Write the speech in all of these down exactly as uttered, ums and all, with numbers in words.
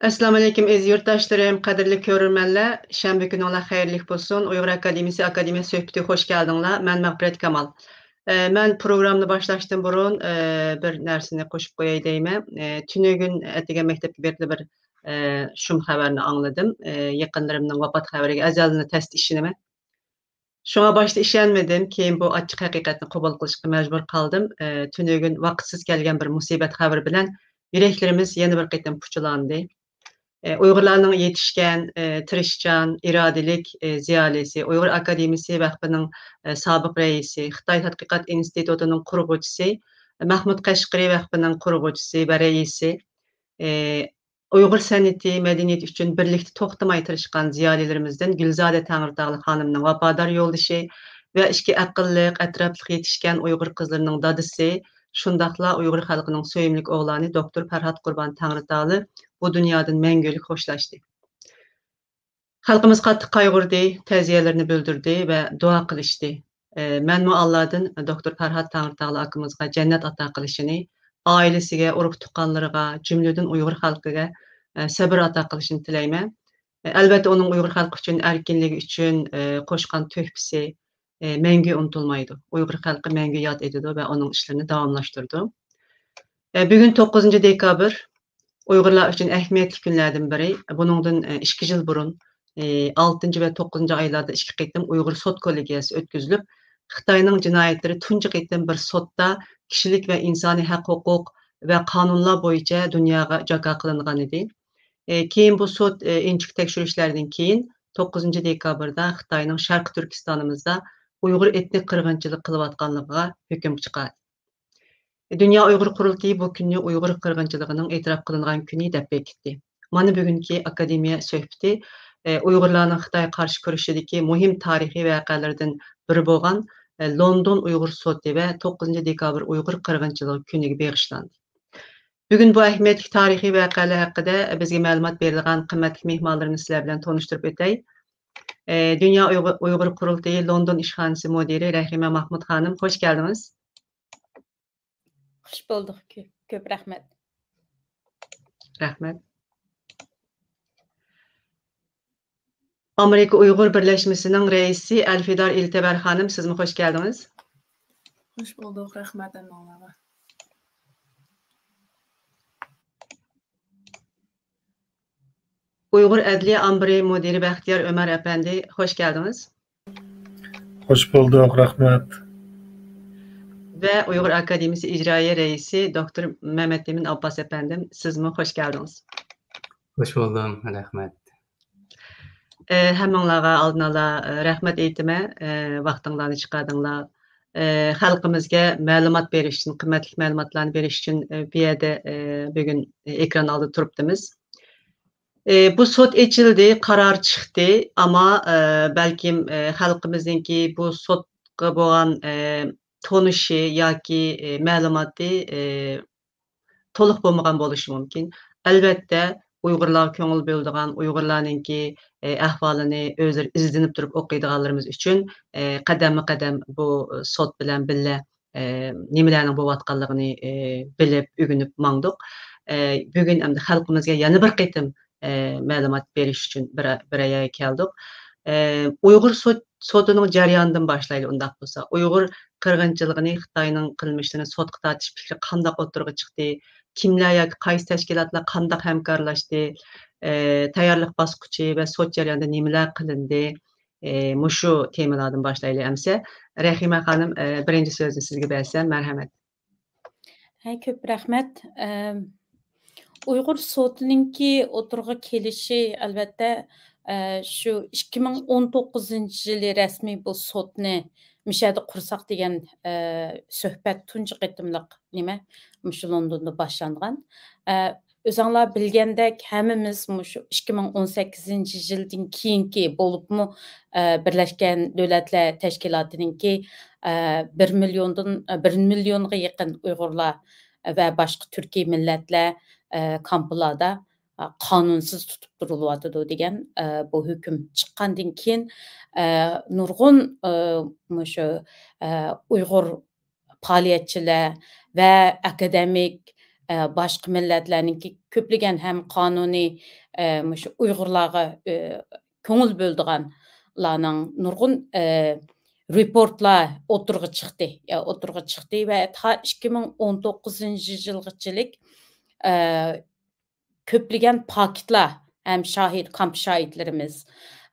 ئەسسالامۇئەلەيكۇم، ئەزىز يۇرتداشلىرىم، قەدىرلىك كۆرۈرمەنلەر. شەنبە كۈنۈڭلار خەيرلىك بولسۇن. ئۇيغۇر ئاكادېمىيىسى ئاكادېمىيە سۆھبىتى خوش كەلدىڭلار. مەن مەغپىرەت كامال. ئە، مەن پروگراممىنى باشلاشتىن بۇرۇن، ئە، بىر نەرسىنى قوشۇپ قوياي دەيمەن. ئە، تۈنۈگۈن ئەتىگەن مەكتەپكە بېرىپلا بىر، ئە، شۇم خەۋەرنى ئاڭلىدىم. ئە، يېقىنلىرىمنىڭ ۋاپات خەۋىرىگە ئەزەلدىن تەستە ئىشىنىمەن. شۇڭا باشتا ئىشەنمىدىم، كېيىن بۇ ئاچچىق ھەقىقەتنى قوبۇل قىلىشقا مەجبۇر قالدىم. ئە، تۈنۈگۈن ۋاقىتسىز كەلگەن بىر مۇسىبەت خەۋىرى بىلەن يۈرەكلىرىمىز يەنە بىر قېتىم پۇچىلاندى. ئە، ئۇيغۇرلارنىڭ يېتىشكەن، ئە، تىرىشچان، ئىرادىلىك، ئە، زىيالىيسى، ئۇيغۇر ئاكادېمىيىسى ۋەقپىنىڭ، ئە، سابىق رەئىسى، خىتاي تەتقىقات ئىنستىتۇتىنىڭ قۇرغۇچىسى، مەھمۇد قەشقىرى ۋەقپىنىڭ قۇرغۇچىسى ۋە رەئىسى، ئە، ئۇيغۇر سەنئىتى، مەدەنىيىتى ئۈچۈن بىرلىكتە توختىماي تىرىشقان زىيالىيلىرىمىزدىن گۈلزادە تەڭرىتاغلىق خانىمنىڭ ۋاپادار يولدىشى ۋە ئىچكى ئەقىللىق، ئەتراپلىق يېتىشكەن ئۇيغۇر قىزلىرىنىڭ دادىسى، شۇنداقلا ئۇيغۇر خەلقىنىڭ سۆيۈملۈك ئوغلانى دوكتور پەرھات قۇربان تەڭرىتاغلى بۇ دۇنيادىن مەڭگۈلۈك خوشلاشتى. خەلقىمىز قاتتىق قايغۇردى، تەزىيەلىرىنى بىلدۈردى ۋە دۇئا قىلىشتى. ئە، مەنمۇ ئاللادىن دوكتور پەرھات تەڭرىتاغلى ئاكىمىزغا جەننەت ئاتا قىلىشىنى، ئائىلىسىگە، ئۇرۇق-تۇغقانلىرىغا، جۈملىدىن ئۇيغۇر خەلقىگە، ئە، سەبىر ئاتا قىلىشىنى تىلەيمەن. ئە، ئەلۋەتتە، ئۇنىڭ ئۇيغۇر خەلقى ئۈچۈن، ئەركىنلىكى ئۈچۈن، ئە، قوشقان تۆھپىسى، ئە، مەڭگۈ ئۇنتۇلمايدۇ. ئۇيغۇر خەلقى مەڭگۈ ياد ئېتىدۇ ۋە ئۇنىڭ ئىشلىرىنى داۋاملاشتۇرىدۇ. ئە، بۈگۈن توققۇزىنچى دېكابىر، ئۇيغۇرلار ئۈچۈن ئەھمىيەتلىك كۈنلەردىن بىرى. بۇنىڭدىن، ئە، ئىككى يىل بۇرۇن، ئە، ئالتىنچى ۋە توققۇزىنچى ئايلاردا ئىككى قېتىم ئۇيغۇر سوت كوللېگىيەسى ئۆتكۈزۈلۈپ، خىتاينىڭ جىنايەتلىرى تۇنجى قېتىم بىر سوتتا كىشىلىك ۋە ئىنسانىي ھەق-ھوقۇق ۋە قانۇنلار بويىچە دۇنياغا جاكار قىلىنغان ئىدى. ئە، كېيىن بۇ سوت، ئە، ئىنچىكە تەكشۈرۈشلەردىن كېيىن، توققۇزىنچى دېكابىردا خىتاينىڭ شەرقىي تۈركىستانىمىزدا ئۇيغۇر ئېتنىك قىرغىنچىلىق قىلىۋاتقانلىقىغا ھۆكۈم چىقاردى. دۇنيا ئۇيغۇر قۇرۇلتىيى بۇ كۈننى ئۇيغۇر قىرغىنچىلىقىنىڭ ئېتىراپ قىلىنغان كۈنى دەپ بېكىتتى. مانا بۈگۈنكى ئاكادېمىيە سۆھبىتى، ئە، ئۇيغۇرلارنىڭ خىتايغا قارشى كۈرىشىدىكى مۇھىم تارىخىي ۋەقەلىرىدىن بىرى بولغان، ئە، لوندون ئۇيغۇر سوتى ۋە توققۇزىنچى دېكابىر ئۇيغۇر قىرغىنچىلىقى كۈنىگە بېغىشلاندى. بۈگۈن بۇ ئەھمىيەتلىك تارىخىي ۋەقەلەر ھەققىدە بىزگە مەلۇمات بېرىدىغان قىممەتلىك مېھمانلىرىمنى سىلەر بىلەن تونۇشتۇرۇپ ئۆتەي. ئە، دۇنيا ئۇيغۇر، ئۇيغۇر قۇرۇلتىيى لوندون ئىشخانىسى مۇدىرى رەھىمە ماھمۇت خانىم، خوش كەلدىڭىز. خوش بولدۇق. كۆ-، كۆپ رەھمەت. رەھمەت. ئامېرىكا ئۇيغۇر بىرلەشمىسىنىڭ رەئىسى ئەلفىدار ئىلتەبەر خانىم، سىزمۇ خوش كەلدىڭىز. خوش بولدۇق، رەھمەت ھەممىڭلارغا. ئۇيغۇر ئەدلىيە ئامبىرى مۇدىرى بەختىيار ئۆمەر ئەپەندى، خوش كەلدىڭىز. خوش بولدۇق، رەھمەت. ۋە ئۇيغۇر ئاكادېمىيىسى ئىجرائىيە رەئىسى دوكتور مەمەتئىمىن ئابباس ئەپەندىم، سىزمۇ خوش كەلدىڭىز. خوش بولدۇم، رەھمەت. ئە، ھەممىڭلارغا ئالدىن ئالا، ئە، رەھمەت ئېيتىمەن، ئە، ۋاقتىڭلارنى چىقاردىڭلار. ئە، خەلقىمىزگە مەلۇمات بېرىش ئۈچۈن، قىممەتلىك مەلۇماتلارنى بېرىش ئۈچۈن، ئە، بۇ يەردە، ئە، بۈگۈن ئېكران ئالدىدا تۇرۇپتىمىز. ئە، بۇ سوت ئېچىلدى، قارار چىقتى، ئەمما، ئە، بەلكىم، ئە، خەلقىمىزنىڭكى بۇ سوتقا بولغان، ئە، تونۇشى ياكى، ئە، مەلۇماتى، ئە، تولۇق بولمىغان بولۇشى مۇمكىن. ئەلۋەتتە، ئۇيغۇرلارغا كۆڭۈل بۆلىدىغان، ئۇيغۇرلارنىڭكى، ئە، ئەھۋالىنى ئۆزلىرى ئىزدىنىپ تۇرۇپ ئوقۇيدىغانلىرىمىز ئۈچۈن، ئە، قەدەممۇ قەدەم بۇ سوت بىلەن بىللە، ئە، نېمىلەرنىڭ بولۇۋاتقانلىقىنى، ئە، بىلىپ، ئۆگىنىپ ماڭدۇق. ئە، بۈگۈن ئەمدى خەلقىمىزگە يەنە بىر قېتىم، ئە، مەلۇمات بېرىش ئۈچۈن بىر، بىر يەرگە كەلدۇق. ئە، ئۇيغۇر سوت-، سوتىنىڭ جەريانىدىن باشلايلى ئۇنداق بولسا. ئۇيغۇر قىرغىنچىلىقىنى، خىتاينىڭ قىلمىشلىرىنى سوتقا تارتىش پىكرى قانداق ئوتتۇرىغا چىقتى؟ كىملەر ياكى قايسى تەشكىلاتلار قانداق ھەمكارلاشتى؟ ئە، تەييارلىق باسقۇچى ۋە سوت جەريانىدا نېمىلەر قىلىندى؟ ئە، مۇشۇ تېمىلاردىن باشلايلى ئەمسە. رەھىمە خانىم، ئە، بىرىنچى سۆزنى سىزگە بەرسەم، مەرھەمەت. ھە، كۆپ رەھمەت. ئەم، ئۇيغۇر سوتىنىڭكى ئوتتۇرىغا كېلىشى، ئەلۋەتتە، ئە، شۇ ئىككى مىڭ ئون توققۇزىنچى يىلى رەسمىي بۇ سوتنى مۇشۇ يەردە قۇرساق دېگەن، ئە، سۆھبەت تۇنجى قېتىملىق نېمە، مۇشۇ لوندوندا باشلانغان. ئە، ئۆزۈڭلار بىلگەندەك، ھەممىمىز مۇشۇ ئىككى مىڭ ئون سەككىزىنچى يىلدىن كېيىنكى، بولۇپمۇ، ئە، بىرلەشكەن دۆلەتلەر تەشكىلاتىنىڭكى، ئە، بىر مىليوندىن، ئە، بىر مىليونغا يېقىن ئۇيغۇرلار ۋە باشقا تۈركىي مىللەتلەر، ئە، كامپلاردا، ئە، قانۇنسىز تۇتۇپ تۇرۇلۇۋاتىدۇ دېگەن، ئە، بۇ ھۆكۈم چىققاندىن كېيىن، ئە، نۇرغۇن، ئە، مۇشۇ، ئە، ئۇيغۇر پائالىيەتچىلەر ۋە ئاكادېمىك، ئە، باشقا مىللەتلەرنىڭكى كۆپلىگەن ھەم قانۇنىي، ئە، مۇشۇ ئۇيغۇرلارغا، ئە، كۆڭۈل بۆلىدىغانلارنىڭ نۇرغۇن، ئە، رېپورتلار ئوتتۇرىغا چىقتى، ئە، ئوتتۇرىغا چىقتى ۋە تا ئىككى مىڭ ئون توققۇزىنچى يىلغىچىلىك، ئە، كۆپلىگەن پاكىتلار ھەم شاھىت، كامپ شاھىتلىرىمىز،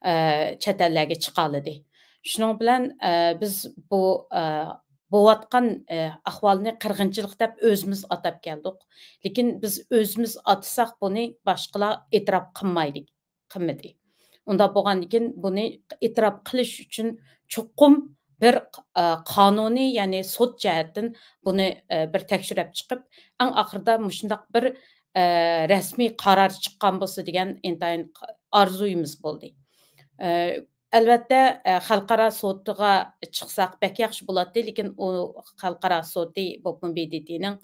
ئە، چەت ئەللەرگە چىقالىدى. شۇنىڭ بىلەن، ئە، بىز بۇ، ئە، بوۋاتقان، ئە، ئەھۋالنى قىرغىنچىلىق دەپ ئۆزىمىز ئاتاپ كەلدۇق. لېكىن بىز ئۆزىمىز ئاتىساق، بۇنى باشقىلار ئېتىراپ قىلمايدۇ، قىلمىدى. ئۇنداق بولغاندىكىن، بۇنى ئېتىراپ قىلىش ئۈچۈن چوقۇم بىر، ئە، قانۇنىي، يەنى سوت جەھەتتىن بۇنى، ئە، بىر تەكشۈرۈپ چىقىپ، ئەڭ ئاخىرىدا مۇشۇنداق بىر، ئە، رەسمىي قارار چىققان بولسا دېگەن ئىنتايىن ئارزۇيىمىز بولدى. ئە، ئەلۋەتتە، ئە، خەلقئارا سوتىغا چىقساق بەك ياخشى بولاتتى، لېكىن ئۇ خەلقئارا سوتى بولۇپمۇ ب د ت نىڭ،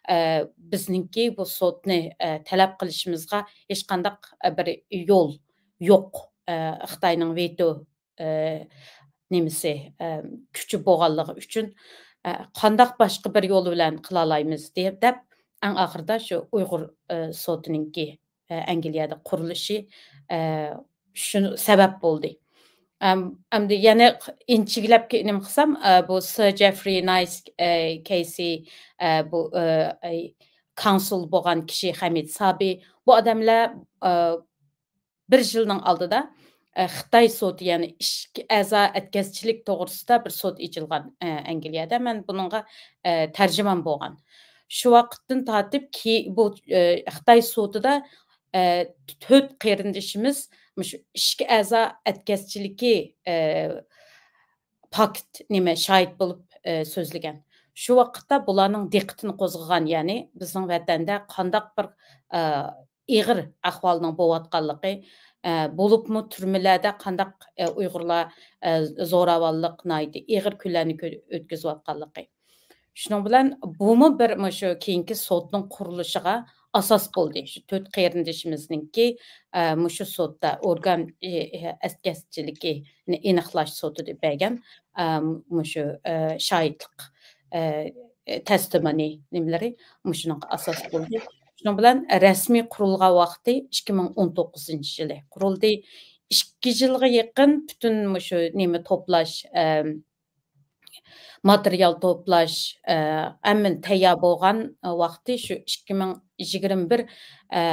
ئە، بىزنىڭكى بۇ سوتنى، ئە، تەلەپ قىلىشىمىزغا ھېچقانداق، ئە، بىر يول يوق. ئە، خىتاينىڭ ۋېتو، ئە، نېمىسى، ئە، كۈچى بولغانلىقى ئۈچۈن، ئە، قانداق باشقا بىر يول بىلەن قىلالايمىز دەپ، دەپ، ئەڭ ئاخىرىدا شۇ ئۇيغۇر، ئە، سوتىنىڭكى، ئە، ئەنگلىيەدە قۇرۇلۇشى، ئە، شۇ سەۋەب بولدى. ئەم-، ئەمدى يەنە ئىنچىكىلەپ كې-، نېمە قىلسام، ئە، بۇ سىر جېفرى نايس، ئە، كېيسى، ئە، بۇ، ئە، ئەي، كونسۇل بولغان كىشى خەمىت سابى، بۇ ئادەملەر، ئە، بىر يىلنىڭ ئالدىدا، ئە، خىتاي سوتى، يەنى ئىككى ئەزا ئەتكەسچىلىك توغرىسىدا بىر سوت ئېچىلغان، ئە، ئەنگلىيەدە. مەن بۇنىڭغا، ئە، تەرجىمان بولغان. شۇ ۋاقىتتىن تارتىپ كى-، بۇ، ئە، خىتاي سوتىدا، ئە، تۆت قېرىندىشىمىز مۇشۇ ئىككى ئەزا ئەتكەسچىلىكى، ئە، پاكىت، نېمە، شاھىت بولۇپ، ئە، سۆزلىگەن. شۇ ۋاقىتتا بۇلارنىڭ دىققىتىنى قوزغىغان، يەنى بىزنىڭ ۋەتەندە قانداق بىر، ئە، ئېغىر ئەھۋالنىڭ بولۇۋاتقانلىقى، ئە، بولۇپمۇ تۈرمىلەردە قانداق، ئە، ئۇيغۇرلار، ئە، زوراۋانلىق، ناھايىتى ئېغىر كۈنلەرنى كۆ-، ئۆتكۈزۈۋاتقانلىقى. شۇنىڭ بىلەن بۇمۇ بىر مۇشۇ كېيىنكى سوتنىڭ قۇرۇلۇشىغا ئاساس بولدى. شۇ تۆت قېرىندىشىمىزنىڭكى، ئە، مۇشۇ سوتتا ئورگان، ئى، ئى، ئەتكەسچىلىكىنى ئېنىقلاش سوتىدا بەرگەن، ئە، مۇشۇ، ئە، شاھىتلىق، ئە، تەستىمونى نېمىلىرى مۇشۇنىڭغا ئاساس بولدى. شۇنىڭ بىلەن رەسمىي قۇرۇلغان ۋاقتى ئىككى مىڭ ئون توققۇزىنچى يىلى قۇرۇلدى. ئىككى يىلغا يېقىن پۈتۈن مۇشۇ نېمە توپلاش، ئە، ماتېرىيال توپلاش، ئە، ھەممە تەييار بولغان ۋاقتى شۇ ئىككى مىڭ يىگىرمە بىر، ئە،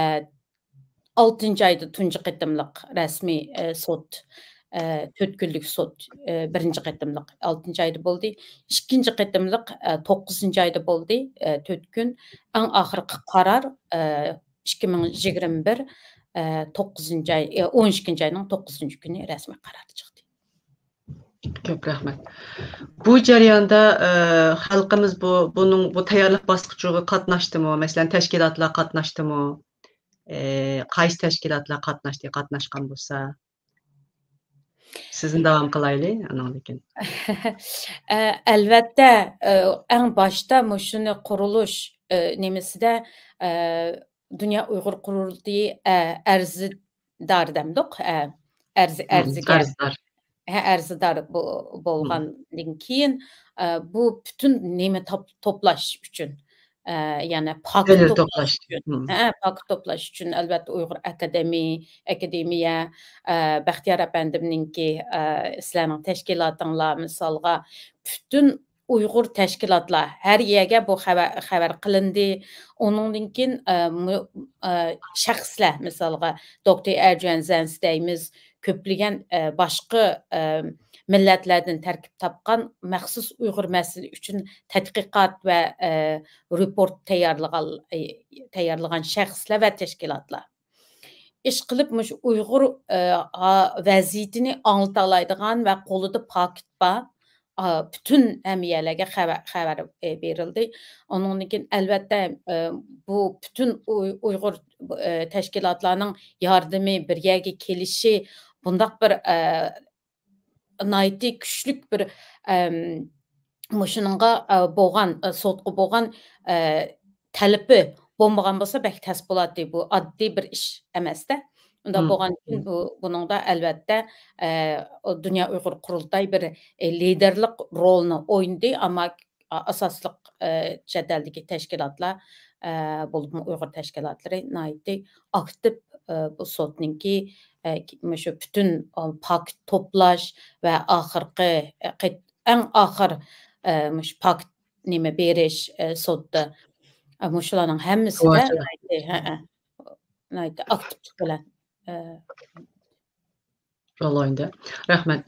ئالتىنچى ئايدا تۇنجى قېتىملىق رەسمىي، ئە، سوت، ئە، تۆت كۈنلۈك سوت، ئە، بىرىنچى قېتىملىق ئالتىنچى ئايدا بولدى. ئىككىنچى قېتىملىق، ئە، توققۇزىنچى ئايدا بولدى، ئە، تۆت كۈن. ئەڭ ئاخىرقى قارار، ئە، ئىككى مىڭ يىگىرمە بىر، ئە، توققۇزىنچى ئاي، ئە، ئون ئىككىنچى ئاينىڭ توققۇزىنچى كۈنى رەسمىي قارار چىقتى. كۆپ رەھمەت. بۇ جەرياندا، ئە، خەلقىمىز بۇ، بۇنىڭ، بۇ تەييارلىق باسقۇچىغا قاتناشتىمۇ؟ مەسىلەن، تەشكىلاتلار قاتناشتىمۇ؟ ئە، قايسى تەشكىلاتلار قاتناشتى؟ قاتناشقان بولسا، سىزنى داۋام قىلايلى، ئانىڭدىن كېيىن. ئە، ئەلۋەتتە، ئە، ئەڭ باشتا مۇشۇنى قۇرۇلۇش، ئە، نېمىسىدە، ئە، دۇنيا ئۇيغۇر قۇرۇلتىيى، ئە، ئەرزدار دەمدۇق، ئە، ئەرز-، ھە، ئەرزىگە، ئەرزدار. ھە، ئەرزدار بو-، ھە. بولغاندىن كېيىن، ئە، بۇ پۈتۈن نېمە توپ-، توپلاش ئۈچۈن، ئە، يەنى پاكىت دەلىل توپلاش توپلاش ئۈچۈن. ئۈچۈن. ھە، پاكىت توپلاش ئۈچۈن، ئەلۋەتتە، ئۇيغۇر ئاكادېمى-، ئاكادېمىيە، ئە، بەختىيار ئەپەندىمنىڭكى، ئە، سىلەرنىڭ تەشكىلاتىڭلار، مىسالغا، پۈتۈن ئۇيغۇر تەشكىلاتلار، ھەر يەرگە بۇ خەۋەر، خەۋەر قىلىندى. ئۇنىڭدىن كېيىن، ئە، مۇ-، ئە، شەخسلەر، مىسالغا، دوكتور ئەرجۈەن زەنسى دەيمىز، كۆپلىگەن، ئە، باشقا، ئە، مىللەتلەردىن تەركىب تاپقان مەخسۇس ئۇيغۇر مەسىلە ئۈچۈن تەتقىقات ۋە، ئە، رېپورت تەييارلىغان، ئە، تەييارلىغان شەخسلەر ۋە تەشكىلاتلار. ئىشقىلىپ، مۇشۇ ئۇيغۇر، ئە، ھا-، ۋەزىيىتىنى ئاڭلىتالايدىغان ۋە قولىدا پاكىت بار، ئا، پۈتۈن ھەممە يەرلەرگە خەۋەر، خەۋەر، ئە، بېرىلدى. ئۇنىڭدىن كېيىن، ئەلۋەتتە، ئە، بۇ پۈتۈن ئۇي-، ئۇيغۇر، ئە، تەشكىلاتلارنىڭ ياردىمى، بىر يەرگە كېلىشى، بۇنداق بىر، ئە، ناھايىتى كۈچلۈك بىر، ئەم، مۇشۇنىڭغا، ئە، بولغان، ئە، سوتقا بولغان، ئە، تەلىپى بولمىغان بولسا بەك تەس بولاتتى. بۇ ئاددىي بىر ئىش ئەمەستە. ئۇنداق مم. بولغاندىن كېيىن مم. بۇ، بۇنىڭدا ئەلۋەتتە، ئە، ئۇ دۇنيا ئۇيغۇر قۇرۇلتايى بىر، ئە، لىدېرلىق رولىنى ئوينىدى، ئەمما ئاساسلىق، ئە، چەت ئەلدىكى تەشكىلاتلار، ئە، بولۇپمۇ ئۇيغۇر تەشكىلاتلىرى ناھايىتى ئاكتىپ، ئە، بۇ سوتنىڭكى، ئە، مۇشۇ پۈتۈن، ئا، پاكىت توپلاش ۋە ئاخىرقى، ئە، قېت-، ئەڭ ئاخىر، ئە، مۇشۇ پاكىت نېمە بېرىش، ئە، سوتتا. ئە، مۇشۇلارنىڭ ھەممىسىدە گۇۋاھچىلار. ناھايىتى، ھەئە، ناھايىتى ئاكتىپلىق بىلەن، ئە، ئالاھىدە. رەھمەت.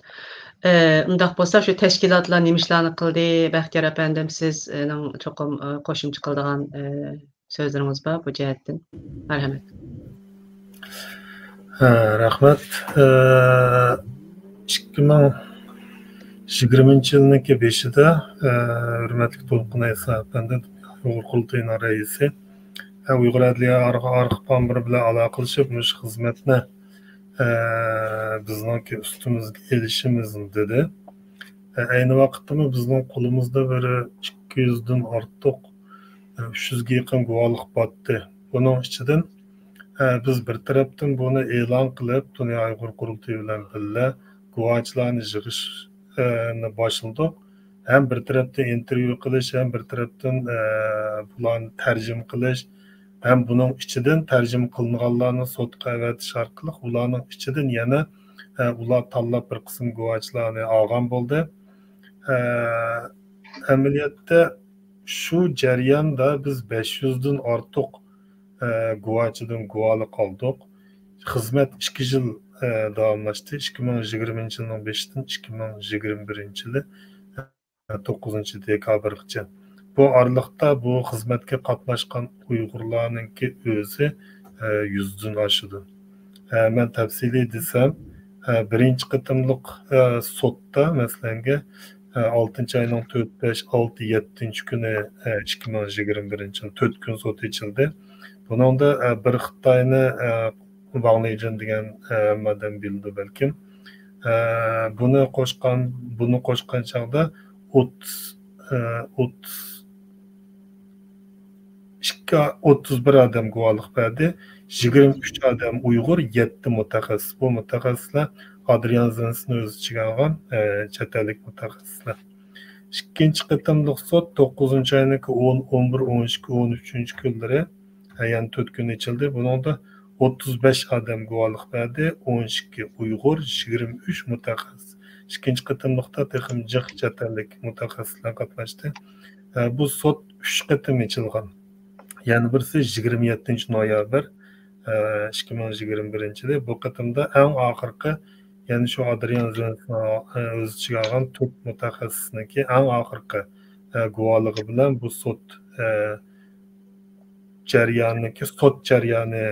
ئە، ئۇنداق بولسا، شۇ تەشكىلاتلار نېمە ئىشلارنى قىلدى؟ بەختىيار ئەپەندىم، سىزنىڭ چوقۇم، ئە، قوشۇمچە قىلىدىغان، ئە، سۆزلىرىڭىز بار بۇ جەھەتتىن. مەرھەمەت. ھە، رەھمەت. ئە، ئىككى مىڭ يىگىرمىنچى يىلنىڭكى بېشىدا، ئە، ھۆرمەتلىك دولقۇن ئەيسا ئەپەندى، ئۇيغۇر قۇرۇلتىيىنىڭ رەئىسى، ھە، ئۇيغۇر ئەدلىيە ئارخ-، ئارخىپ ئامبىرى بىلەن ئالاقىلىشىپ، مۇشۇ خىزمەتنى، ئە، بىزنىڭكى ئۈستىمىزگە ئېلىشىمىزنى دېدى. ئە، ئەينى ۋاقىتتىمۇ بىزنىڭ قولىمىزدا بىر ئىككى يۈزدىن ئارتۇق، ئە، ئۈچ يۈزگە يېقىن گۇۋاھلىق بارتتى. بۇنىڭ ئىچىدىن، ئە، بىز بىر تەرەپتىن بۇنى ئېلان قىلىپ، دۇنيا ئۇيغۇر قۇرۇلتىيى بىلەن بىللە گۇۋاھچىلارنى يىغىش، ئە، نى باشلىدۇق. ھەم بىر تەرەپتىن ئىنتېرۋيۇ قىلىش، ھەم بىر تەرەپتىن، ئە، بۇلارنى تەرجىمە قىلىش، ھەم بۇنىڭ ئىچىدىن تەرجىمە قىلىنغانلارنى سوتقا ئەۋەتىش ئارقىلىق ئۇلارنىڭ ئىچىدىن يەنە، ئە، ئۇلار تاللاپ بىر قىسىم گۇۋاچىلارنى ئالغان بولدى. ئە، ئەمەلىيەتتە شۇ جەرياندا بىز بەش يۈزدىن ئارتۇق، ئە، گۇۋاچىدىن گۇۋالىق ئالدۇق. خىزمەت ئىككى يىل، ئە، داۋاملاشتى. ئىككى مىڭ يىگىرمىنچى يىلنىڭ بېشىدىن ئىككى مىڭ يىگىرمە بىرىنچى يىلى توققۇزىنچى دېكابىرغىچە. بۇ ئارىلىقتا بۇ خىزمەتكە قاتناشقان ئۇيغۇرلارنىڭكى ئۆزى، ئە، يۈزدىن ئاشىدۇ. ئە، مەن تەپسىلىي دېسەم، ئە، بىرىنچى قېتىملىق، ئە، سوتتا، مەسىلەنگە، ئە، ئالتىنچى ئاينىڭ تۆت، بەش، ئالتە، يەتتىنچى كۈنى، ئە، ئىككى مىڭ يىگىرمە بىرىنچى يىل تۆت كۈن سوت ئېچىلدى. بۇنىڭدا، ئە، بىر خىتاينى، ئە، ۋاڭ لېيجىن دېگەن، ئە، ھەممە ئادەم بىلىدۇ بەلكىم. ئە، بۇنى قوشقان، بۇنى قوشقان چاغدا ئوتتۇز، ئە، ئوتتۇز ئىككى، ئوتتۇز بىر ئادەم گۇۋاھلىق بەردى. يىگىرمە ئۈچ ئادەم ئۇيغۇر، يەتتە مۇتەخەسسىس. بۇ مۇتەخەسسىسلەر ئادرىيان زېنسنى ئۆز ئىچىگە ئالغان، ئە، چەت ئەللىك مۇتەخەسسىسلەر. ئىككىنچى قېتىملىق سوت توققۇزىنچى ئاينىڭكى ئون، ئون بىر، ئون ئىككى، ئون ئۈچىنچى كۈنلىرى، ھە، يەنە تۆت كۈن ئېچىلدى. بۇنىڭدا ئوتتۇز بەش ئادەم گۇۋاھلىق بەردى، ئون ئىككى ئۇيغۇر، يىگىرمە ئۈچ مۇتەخەسسىس. ئىككىنچى قېتىملىقتا تېخىمۇ جىق چەت ئەللىك مۇتەخەسسىسلەر قاتناشتى. ھە، بۇ سوت ئۈچ قېتىم ئېچىلغان. يەنە بىرسى يىگىرمە يەتتىنچى نويابىر، ئىككى مىڭ يىگىرمە بىرىنچى يىلى. بۇ قېتىمدا ئەڭ ئاخىرقى، يەنى شۇ ئادرىيان زېنسنىڭ، ئۆز ئىچىگە ئالغان تۆت مۇتەخەسسىسنىڭكى ئەڭ ئاخىرقى، گۇۋاھلىقى بىلەن بۇ سوت، جەريانىنىڭكى، سوت جەريانى،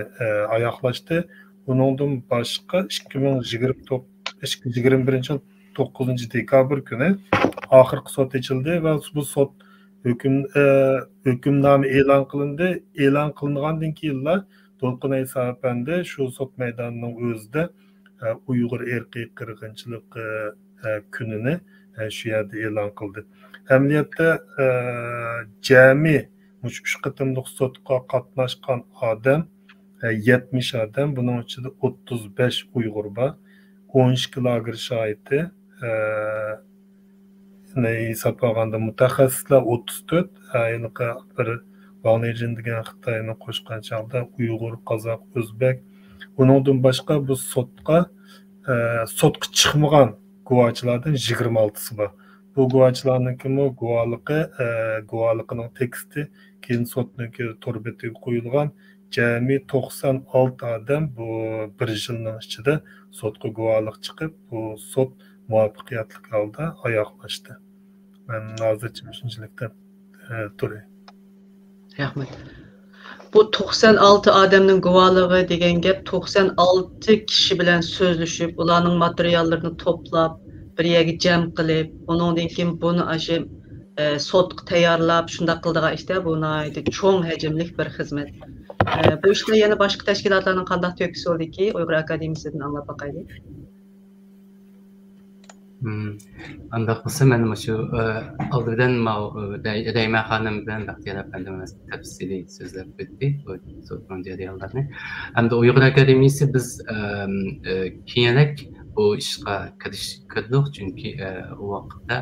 ئاياغلاشتى. ئۇنىڭدىن باشقا، ئىككى مىڭ يىگىرمە توققۇز، يىگىرمە بىرىنچى يىل توققۇزىنچى دېكابىر كۈنى ئاخىرقى سوت ئېچىلدى ۋە بۇ سوت ھۆكۈم-، ئە، ھۆكۈمنامە ئېلان قىلىندى. ئېلان قىلىنغاندىن كېيىنلا دولقۇن ئەيسا ئەپەندى شۇ سوت مەيدانىنىڭ ئۆزىدە، ئە، ئۇيغۇر ئىرقىي قىرغىنچىلىقى، ئە، كۈنىنى، ئە، شۇ يەردە ئېلان قىلدى. ئەمەلىيەتتە، ئە، جەمئىي مۇشۇ ئۈچ قېتىملىق سوتقا قاتناشقان ئادەم، ئە، يەتمىش ئادەم، بۇنىڭ ئىچىدە ئوتتۇز بەش ئۇيغۇر بار، ئون ئىككى لاگېر شاھىتى، ئە، يەنى ھېسابلىغاندا مۇتەخەسسىسلەر ئوتتۇز تۆت، ھېلىقى بىر ۋاڭ لېجىن دېگەن خىتاينى قوشقان چاغدا ئۇيغۇر، قازاق، ئۆزبەك. ئۇنىڭدىن باشقا بۇ سوتقا، ئە، سوتقا چىقمىغان گۇۋاچىلاردىن يىگىرمە ئالتىسى بار. بۇ گۇۋاچىلارنىڭكىمۇ گۇۋاھلىقى، ئە، گۇۋاھلىقىنىڭ تېكىستى كېيىن سوتنىڭكى تور بېتىگە قويۇلغان. جەمئىي توقسان ئالتە ئادەم بۇ بىر يىلنىڭ ئىچىدە سوتقا گۇۋاھلىق چىقىپ، بۇ سوت مۇۋەپپەقىيەتلىك ھالدا ئاياغلاشتى. مەن ھازىرچە مۇشۇنچىلىكتە، ئە، تۇرۇي. رەھمەت. بۇ توقسان ئالتە ئادەمنىڭ گۇۋاھلىقى دېگەن گەپ، توقسان ئالتە كىشى بىلەن سۆزلىشىپ، ئۇلارنىڭ ماتېرىياللىرىنى توپلاپ، بىر يەرگە جەم قىلىپ، ئۇنىڭدىن كېيىن بۇنى ئاشۇ، ئە، سوتقا تەييارلاپ، شۇنداق قىلىدىغان ئىشتا بۇ ناھايىتى چوڭ ھەجىملىك بىر خىزمەت. ئە، بۇ ئىشتا يەنە باشقا تەشكىلاتلارنىڭ قانداق تۆھپىسى بولدىكى؟ ئۇيغۇر ئاكادېمىيىسىدىن ئاڭلاپ باقايلى. مم. ئانداق بولسا، مەن مۇشۇ، ئە، ئالدى بىلەن ماۋۇ، ئە، رەي-، رەيمە خانىم بىلەن بەختىيار ئەپەندىمىز تەپسىلىي سۆزلەپ ئۆتتى بۇ سوتنىڭ جەريانلىرىنى. ئەمدى ئۇيغۇر ئاكادېمىيىسى بىز، ئەم، ئە، كېيىنرەك بۇ ئىشقا كىرىش-، كىردۇق، چۈنكى، ئە، ئۇ ۋاقىتتا،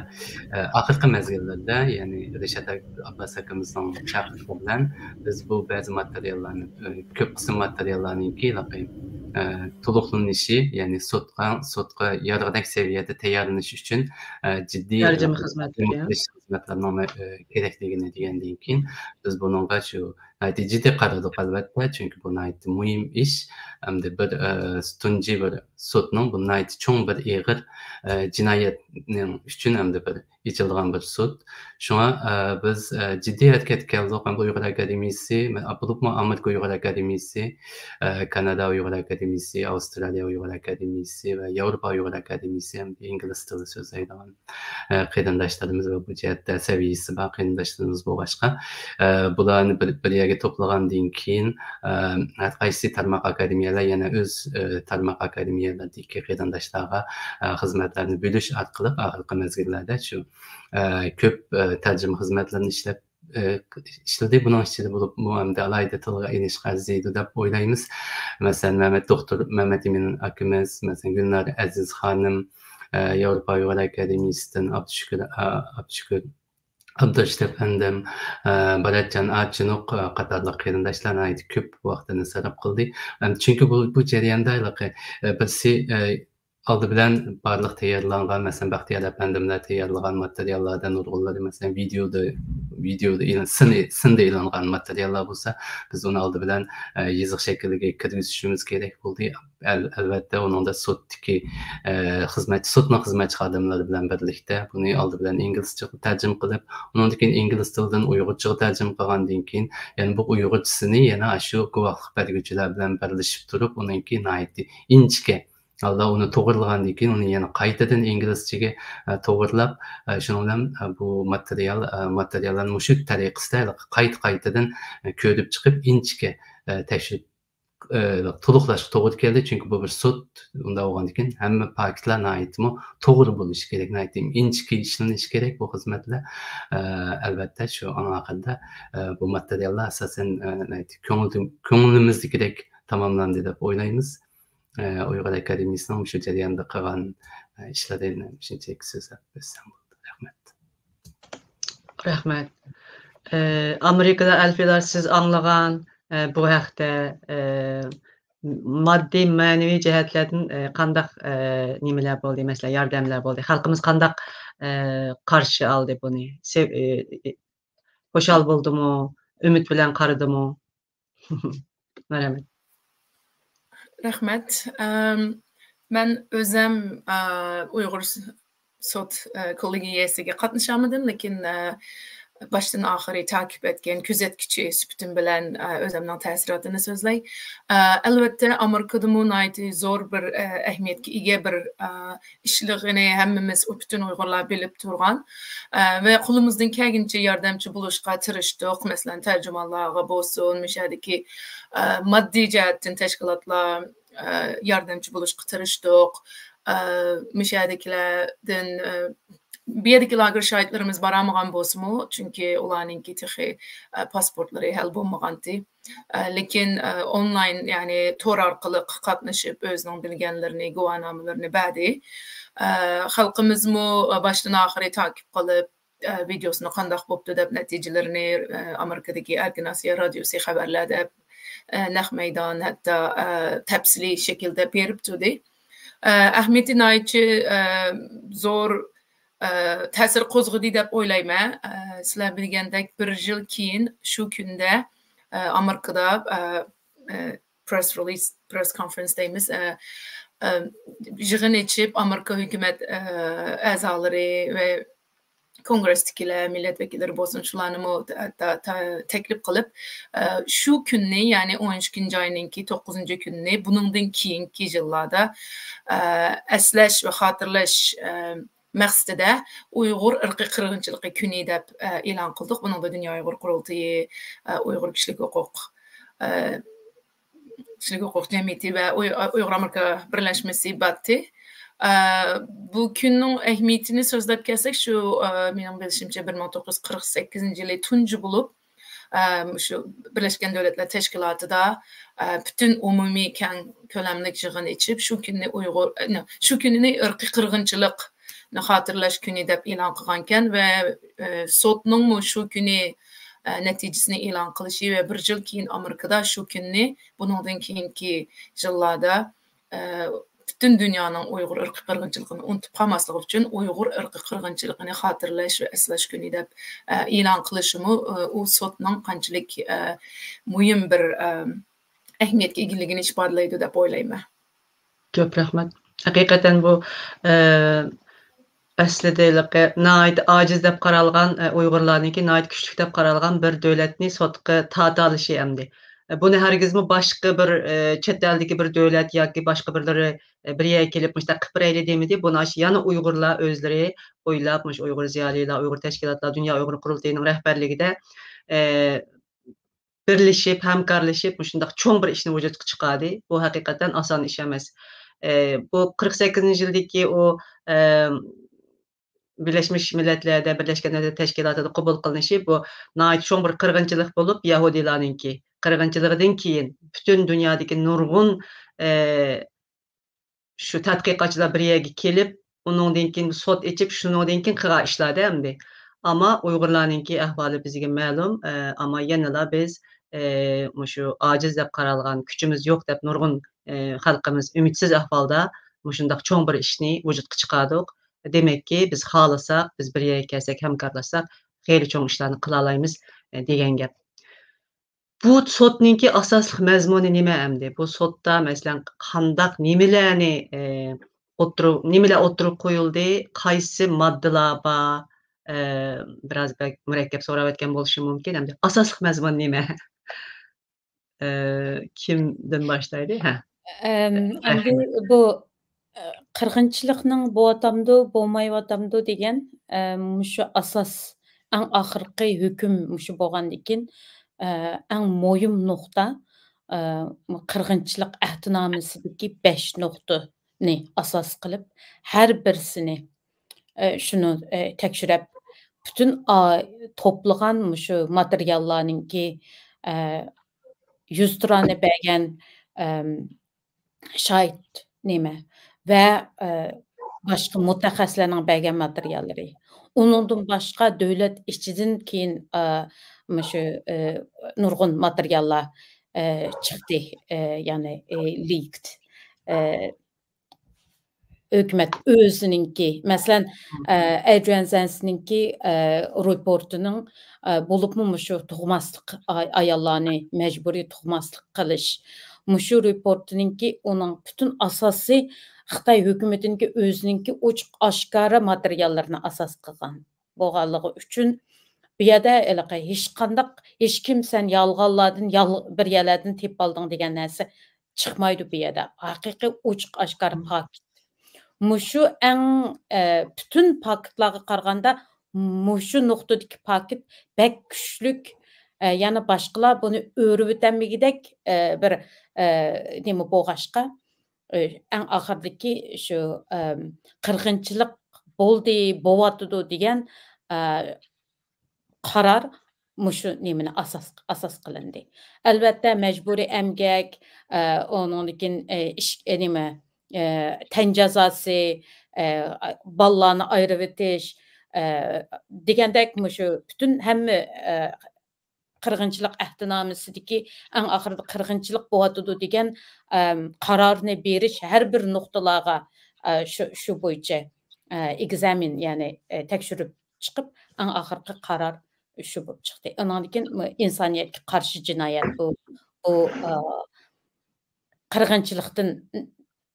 ئە، ئاخىرقى مەزگىللەردە، يەنى رىشات ئابباس ئاكىمىزنىڭ چاقىرىقى بىلەن بىز بۇ بەزى ماتېرىياللارنى، ئە، كۆپ قىسىم ماتېرىياللارنىڭكى ھېلىقى، ئە، تولۇقلىنىشى، يەنى سوتقا، سوتقا يارىغۇدەك سەۋىيەدە تەييارلىنىش ئۈچۈن، ئە، جىددىي، ئە، تەرجىمە خىزمەتلىرى. خىزمەتلەرنىڭ، ئە، كېرەكلىكىنى دېگەندىن كېيىن، بىز بۇنىڭغا شۇ ناھايىتى جىددىي قارىدۇق، ئەلۋەتتە، چۈنكى بۇ ناھايىتى مۇھىم ئىش. ئەمدى بىر، ئە، تۇنجى بىر سوتنىڭ، بۇ ناھايىتى چوڭ بىر ئېغىر، ئە، جىنايەتنىڭ ئۈچۈن ئەمدى بىر ئېچىلغان بىر سوت. شۇڭا، ئە، بىز، ئە، جىددىي ھەرىكەتكە كەلدۇق. ھەم ئۇيغۇر ئاكادېمىيىسى، بولۇپمۇ ئامېرىكا ئۇيغۇر ئاكادېمىيىسى، ئە، كانادا ئۇيغۇر ئاكادېمىيىسى، ئاۋسترالىيە ئۇيغۇر ئاكادېمىيىسى ۋە ياۋروپا ئۇيغۇر ئاكادېمىيىسى ھەم ئىنگلىز تىلى سۆزلەيدىغان، ئە، قېرىنداشلىرىمىز ۋە بۇ جەھەتتە سەۋىيەسى بار قېرىنداشلىرىمىز بولغاچقا، ئە، بۇلارنى بىر، بىر يەرگە توپلىغاندىن كېيىن، ئە، ھەر قايسى تارماق ئاكادېمىيەلەر يەنە ئۆز، ئە، تارماق ئاكادېمىيەلەردىكى قېرىنداشلارغا، ئە، خىزمەتلەرنى بۆلۈش ئارقىلىق ئاخىرقى مەزگىللەردە شۇ، ئە، كۆپ، ئە، تەرجىمە خىزمەتلىرىنى ئىشلەپ، ئە، ئىشلىدى. بۇنىڭ ئىچىدە بولۇپمۇ ئەمدى ئالاھىدە تىلغا ئېلىشقا ئەرزىيدۇ دەپ ئويلايمىز. مەسىلەن، مەمەت دوختۇر، مەمەت ئىمىن ئاكىمىز، مەسىلەن، گۈلنار ئەزىز خانىم، ئە، ياۋروپا ئۇيغۇر ئاكادېمىيىسىدىن ئابدۇشۈكۈر، ئا، ئابدۇشۈكۈر ئابدۇرېشىت ئەپەندىم، ئە، باراتجان ئاچىنوق، ئە، قاتارلىق قېرىنداشلار ناھايىتى كۆپ ۋاقتىنى سەرپ قىلدى. ئەم، چۈنكى بۇ، بۇ جەرياندا ھېلىقى، ئە، بىرسى، ئە، ئالدى بىلەن بارلىق تەييارلانغان، مەسىلەن، بەختىيار ئەپەندىملەر تەييارلىغان ماتېرىياللاردىن نۇرغۇنلىرى، مەسىلەن، ۋىدېيودا، ۋىدېيودا ئېلان-، سىنى-، سىندا ئېلانغان ماتېرىياللار بولسا، بىز ئۇنى ئالدى بىلەن، ئە، يېزىق شەكلىگە كىرگۈزۈشىمىز كېرەك بولدى. ئەل-، ئەلۋەتتە، ئۇنىڭدا سوتتىكى، ئە، خىزمەتچى، سوتنىڭ خىزمەتچى خادىملىرى بىلەن بىرلىكتە بۇنى ئالدى بىلەن ئىنگلىزچە تەرجىمە قىلىپ، ئۇنىڭدىن كېيىن ئىنگلىز تىلىدىن ئۇيغۇرچىغا تەرجىمە قىلغاندىن كېيىن، يەنە بۇ ئۇيغۇرچىسىنى يەنە ئاشۇ گۇۋاھلىق بەرگۈچىلەر بىلەن بىرلىشىپ تۇرۇپ، ئۇنىڭكى ناھايىتى ئىنچىكە ھالدا ئۇنى توغرىلىغاندىن كېيىن، ئۇنى يەنە قايتىدىن ئىنگلىزچىگە، ئە، توغرىلاپ، ئە، شۇنىڭ بىلەن، ئە، بۇ ماتېرىيال، ئە، ماتېرىياللارنى مۇشۇ تەرىقىسىدە قايتا-قايتىدىن، ئە، كۆرۈپ چىقىپ، ئىنچىكە، ئە، تەكشۈرۈپ، ئە، تولۇقلاشقا توغرا كەلدى. چۈنكى بۇ بىر سوت، ئۇنداق بولغاندىن كېيىن ھەممە پاكىتلار ناھايىتىمۇ توغرا بولۇشى كېرەك، ناھايىتى ئىنچىكە ئىشلىنىشى كېرەك بۇ خىزمەتلەر. ئە، ئەلۋەتتە، شۇ ئەڭ ئاخىرىدا، ئە، بۇ ماتېرىياللار ئاساسەن، ئە، ناھايىتى كۆڭۈل-، كۆڭلىمىزدىكىدەك تاماملاندى دەپ ئويلايمىز. ئە، ئۇيغۇر ئاكادېمىيىسىنىڭ مۇشۇ جەرياندا قىلغان، ئە، ئىشلىرىنى شۇنچىلىك سۆزلەپ ئۆتسەم بولدى. رەھمەت. رەھمەت. ئە، ئامېرىكىدا ئەلفىيلار سىز ئاڭلىغان، ئە، بۇ ھەقتە، ئە، ماددىي، مەنىۋى جەھەتلەردىن، ئە، قانداق، ئە، نېمىلەر بولدى، مەسىلەن، ياردەملەر بولدى؟ خەلقىمىز قانداق، ئە، قارشى ئالدى بۇنى؟ سېۋ-، ئە، ئە، خۇشال بولدىمۇ؟ ئۈمىد بىلەن قارىدىمۇ؟ مەرھەمەت. رەھمەت. ئەم، مەن ئۆزەم، ئە، ئۇيغۇر س-، سوت، ئە، كوللېگىيەسىگە قاتنىشالمىدىم، لېكىن، ئە، باشتىن ئاخىرى تاقىپ ئەتكەن كۆزەتكۈچى سۈپىتىم بىلەن، ئە، ئۆزەمنىڭ تەسىراتىنى سۆزلەي. ئە، ئەلۋەتتە، ئامېرىكىدىمۇ ناھايىتى زور بىر، ئە، ئەھمىيەتكە ئىگە بىر، ئە، ئىشلىقىنى ھەممىمىز، پۈتۈن ئۇيغۇرلار بىلىپ تۇرغان، ئە، ۋە قولىمىزدىن كەلگىنىچە ياردەمچى بولۇشقا تىرىشتۇق. مەسىلەن، تەرجىمانلارغا بولسۇن، مۇشۇ يەردىكى، ئە، ماددىي جەھەتتىن تەشكىلاتلار، ئە، ياردەمچى بولۇشقا تىرىشتۇق. ئە، مۇشۇ يەردىكىلەردىن، ئە، بۇ يەردىكى لاگېر شاھىتلىرىمىز بارالمىغان بولسىمۇ، چۈنكى ئۇلارنىڭكى تېخى، ئە، پاسپورتلىرى ھەل بولمىغانتى. ئە، لېكىن، ئە، ئونلاين، يەنى تور ئارقىلىق قاتنىشىپ، ئۆزىنىڭ بىلگەنلىرىنى، گۇۋاھنامىلىرىنى بەردى. ئە، خەلقىمىزمۇ، ئە، باشتىن ئاخىرى تاقىپ قىلىپ، ئە، ۋىدېيوسىنى قانداق بوپتۇ دەپ نەتىجىلىرىنى، ئە، ئامېرىكىدىكى ئەركىن ئاسىيا رادىيوسى خەۋەرلەر دەپ، ئە، نەق مەيدان، ھەتتا، ئە، تەپسىلىي شەكىلدە بېرىپ تۇردى. ئە، ئەھمىيىتى ناھايىتى، ئە، زور، ئە، تەسىر قوزغىدى دەپ ئويلايمەن. ئە، سىلەر بىلگەندەك، بىر يىل كېيىن شۇ كۈندە، ئە، ئامېرىكىدا، ئە، ئە، پرېس رېلىز، پرېس كونفېرېنس دەيمىز، ئە، ئە، يىغىن ئېچىپ، ئامېرىكا ھۆكۈمەت، ئە، ئەزالىرى ۋە كونگرېستىكىلەر، مىللەت ۋەكىللىرى بولسۇن، شۇلارنىمۇ تا-، تا-، تەكلىپ قىلىپ، ئە، شۇ كۈننى، يەنى ئون ئىككىنچى ئاينىڭكى توققۇزىنچى كۈنىنى، بۇنىڭدىن كېيىنكى يىللاردا، ئە، ئەسلەش ۋە خاتىرىلەش، ئە، مەقسىتىدە ئۇيغۇر ئىرقىي قىرغىنچىلىقى كۈنى دەپ، ئە، ئېلان قىلدۇق. بۇنىڭدا دۇنيا ئۇيغۇر قۇرۇلتىيى، ئە، ئۇيغۇر كىشىلىك ھوقۇق، ئە، كىشىلىك ھوقۇق جەمئىيىتى ۋە ئۇي-، ئۇيغۇر ئامېرىكا بىرلەشمىسى باتتى. ئە، بۇ كۈننىڭ ئەھمىيىتىنى سۆزلەپ كەلسەك، شۇ، ئە، مېنىڭ بىلىشىمچە، بىر مىڭ توققۇز يۈز قىرىق سەككىزىنچى يىلى تۇنجى بولۇپ، ئە، مۇشۇ بىرلەشكەن دۆلەتلەر تەشكىلاتىدا، ئە، پۈتۈن ئومۇمىي كەڭ كۆلەملىك يىغىن ئېچىپ، شۇ كۈننى ئۇيغۇر، ئە، نو، شۇ كۈنىنى ئىرقىي قىرغىنچىلىق خاتىرىلەش كۈنى دەپ ئېلان قىلغانىكەن ۋە، ئە، سوتنىڭمۇ شۇ كۈنى، ئە، نەتىجىسىنى ئېلان قىلىشى ۋە بىر يىل كېيىن ئامېرىكىدا شۇ كۈننى بۇنىڭدىن كېيىنكى يىللاردا، ئە، پۈتۈن دۇنيانىڭ ئۇيغۇر ئىرقىي قىرغىنچىلىقىنى ئۇنتۇپ قالماسلىقى ئۈچۈن ئۇيغۇر ئىرقىي قىرغىنچىلىقىنى خاتىرىلەش ۋە ئەسلەش كۈنى دەپ، ئە، ئېلان قىلىشىمۇ، ئە، ئۇ سوتنىڭ قانچىلىك، ئە، مۇھىم بىر، ئە، ئەھمىيەتكە ئىگىلىكىنى ئىپادىلەيدۇ دەپ ئويلايمەن. كۆپ رەھمەت. ھەقىقەتەن بۇ، ئە، ئەسلىدە ھېلىقى ناھايىتى ئاجىز دەپ قارالغان، ئە، ئۇيغۇرلارنىڭكى ناھايىتى كۈچلۈك دەپ قارالغان بىر دۆلەتنى سوتقا تارتالىشى ئەمدى. ئە، بۇنى ھەرگىزمۇ باشقا بىر، ئە، چەت ئەلدىكى بىر دۆلەت ياكى باشقا بىرلىرى، ئە، بىر يەرگە كېلىپ مۇشۇنداق قىلىپ بېرەيلى دېمىدى. بۇنى ئاشۇ يەنە ئۇيغۇرلار ئۆزلىرى ئويلاپ، مۇشۇ ئۇيغۇر زىيالىيلار، ئۇيغۇر تەشكىلاتلار، دۇنيا ئۇيغۇر قۇرۇلتىيىنىڭ رەھبەرلىكىدە، ئە، بىرلىشىپ، ھەمكارلىشىپ مۇشۇنداق چوڭ بىر ئىشنى ۋۇجۇدقا چىقاردى. بۇ ھەقىقەتەن ئاسان ئىش ئەمەس. ئە، بۇ قىرىق سەككىزىنچى يىلدىكى ئۇ، ئە، بىرلەشمىش مىللەتلەردە، بىرلەشكەن دۆلەتلەر تەشكىلاتىدا قوبۇل قىلىنىشى، بۇ ناھايىتى چوڭ بىر قىرغىنچىلىق بولۇپ، يەھۇدىيلارنىڭكى قىرغىنچىلىقىدىن كېيىن پۈتۈن دۇنيادىكى نۇرغۇن، ئە، شۇ تەتقىقاتچىلار بىر يەرگە كېلىپ، ئۇنىڭدىن كېيىن سوت ئېچىپ، شۇنىڭدىن كېيىن قىلغان ئىشلاردە ئەمدى. ئەمما ئۇيغۇرلارنىڭكى ئەھۋالى بىزگە مەلۇم. ئە، ئەمما يەنىلا بىز، ئە، مۇشۇ ئاجىز دەپ قارالغان، كۈچىمىز يوق دەپ نۇرغۇن، ئە، خەلقىمىز ئۈمىدسىز ئەھۋالدا مۇشۇنداق چوڭ بىر ئىشنى ۋۇجۇدقا چىقاردۇق. دېمەككى، بىز خالىساق، بىز بىر يەرگە كەلسەك، ھەمكارلاشساق، خېلى چوڭ ئىشلارنى قىلالايمىز، ئە، دېگەن گەپ. بۇ سوتنىڭكى ئاساسلىق مەزمۇنى نېمە ئەمدى؟ بۇ سوتتا، مەسىلەن، قانداق نېمىلەرنى، ئە، ئوتتۇرا-، نېمىلەر ئوتتۇرىغا قويۇلدى؟ قايسى ماددىلار بار؟ ئە، بىراز بەك مۇرەككەپ سوراۋەتكەن بولۇشۇم مۇمكىن. ئەمدى ئاساسلىق مەزمۇن نېمە؟ ئە، كىمدىن باشلايلى؟ ھە. ئەم، ئەمدى رەھمەت. بۇ، ئە، قىرغىنچىلىقنىڭ بولۇۋاتامدۇ، بولمايۋاتامدۇ دېگەن، ئە، مۇشۇ ئاساس، ئەڭ ئاخىرقى ھۆكۈم مۇشۇ بولغاندىكىن، ئە، ئەڭ مۇھىم نۇقتا، ئە، قىرغىنچىلىق ئەھدىنامىسىدىكى بەش نۇقتىنى ئاساس قىلىپ، ھەر بىرسىنى، ئە، شۇنى، ئە، تەكشۈرۈپ، پۈتۈن ئا-، توپلىغان مۇشۇ ماتېرىياللارنىڭكى، ئە، يۈزتۇرانە بەرگەن، ئەم، شاھىت نېمە ۋە، ئە، باشقا مۇتەخەسسىسلەرنىڭ بەرگەن ماتېرىياللىرى. ئۇنىڭدىن باشقا دۆلەت ئىچىدىن كېيىن، ئە، مۇشۇ، ئە، نۇرغۇن ماتېرىياللار، ئە، چىقتى، ئە، يەنى، ئە، لىكت. ئە، ھۆكۈمەت ئۆزىنىڭكى، مەسىلەن، ئە، ئەدرىيان زەنسنىڭكى، ئە، رېپورتىنىڭ، ئە، بولۇپمۇ مۇشۇ تۇغماسلىق، ئاي-، ئاياللارنى مەجبۇرىي تۇغماسلىق قىلىش. مۇشۇ رېپورتىنىڭكى ئۇنىڭ پۈتۈن ئاساسى خىتاي ھۆكۈمىتىنىڭكى ئۆزىنىڭكى ئوچۇق ئاشكارا ماتېرىياللىرىنى ئاساس قىلغان بولغانلىقى ئۈچۈن، بۇ يەردە ھېلىقى ھېچقانداق، ھېچكىم سەن يالغانلاردىن، يال-، بىر يەرلەردىن تېپىپ ئالدىڭ دېگەن نەرسە چىقمايدۇ بۇ يەردە. ھەقىقىي ئوچۇق ئاشكارا پاكىت. مۇشۇ ئەڭ، ئە، پۈتۈن پاكىتلارغا قارىغاندا مۇشۇ نۇقتىدىكى پاكىت بەك كۈچلۈك، ئە، يەنى باشقىلار بۇنى ئۆرۈۋېتەلمىگۈدەك، ئە، بىر، ئە، نېمە بولغاچقا، ئە، ئەڭ ئاخىرىدىكى شۇ، ئەم، قىرغىنچىلىق بولدى، بوۋاتىدۇ دېگەن، ئە، قارار مۇشۇ نېمىنى ئاساس، ئاساس قىلىندى. ئەلۋەتتە، مەجبۇرىي ئەمگەك، ئە، ئۇنىڭدىن كېيىن، ئە، ئىش، ئە، نېمە، ئە، تەن جازاسى، ئە، بالىلارنى ئايرىۋېتىش، ئە، دېگەندەك مۇشۇ پۈتۈن ھەممە، ئە، قىرغىنچىلىق ئەھدىنامىسىدىكى ئەڭ ئاخىرىدا قىرغىنچىلىق بولۇۋاتىدۇ دېگەن، ئەم، قارارنى بېرىش ھەر بىر نۇقتىلارغا، ئە، شۇ، شۇ بويىچە، ئە، ئېگزامىن، يەنى، ئە، تەكشۈرۈپ چىقىپ، ئەڭ ئاخىرقى قارار شۇ بولۇپ چىقتى. ئانىڭدىن كېيىن ئىنسانىيەتكە قارشى جىنايەت بۇ، بۇ، ئە، قىرغىنچىلىقتىن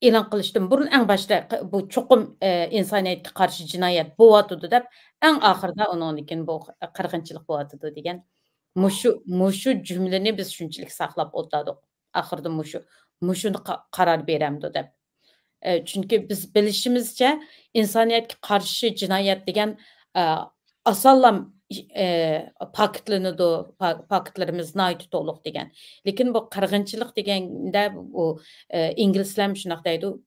ئېلان قىلىشتىن بۇرۇن ئەڭ باشتا ق-، بۇ چوقۇم، ئە، ئىنسانىيەتكە قارشى جىنايەت بولۇۋاتىدۇ دەپ، ئەڭ ئاخىرىدا ئۇنىڭدىن كېيىن بۇ قىرغىنچىلىق بولۇۋاتىدۇ دېگەن مۇشۇ، مۇشۇ جۈملىنى بىز شۇنچىلىك ساقلاپ ئولتۇردۇق. ئاخىرىدا مۇشۇ، مۇشۇنى قا-، قارار بېرەمدۇ دەپ. ئە، چۈنكى بىز بىلىشىمىزچە، ئىنسانىيەتكە قارشى جىنايەت دېگەن، ئە، ئاسانلا، ئە، پاكىتلىنىدۇ، پا-، پاكىتلىرىمىز ناھايىتى تولۇق دېگەن. لېكىن بۇ قىرغىنچىلىق دېگەندە، بۇ، ئە، ئىنگلىزلەر شۇنداق دەيدۇ،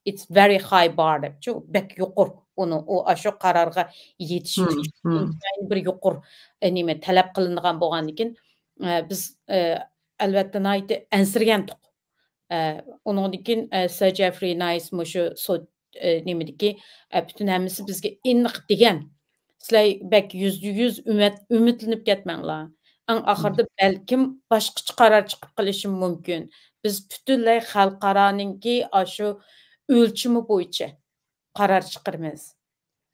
it's very high bar دەپچۇ، بەك يۇقىرى. ئۇنى، ئۇ ئاشۇ قارارغا يېتىش ئۈچۈن ئىنتايىن بىر يۇقىرى، ئە، نېمە، تەلەپ قىلىنىدىغان بولغاندىكىن، ئە، بىز، ئە، ئەلۋەتتە ناھايىتى ئەنسىرىگەنتۇق. ئە، ئۇنىڭدىن كېيىن، ئە، سىر جېفرى نايس مۇشۇ سوت، ئە، نېمىدىكى، ئە، پۈتۈن ھەممىسى بىزگە ئېنىق دېگەن. سىلەر بەك يۈزدە يۈز ئۈمىد-، ئۈمىدلىنىپ كەتمەڭلار. ئەڭ ئاخىرىدا بەلكىم باشقىچە قارار چىقىپ قېلىشى مۇمكىن. بىز پۈتۈنلەي خەلقئارانىڭكى ئاشۇ ئۆلچىمى بويىچە قارار چىقىرىمىز.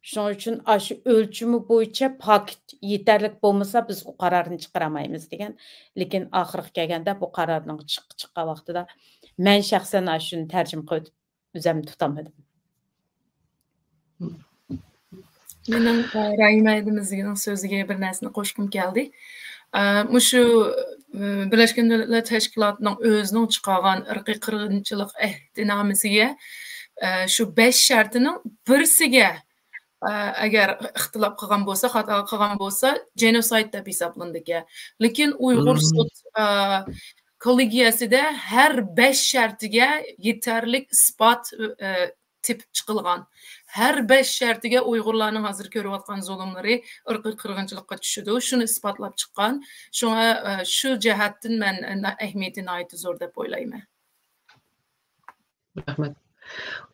شۇنىڭ ئۈچۈن ئاشۇ ئۆلچىمى بويىچە پاكىت يېتەرلىك بولمىسا، بىز ئۇ قارارنى چىقىرالمايمىز دېگەن. لېكىن ئاخىرغا كەلگەندە بۇ قارارنىڭ چىق-، چىققان ۋاقتىدا مەن شەخسەن ئاشۇنى تەرجىمە قىلىپ ئۆزۈم تۇتالمىدىم. مېنىڭ، ئە، رەھىمە ھەيدىمىزگىنىڭ سۆزىگە بىر نەرسىنى قوشقۇم كەلدى. ئە، مۇشۇ، ئە، بىرلەشكەن دۆلەتلەر تەشكىلاتىنىڭ ئۆزىنىڭ چىقارغان ئىرقىي قىرغىنچىلىق ئەھدىنامىسىگە، ئە، شۇ بەش شەرتىنىڭ بىرسىگە، ئە، ئەگەر ئىختىلاپ قىلغان بولسا، خاتا قىلغان بولسا، جېنوسايد دەپ ھېسابلىنىدىكەن. لېكىن ئۇيغۇر سوت، ئە، كوللېگىيەسىدە ھەر بەش شەرتىگە يېتەرلىك ئىسپات، ئە، تېپىپ چىقىلغان. ھەر بەش شەرتىگە ئۇيغۇرلارنىڭ ھازىر كۆرۈۋاتقان زۇلۇملىرى ئىرقىي قىرغىنچىلىققا چۈشىدۇ. شۇنى ئىسپاتلاپ چىققان. شۇڭا، ئە، شۇ جەھەتتىن مەن، ئە، ئەھمىيىتى ناھايىتى زور دەپ ئويلايمەن. رەھمەت.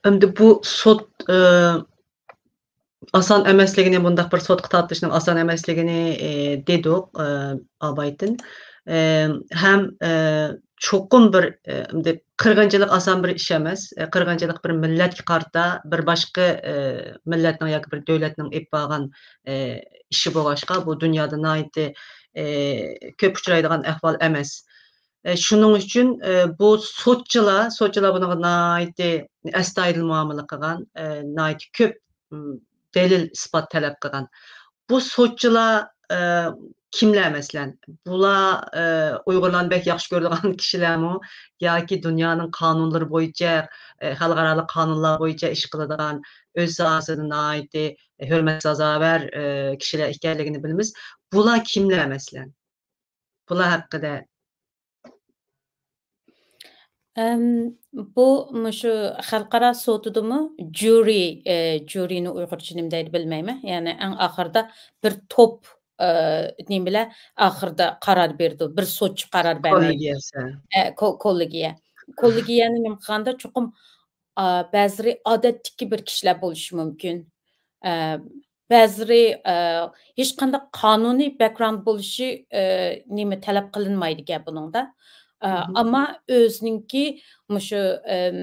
ئەمدى بۇ سوت، ئە، ئاسان ئەمەسلىكىنى، بۇنداق بىر سوتقا تارتىشنىڭ ئاسان ئەمەسلىكىنى، ئە، دېدۇق، ئە، ئابايتىن. ئە، ھەم، ئە، چوقۇم بىر، ئە، ئەمدى قىرغىنچىلىق ئاسان بىر ئىش ئەمەس. ئە، قىرغىنچىلىق بىر مىللەتكە قارىتا بىر باشقا، ئە، مىللەتنىڭ ياكى بىر دۆلەتنىڭ ئېلىپ بارغان، ئە، ئىشى بولغاچقا، بۇ دۇنيادا ناھايىتى، ئە، كۆپ ئۇچرايدىغان ئەھۋال ئەمەس. ئە، شۇنىڭ ئۈچۈن، ئە، بۇ سوتچىلار، سوتچىلار بۇنىڭغا ناھايىتى ئەستايىدىل مۇئامىلە قىلغان، ئە، ناھايىتى كۆپ، ئىم، دەلىل، ئىسپات تەلەپ قىلغان. بۇ سوتچىلار، ئە، كىملەر مەسىلەن؟ بۇلار، ئە، ئۇيغۇرلارنى بەك ياخشى كۆرىدىغان كىشىلەرمۇ ياكى دۇنيانىڭ قانۇنلىرى بويىچە، ئە، خەلقئارالىق قانۇنلار بويىچە ئىش قىلىدىغان، ئۆز ساھەسىدە ناھايىتى ھۆرمەتكە سازاۋەر، ئە، كىشىلەر ئىكەنلىكىنى بىلىمىز. بۇلار كىملەر مەسىلەن؟ بۇلار ھەققىدە. ئەم، بۇ مۇشۇ خەلقئارا سوتىدىمۇ جۇرى، ئە، جۇرىنى ئۇيغۇرچە نېمە دەيدۇ بىلمەيمەن. يەنى ئەڭ ئاخىرىدا بىر توپ، ئە، نېمىلەر ئاخىرىدا قارار بېرىدۇ. بىر سوتچى قارار بەرمەيدۇ. كوللېگىيەسى. ئە، كو-، كوللېگىيە. كوللېگىيەنى نېمە قىلغاندا چوقۇم، ئا، بەزىلىرى ئادەتتىكى بىر كىشىلەر بولۇشى مۇمكىن. ئە، بەزىلىرى، ئە، ھېچقانداق قانۇنىي بەكگراۋند بولۇشى، ئە، نېمە تەلەپ قىلىنمايدىكەن بۇنىڭدا. ئە، ئەمما ئۆزىنىڭكى مۇشۇ، ئەم،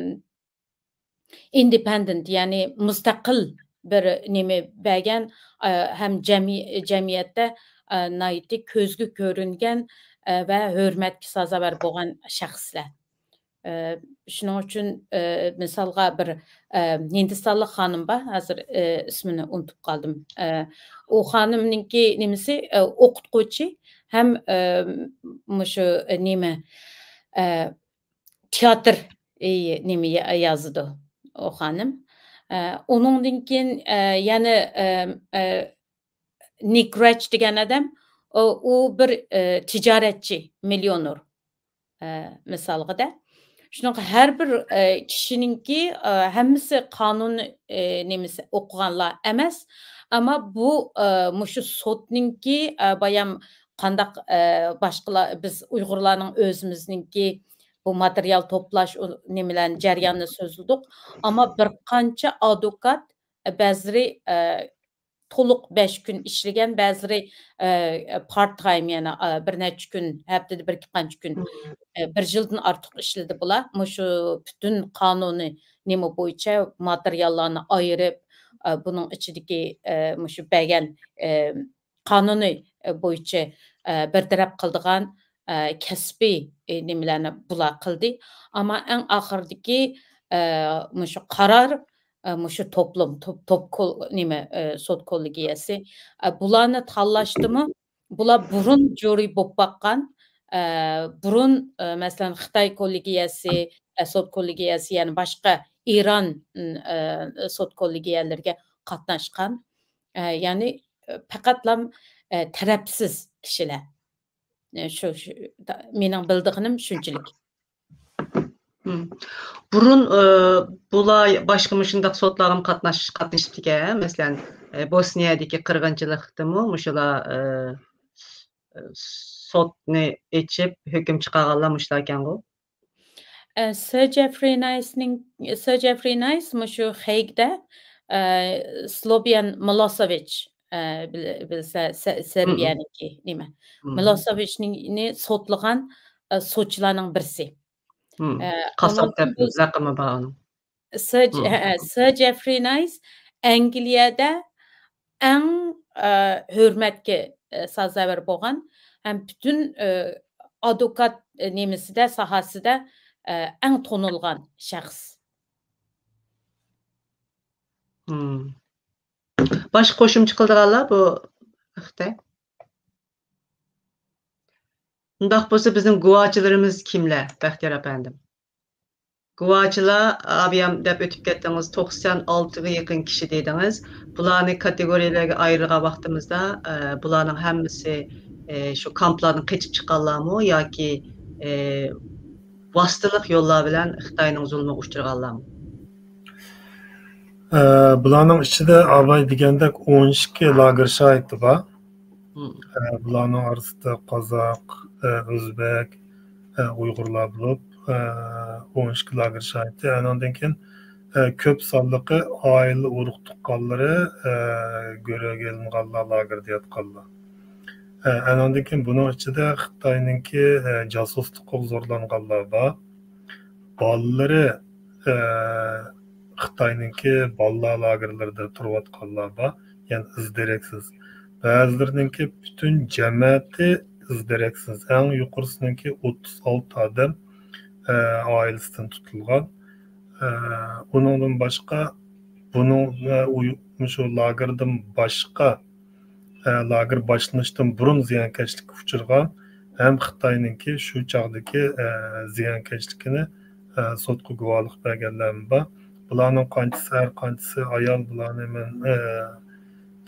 ئىندېپەندېنت، يەنى مۇستەقىل بىر نېمە بەرگەن، ئە، ھەم جەمئىي-، جەمئىيەتتە، ئە، ناھايىتى كۆزگە كۆرۈنگەن، ئە، ۋە ھۆرمەتكە سازاۋەر بولغان شەخسلەر. ئە، شۇنىڭ ئۈچۈن، ئە، مىسالغا بىر، ئە، ھىندىستانلىق خانىم بار، ھازىر، ئە، ئىسمىنى ئۇنتۇپ قالدىم. ئە، ئۇ خانىمنىڭكى نېمىسى، ئە، ئوقۇتقۇچى ھەم، ئە، مۇشۇ، ئە، نېمە، ئە، تىياتىر، ئى، نېمە يا-، يازىدۇ ئۇ خانىم. ئە، ئۇنىڭدىن كېيىن، ئە، يەنە، ئە، ئە، نىك رەچ دېگەن ئادەم، ئۇ، ئۇ بىر، ئە، تىجارەتچى، مىليونېر، ئە، مىسالغىدە. شۇنىڭغا ھەر بىر، ئە، كىشىنىڭكى، ئە، ھەممىسى قانۇن، ئە، نېمىسى ئوقۇغانلار ئەمەس، ئەمما بۇ، ئە، مۇشۇ سوتنىڭكى، ئە، بايام قانداق، ئە، باشقىلار، بىز ئۇيغۇرلارنىڭ ئۆزىمىزنىڭكى بۇ ماتېرىيال توپلاش، ئۇ نېمىلەرنى، جەرياننى سۆزلىدۇق. ئەمما بىر قانچە ئادۋوكات، ئە، بەزىلىرى، ئە، تولۇق بەش كۈن ئىشلىگەن، بەزىلىرى، ئە، پارت تايم، يەنى، ئە، بىر نەچچە كۈن، ھەپتىدە بىر ئىككى قانچە كۈن، ئە، بىر يىلدىن ئارتۇق ئىشلىدى بۇلار. مۇشۇ پۈتۈن قانۇنىي نېمە بويىچە ماتېرىياللارنى ئايرىپ، ئە، بۇنىڭ ئىچىدىكى، ئە، مۇشۇ بەرگەن، ئە، قانۇنى، ئە، بويىچە، ئە، بىر تەرەپ قىلىدىغان، ئە، كەسپىي، ئە، نېمىلەرنى بۇلار قىلدى. ئەمما ئەڭ ئاخىرىدىكى، ئە، مۇشۇ قارار، ئە، مۇشۇ توپلۇم، توپ، توپ كول-، نېمە، ئە، سوت كوللېگىيەسى، ئە، بۇلارنى تاللاشتىمۇ، بۇلار بۇرۇن جۇرى بولۇپ باققان، ئە، بۇرۇن، ئە، مەسىلەن، خىتاي كوللېگىيەسى، ئە، سوت كوللېگىيەسى، يەنى باشقا ئىران، ئە، سوت كوللېگىيەلىرىگە قاتناشقان، ئە، يەنى، ئە، پەقەتلا، ئە، تەرەپسىز كىشىلەر. ئە، شۇ، شۇ، تا-، مېنىڭ بىلىدىغىنىم شۇنچىلىك. بۇرۇن، ئە، بۇلار باشقا مۇشۇنداق سوتلارغىمۇ قاتناش-، قاتنىشىپتىكەن. مەسىلەن، ئە، بوسنىيەدىكى قىرغىنچىلىقتىمۇ مۇشۇلار، ئە، ئە، سوتنى ئېچىپ، ھۆكۈم چىقارغانلار مۇشۇلاركەنغۇ؟ ئە، سىر جېفرى نايسنىڭ، سىر جېفرى نايس مۇشۇ خېيگدە، ئە، سلوبيان مىلوسېۋىچ، ئە، بىل-، بىلسە، سە-، سېربىيەنىڭكى نېمە؟ مىلوسېۋىچنى سوتلىغان، ئە، سوتچىلارنىڭ بىرسى. ئە، قاسساپ دەپ لەقىمى بار ئۇنىڭ. سىر ج-، ھە، سىر جېفرى نايس ئەنگلىيەدە ئەڭ، ئە، ھۆرمەتكە، ئە، سازاۋەر بولغان ھەم پۈتۈن، ئە، ئادۋوكات، ئە، نېمىسىدە، ساھەسىدە، ئە، ئەڭ تونۇلغان شەخس. باشقا قوشۇمچە قىلىدىغانلار بۇ ھەقتە؟ ئۇنداق بولسا بىزنىڭ گۇۋاچىلىرىمىز كىملەر، بەختىيار ئەپەندىم؟ گۇۋاچىلار، ئابىيام دەپ ئۆتۈپ كەتتىڭىز، توقسان ئالتىغا يېقىن كىشى دېدىڭىز. بۇلارنى كاتېگورىيەلەرگە ئايرىغان ۋاقتىمىزدا، ئە، بۇلارنىڭ ھەممىسى، ئە، شۇ كامپلاردىن قېچىپ چىققانلارمۇ ياكى، ئە، ۋاسىتىلىق يوللار بىلەن خىتاينىڭ زۇلمىغا ئۇچرىغانلارمۇ؟ ئە، بۇلارنىڭ ئىچىدە ئاباي دېگەندەك ئون ئىككى لاگېر شاھىتى بار. ئە، بۇلارنىڭ ئارىسىدا قازاق، ئە، ئۆزبەك، ئە، ئۇيغۇرلار بولۇپ، ئە، ئون ئىككى لاگېر شاھىتى. ئەنىڭدىن كېيىن، ئە، كۆپ سانلىقى ئائىلە ئۇرۇق تۇغقانلىرى، ئە، گۆرۈگە ئېلىنغانلار، لاگېردا ياتقانلار. ئە، ئەنىڭدىن كېيىن بۇنىڭ ئىچىدە خىتاينىڭكى، ئە، جاسۇسلۇقىغا زورلانغانلار بار. بالىلىرى، ئە، خىتاينىڭكى بالىلار لاگېرلىرىدا تۇرۇۋاتقانلار بار، يەنى ئىز دېرەكسىز. بەزىلىرىنىڭكى پۈتۈن جەمەتى ئىز دېرەكسىز. ئەڭ يۇقىرىسىنىڭكى ئوتتۇز ئالتە ئادەم، ئە، ئائىلىسىدىن تۇتۇلغان. ئە، ئۇنىڭدىن باشقا، بۇنىڭ، ئە، ئۇي-، مۇشۇ لاگېردىن باشقا، ئە، لاگېر باشلىنىشتىن بۇرۇن زىيانكەشلىككە ئۇچرىغان ھەم خىتاينىڭكى شۇ چاغدىكى، ئە، زىيانكەشلىكىنى، ئە، سوتقا گۇۋاھلىق بەرگەنلەرمۇ بار. بۇلارنىڭ قانچىسى، ھەر قانچىسى ئايال، بۇلارنى مەن، ئە،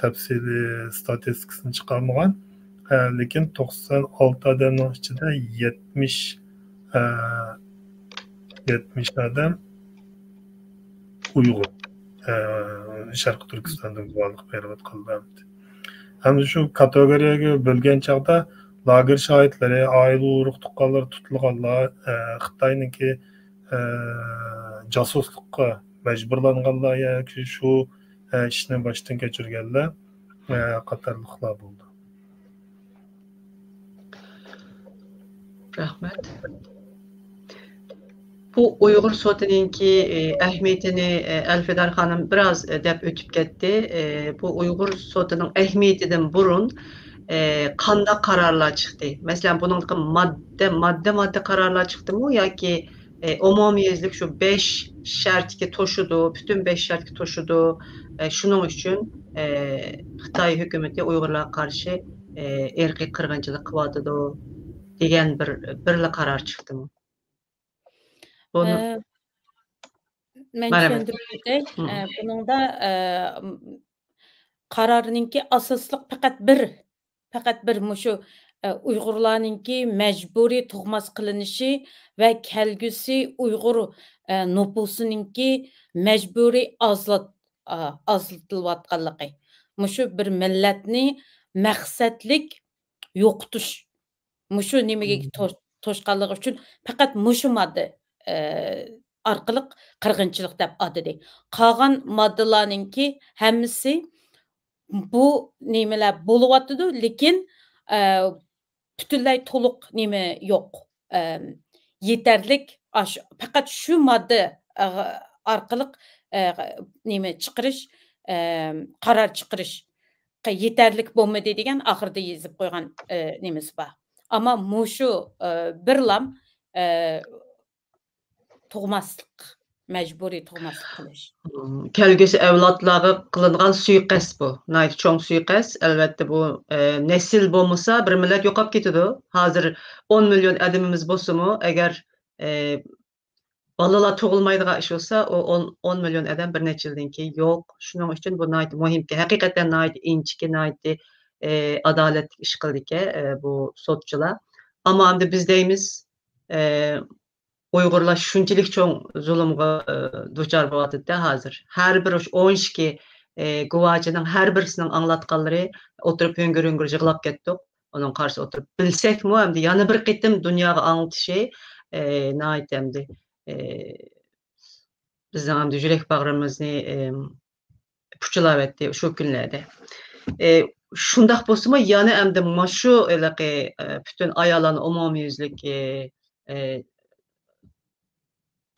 تەپسىلىي ستاتىستىكىسىنى چىقارمىغان. ئە، لېكىن توقسان ئالتە ئادەمنىڭ ئىچىدە يەتمىش، ئە، يەتمىش ئادەم ئۇيغۇر، ئە، شەرقىي تۈركىستاندىن گۇۋاھلىق بېرىۋاتقانلار. ھەمدە شۇ كاتېگورىيەگە بۆلگەن چاغدا لاگېر شاھىتلىرى، ئائىلە ئۇرۇق تۇغقانلىرى تۇتۇلغانلار، ئە، خىتاينىڭكى، ئە، جاسۇسلۇققا مەجبۇرلانغانلار ياكى شۇ، ئە، ئىشنى باشتىن كەچۈرگەنلەر، ئە، قاتارلىقلار بولدى. رەھمەت. بۇ ئۇيغۇر سوتىنىڭكى، ئە، ئەھمىيىتىنى، ئە، ئەلفىدار خانىم بىراز، ئە، دەپ ئۆتۈپ كەتتى. ئە، بۇ ئۇيغۇر سوتىنىڭ ئەھمىيىتىدىن بۇرۇن، ئە، قانداق قارارلار چىقتى؟ مەسىلەن، بۇنىڭدىكى ماددە، ماددە، ماددە قارارلار چىقتىمۇ ياكى، ئە، ئومۇميۈزلۈك شۇ بەش شەرتكە توشىدۇ، پۈتۈن بەش شەرتكە توشىدۇ، ئە، شۇنىڭ ئۈچۈن، ئە، خىتاي ھۆكۈمىتى ئۇيغۇرلارغا قارشى، ئە، ئىرقىي قىرغىنچىلىق قىلىۋاتىدۇ دېگەن بىر، بىرلا قارار چىقتىمۇ؟ بۇنى ئە، مەن مانا چۈشەندۈرۈپ ئۆتەي. ئە، بۇنىڭدا، ئە، م-، قارارنىڭكى ئاساسلىق پەقەت بىر، پەقەت بىر مۇشۇ، ئە، ئۇيغۇرلارنىڭكى مەجبۇرىي تۇغماس قىلىنىشى ۋە كەلگۈسى ئۇيغۇر، ئە، نوپۇسىنىڭكى مەجبۇرىي ئازلات-، ئا، ئازلىتىلىۋاتقانلىقى. مۇشۇ بىر مىللەتنى مەقسەتلىك يوقىتىش. مۇشۇ نېمىگە توش-، توشقانلىقى ئۈچۈن پەقەت مۇشۇ ماددا، ئە، ئارقىلىق قىرغىنچىلىق دەپ ئاتىدى. قالغان ماددىلارنىڭكى ھەممىسى بۇ نېمىلەر بولۇۋاتىدۇ، لېكىن، ئە، پۈتۈنلەي تولۇق نېمە يوق. ئە، يېتەرلىك ئاش-، پەقەت شۇ ماددا، ئە، ئارقىلىق، ئە، نېمە چىقىرىش، ئە، قارار چىقىرىش يېتەرلىك بولمىدى دېگەن ئاخىرىدا يېزىپ قويغان، ئە، نېمىسى بار. ئەمما مۇشۇ، ئە، بىرلام، ئە، تۇغماسلىق، مەجبۇرىي تۇغماسلىق قىلىش. كەلگۈسى ئەۋلادلارغا قىلىنغان سۇيىقەست بۇ. ناھايىتى چوڭ سۇيىقەست. ئەلۋەتتە، بۇ، ئە، نەسىل بولمىسا، بىر مىللەت يوقاپ كېتىدۇ. ھازىر ئون مىليون ئادىمىمىز بولسىمۇ، ئەگەر، ئە، بالىلار تۇغۇلمايدىغان ئىش بولسا، ئۇ ئون، ئون مىليون ئادەم بىر نەچچە يىلدىن كېيىن يوق. شۇنىڭ ئۈچۈن بۇ ناھايىتى مۇھىمكەن. ھەقىقەتەن ناھايىتى ئىنچىكە، ناھايىتى، ئە، ئادالەتلىك ئىش قىلدىكەن، ئە، بۇ سوتچىلار. ئەمما ئەمدى بىز دەيمىز، ئە، ئۇيغۇرلار شۇنچىلىك چوڭ زۇلۇمغا، ئە، دۇچار بولۇۋاتىدۇ ھازىر. ھەر بىر ئون ئىككى، ئە، گۇۋاچىنىڭ ھەر بىرسىنىڭ ئاڭلاتقانلىرى ئولتۇرۇپ ھۆڭگۈر-ھۆڭگۈر يىغلاپ كەتتۇق. ئۇنىڭ قارشىسىدا ئولتۇرۇپ بىلسەكمۇ، ئەمدى يەنە بىر قېتىم دۇنياغا ئاڭلىتىشى، ئە، ناھايىتى ئەمدى، ئە، بىزنىڭ ئەمدى يۈرەك باغرىمىزنى، ئە، پۇچىلاۋەتتى شۇ كۈنلەردە. ئە، شۇنداق بولسىمۇ، يەنە ئەمدى مۇشۇ ھېلىقى، ئە، پۈتۈن ئاياللارنى ئومۇميۈزلۈك، ئە، ئە،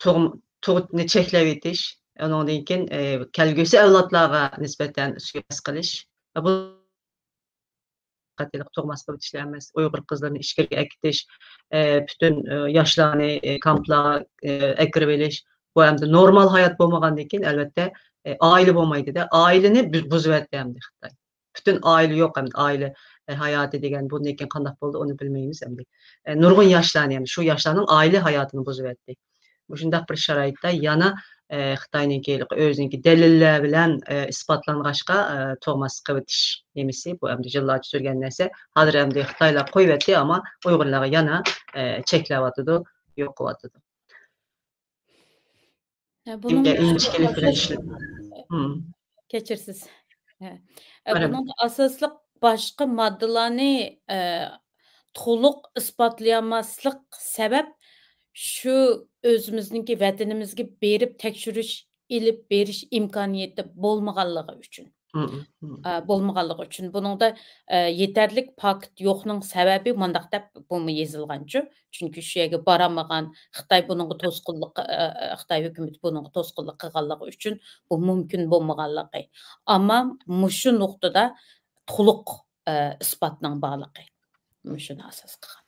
تۇغ-، تۇغۇتنى چەكلەۋېتىش، ئۇنىڭدىن كېيىن، ئە، كەلگۈسى ئەۋلادلارغا نىسبەتەن سۇيىقەست قىلىش. بۇ قاتارلىق تۇغماس قىلىۋېتىشلار ئەمەس، ئۇيغۇر قىزلىرىنى ئىچكىرىگە ئەكېتىش، ئە، پۈتۈن، ئە، ياشلارنى، ئە، كامپلارغا، ئە، ئەكىرىۋېلىش. بۇ ئەمدى نورمال ھايات بولمىغاندىن كېيىن، ئەلۋەتتە، ئە، ئائىلە بولمايدۇ-دە، ئائىلىنى بۇ-، بۇزۇۋەتتى ئەمدى خىتاي. پۈتۈن ئائىلە يوق ئەمدى، ئائىلە، ئە، ھاياتى دېگەن بۇندىن كېيىن قانداق بولىدۇ، ئۇنى بىلمەيمىز ئەمدى. ئە، نۇرغۇن ياشلارنى، يەنى شۇ ياشلارنىڭ ئائىلە ھاياتىنى بۇزۇۋەتتى. مۇشۇنداق بىر شارائىتتا يەنە، ئە، خىتاينىڭكى ئۆزىنىڭكى دەلىللەر بىلەن، ئە، ئىسپاتلانغاچقا، ئە، تۇغماسلىق قىلىۋېتىش نېمىسى، بۇ ئەمدى يىللارچە سۈرگەن نەرسە. ھازىر ئەمدى خىتايلار قويۇۋەتتى، ئەمما ئۇيغۇرلارغا يەنە، ئە، چەكلەۋاتىدۇ، يوق قىلىۋاتىدۇ. ھە، بۇنىڭ ئىنچىكىلىك بىلەن ئىشلىنىدۇ. كەچۈرسىز. ھە. ئە، بۇنىڭدا ئاساسلىق باشقا ماددىلارنى، ئە، تولۇق ئىسپاتلىيالماسلىق سەۋەب شۇ ئۆزىمىزنىڭكى ۋەتىنىمىزگە بېرىپ تەكشۈرۈش ئېلىپ بېرىش ئىمكانىيىتى بولمىغانلىقى ئۈچۈن. ئە، بولمىغانلىقى ئۈچۈن. بۇنىڭدا، ئە، يېتەرلىك پاكىت يوقنىڭ سەۋەبى مۇنداق دەپ بۇمۇ يېزىلغانچۇ. چۈنكى شۇ يەرگە بارالمىغان، خىتاي بۇنىڭغا توسقۇنلۇق، ئە، ئە، خىتاي ھۆكۈمىتى بۇنىڭغا توسقۇنلۇق قىلغانلىقى ئۈچۈن بۇ مۇمكىن بولمىغانلىقى. ئەمما مۇشۇ نۇقتىدا تولۇق، ئە، ئىسپاتنىڭ بارلىقى. مۇشۇنى ئاساس قىلغان.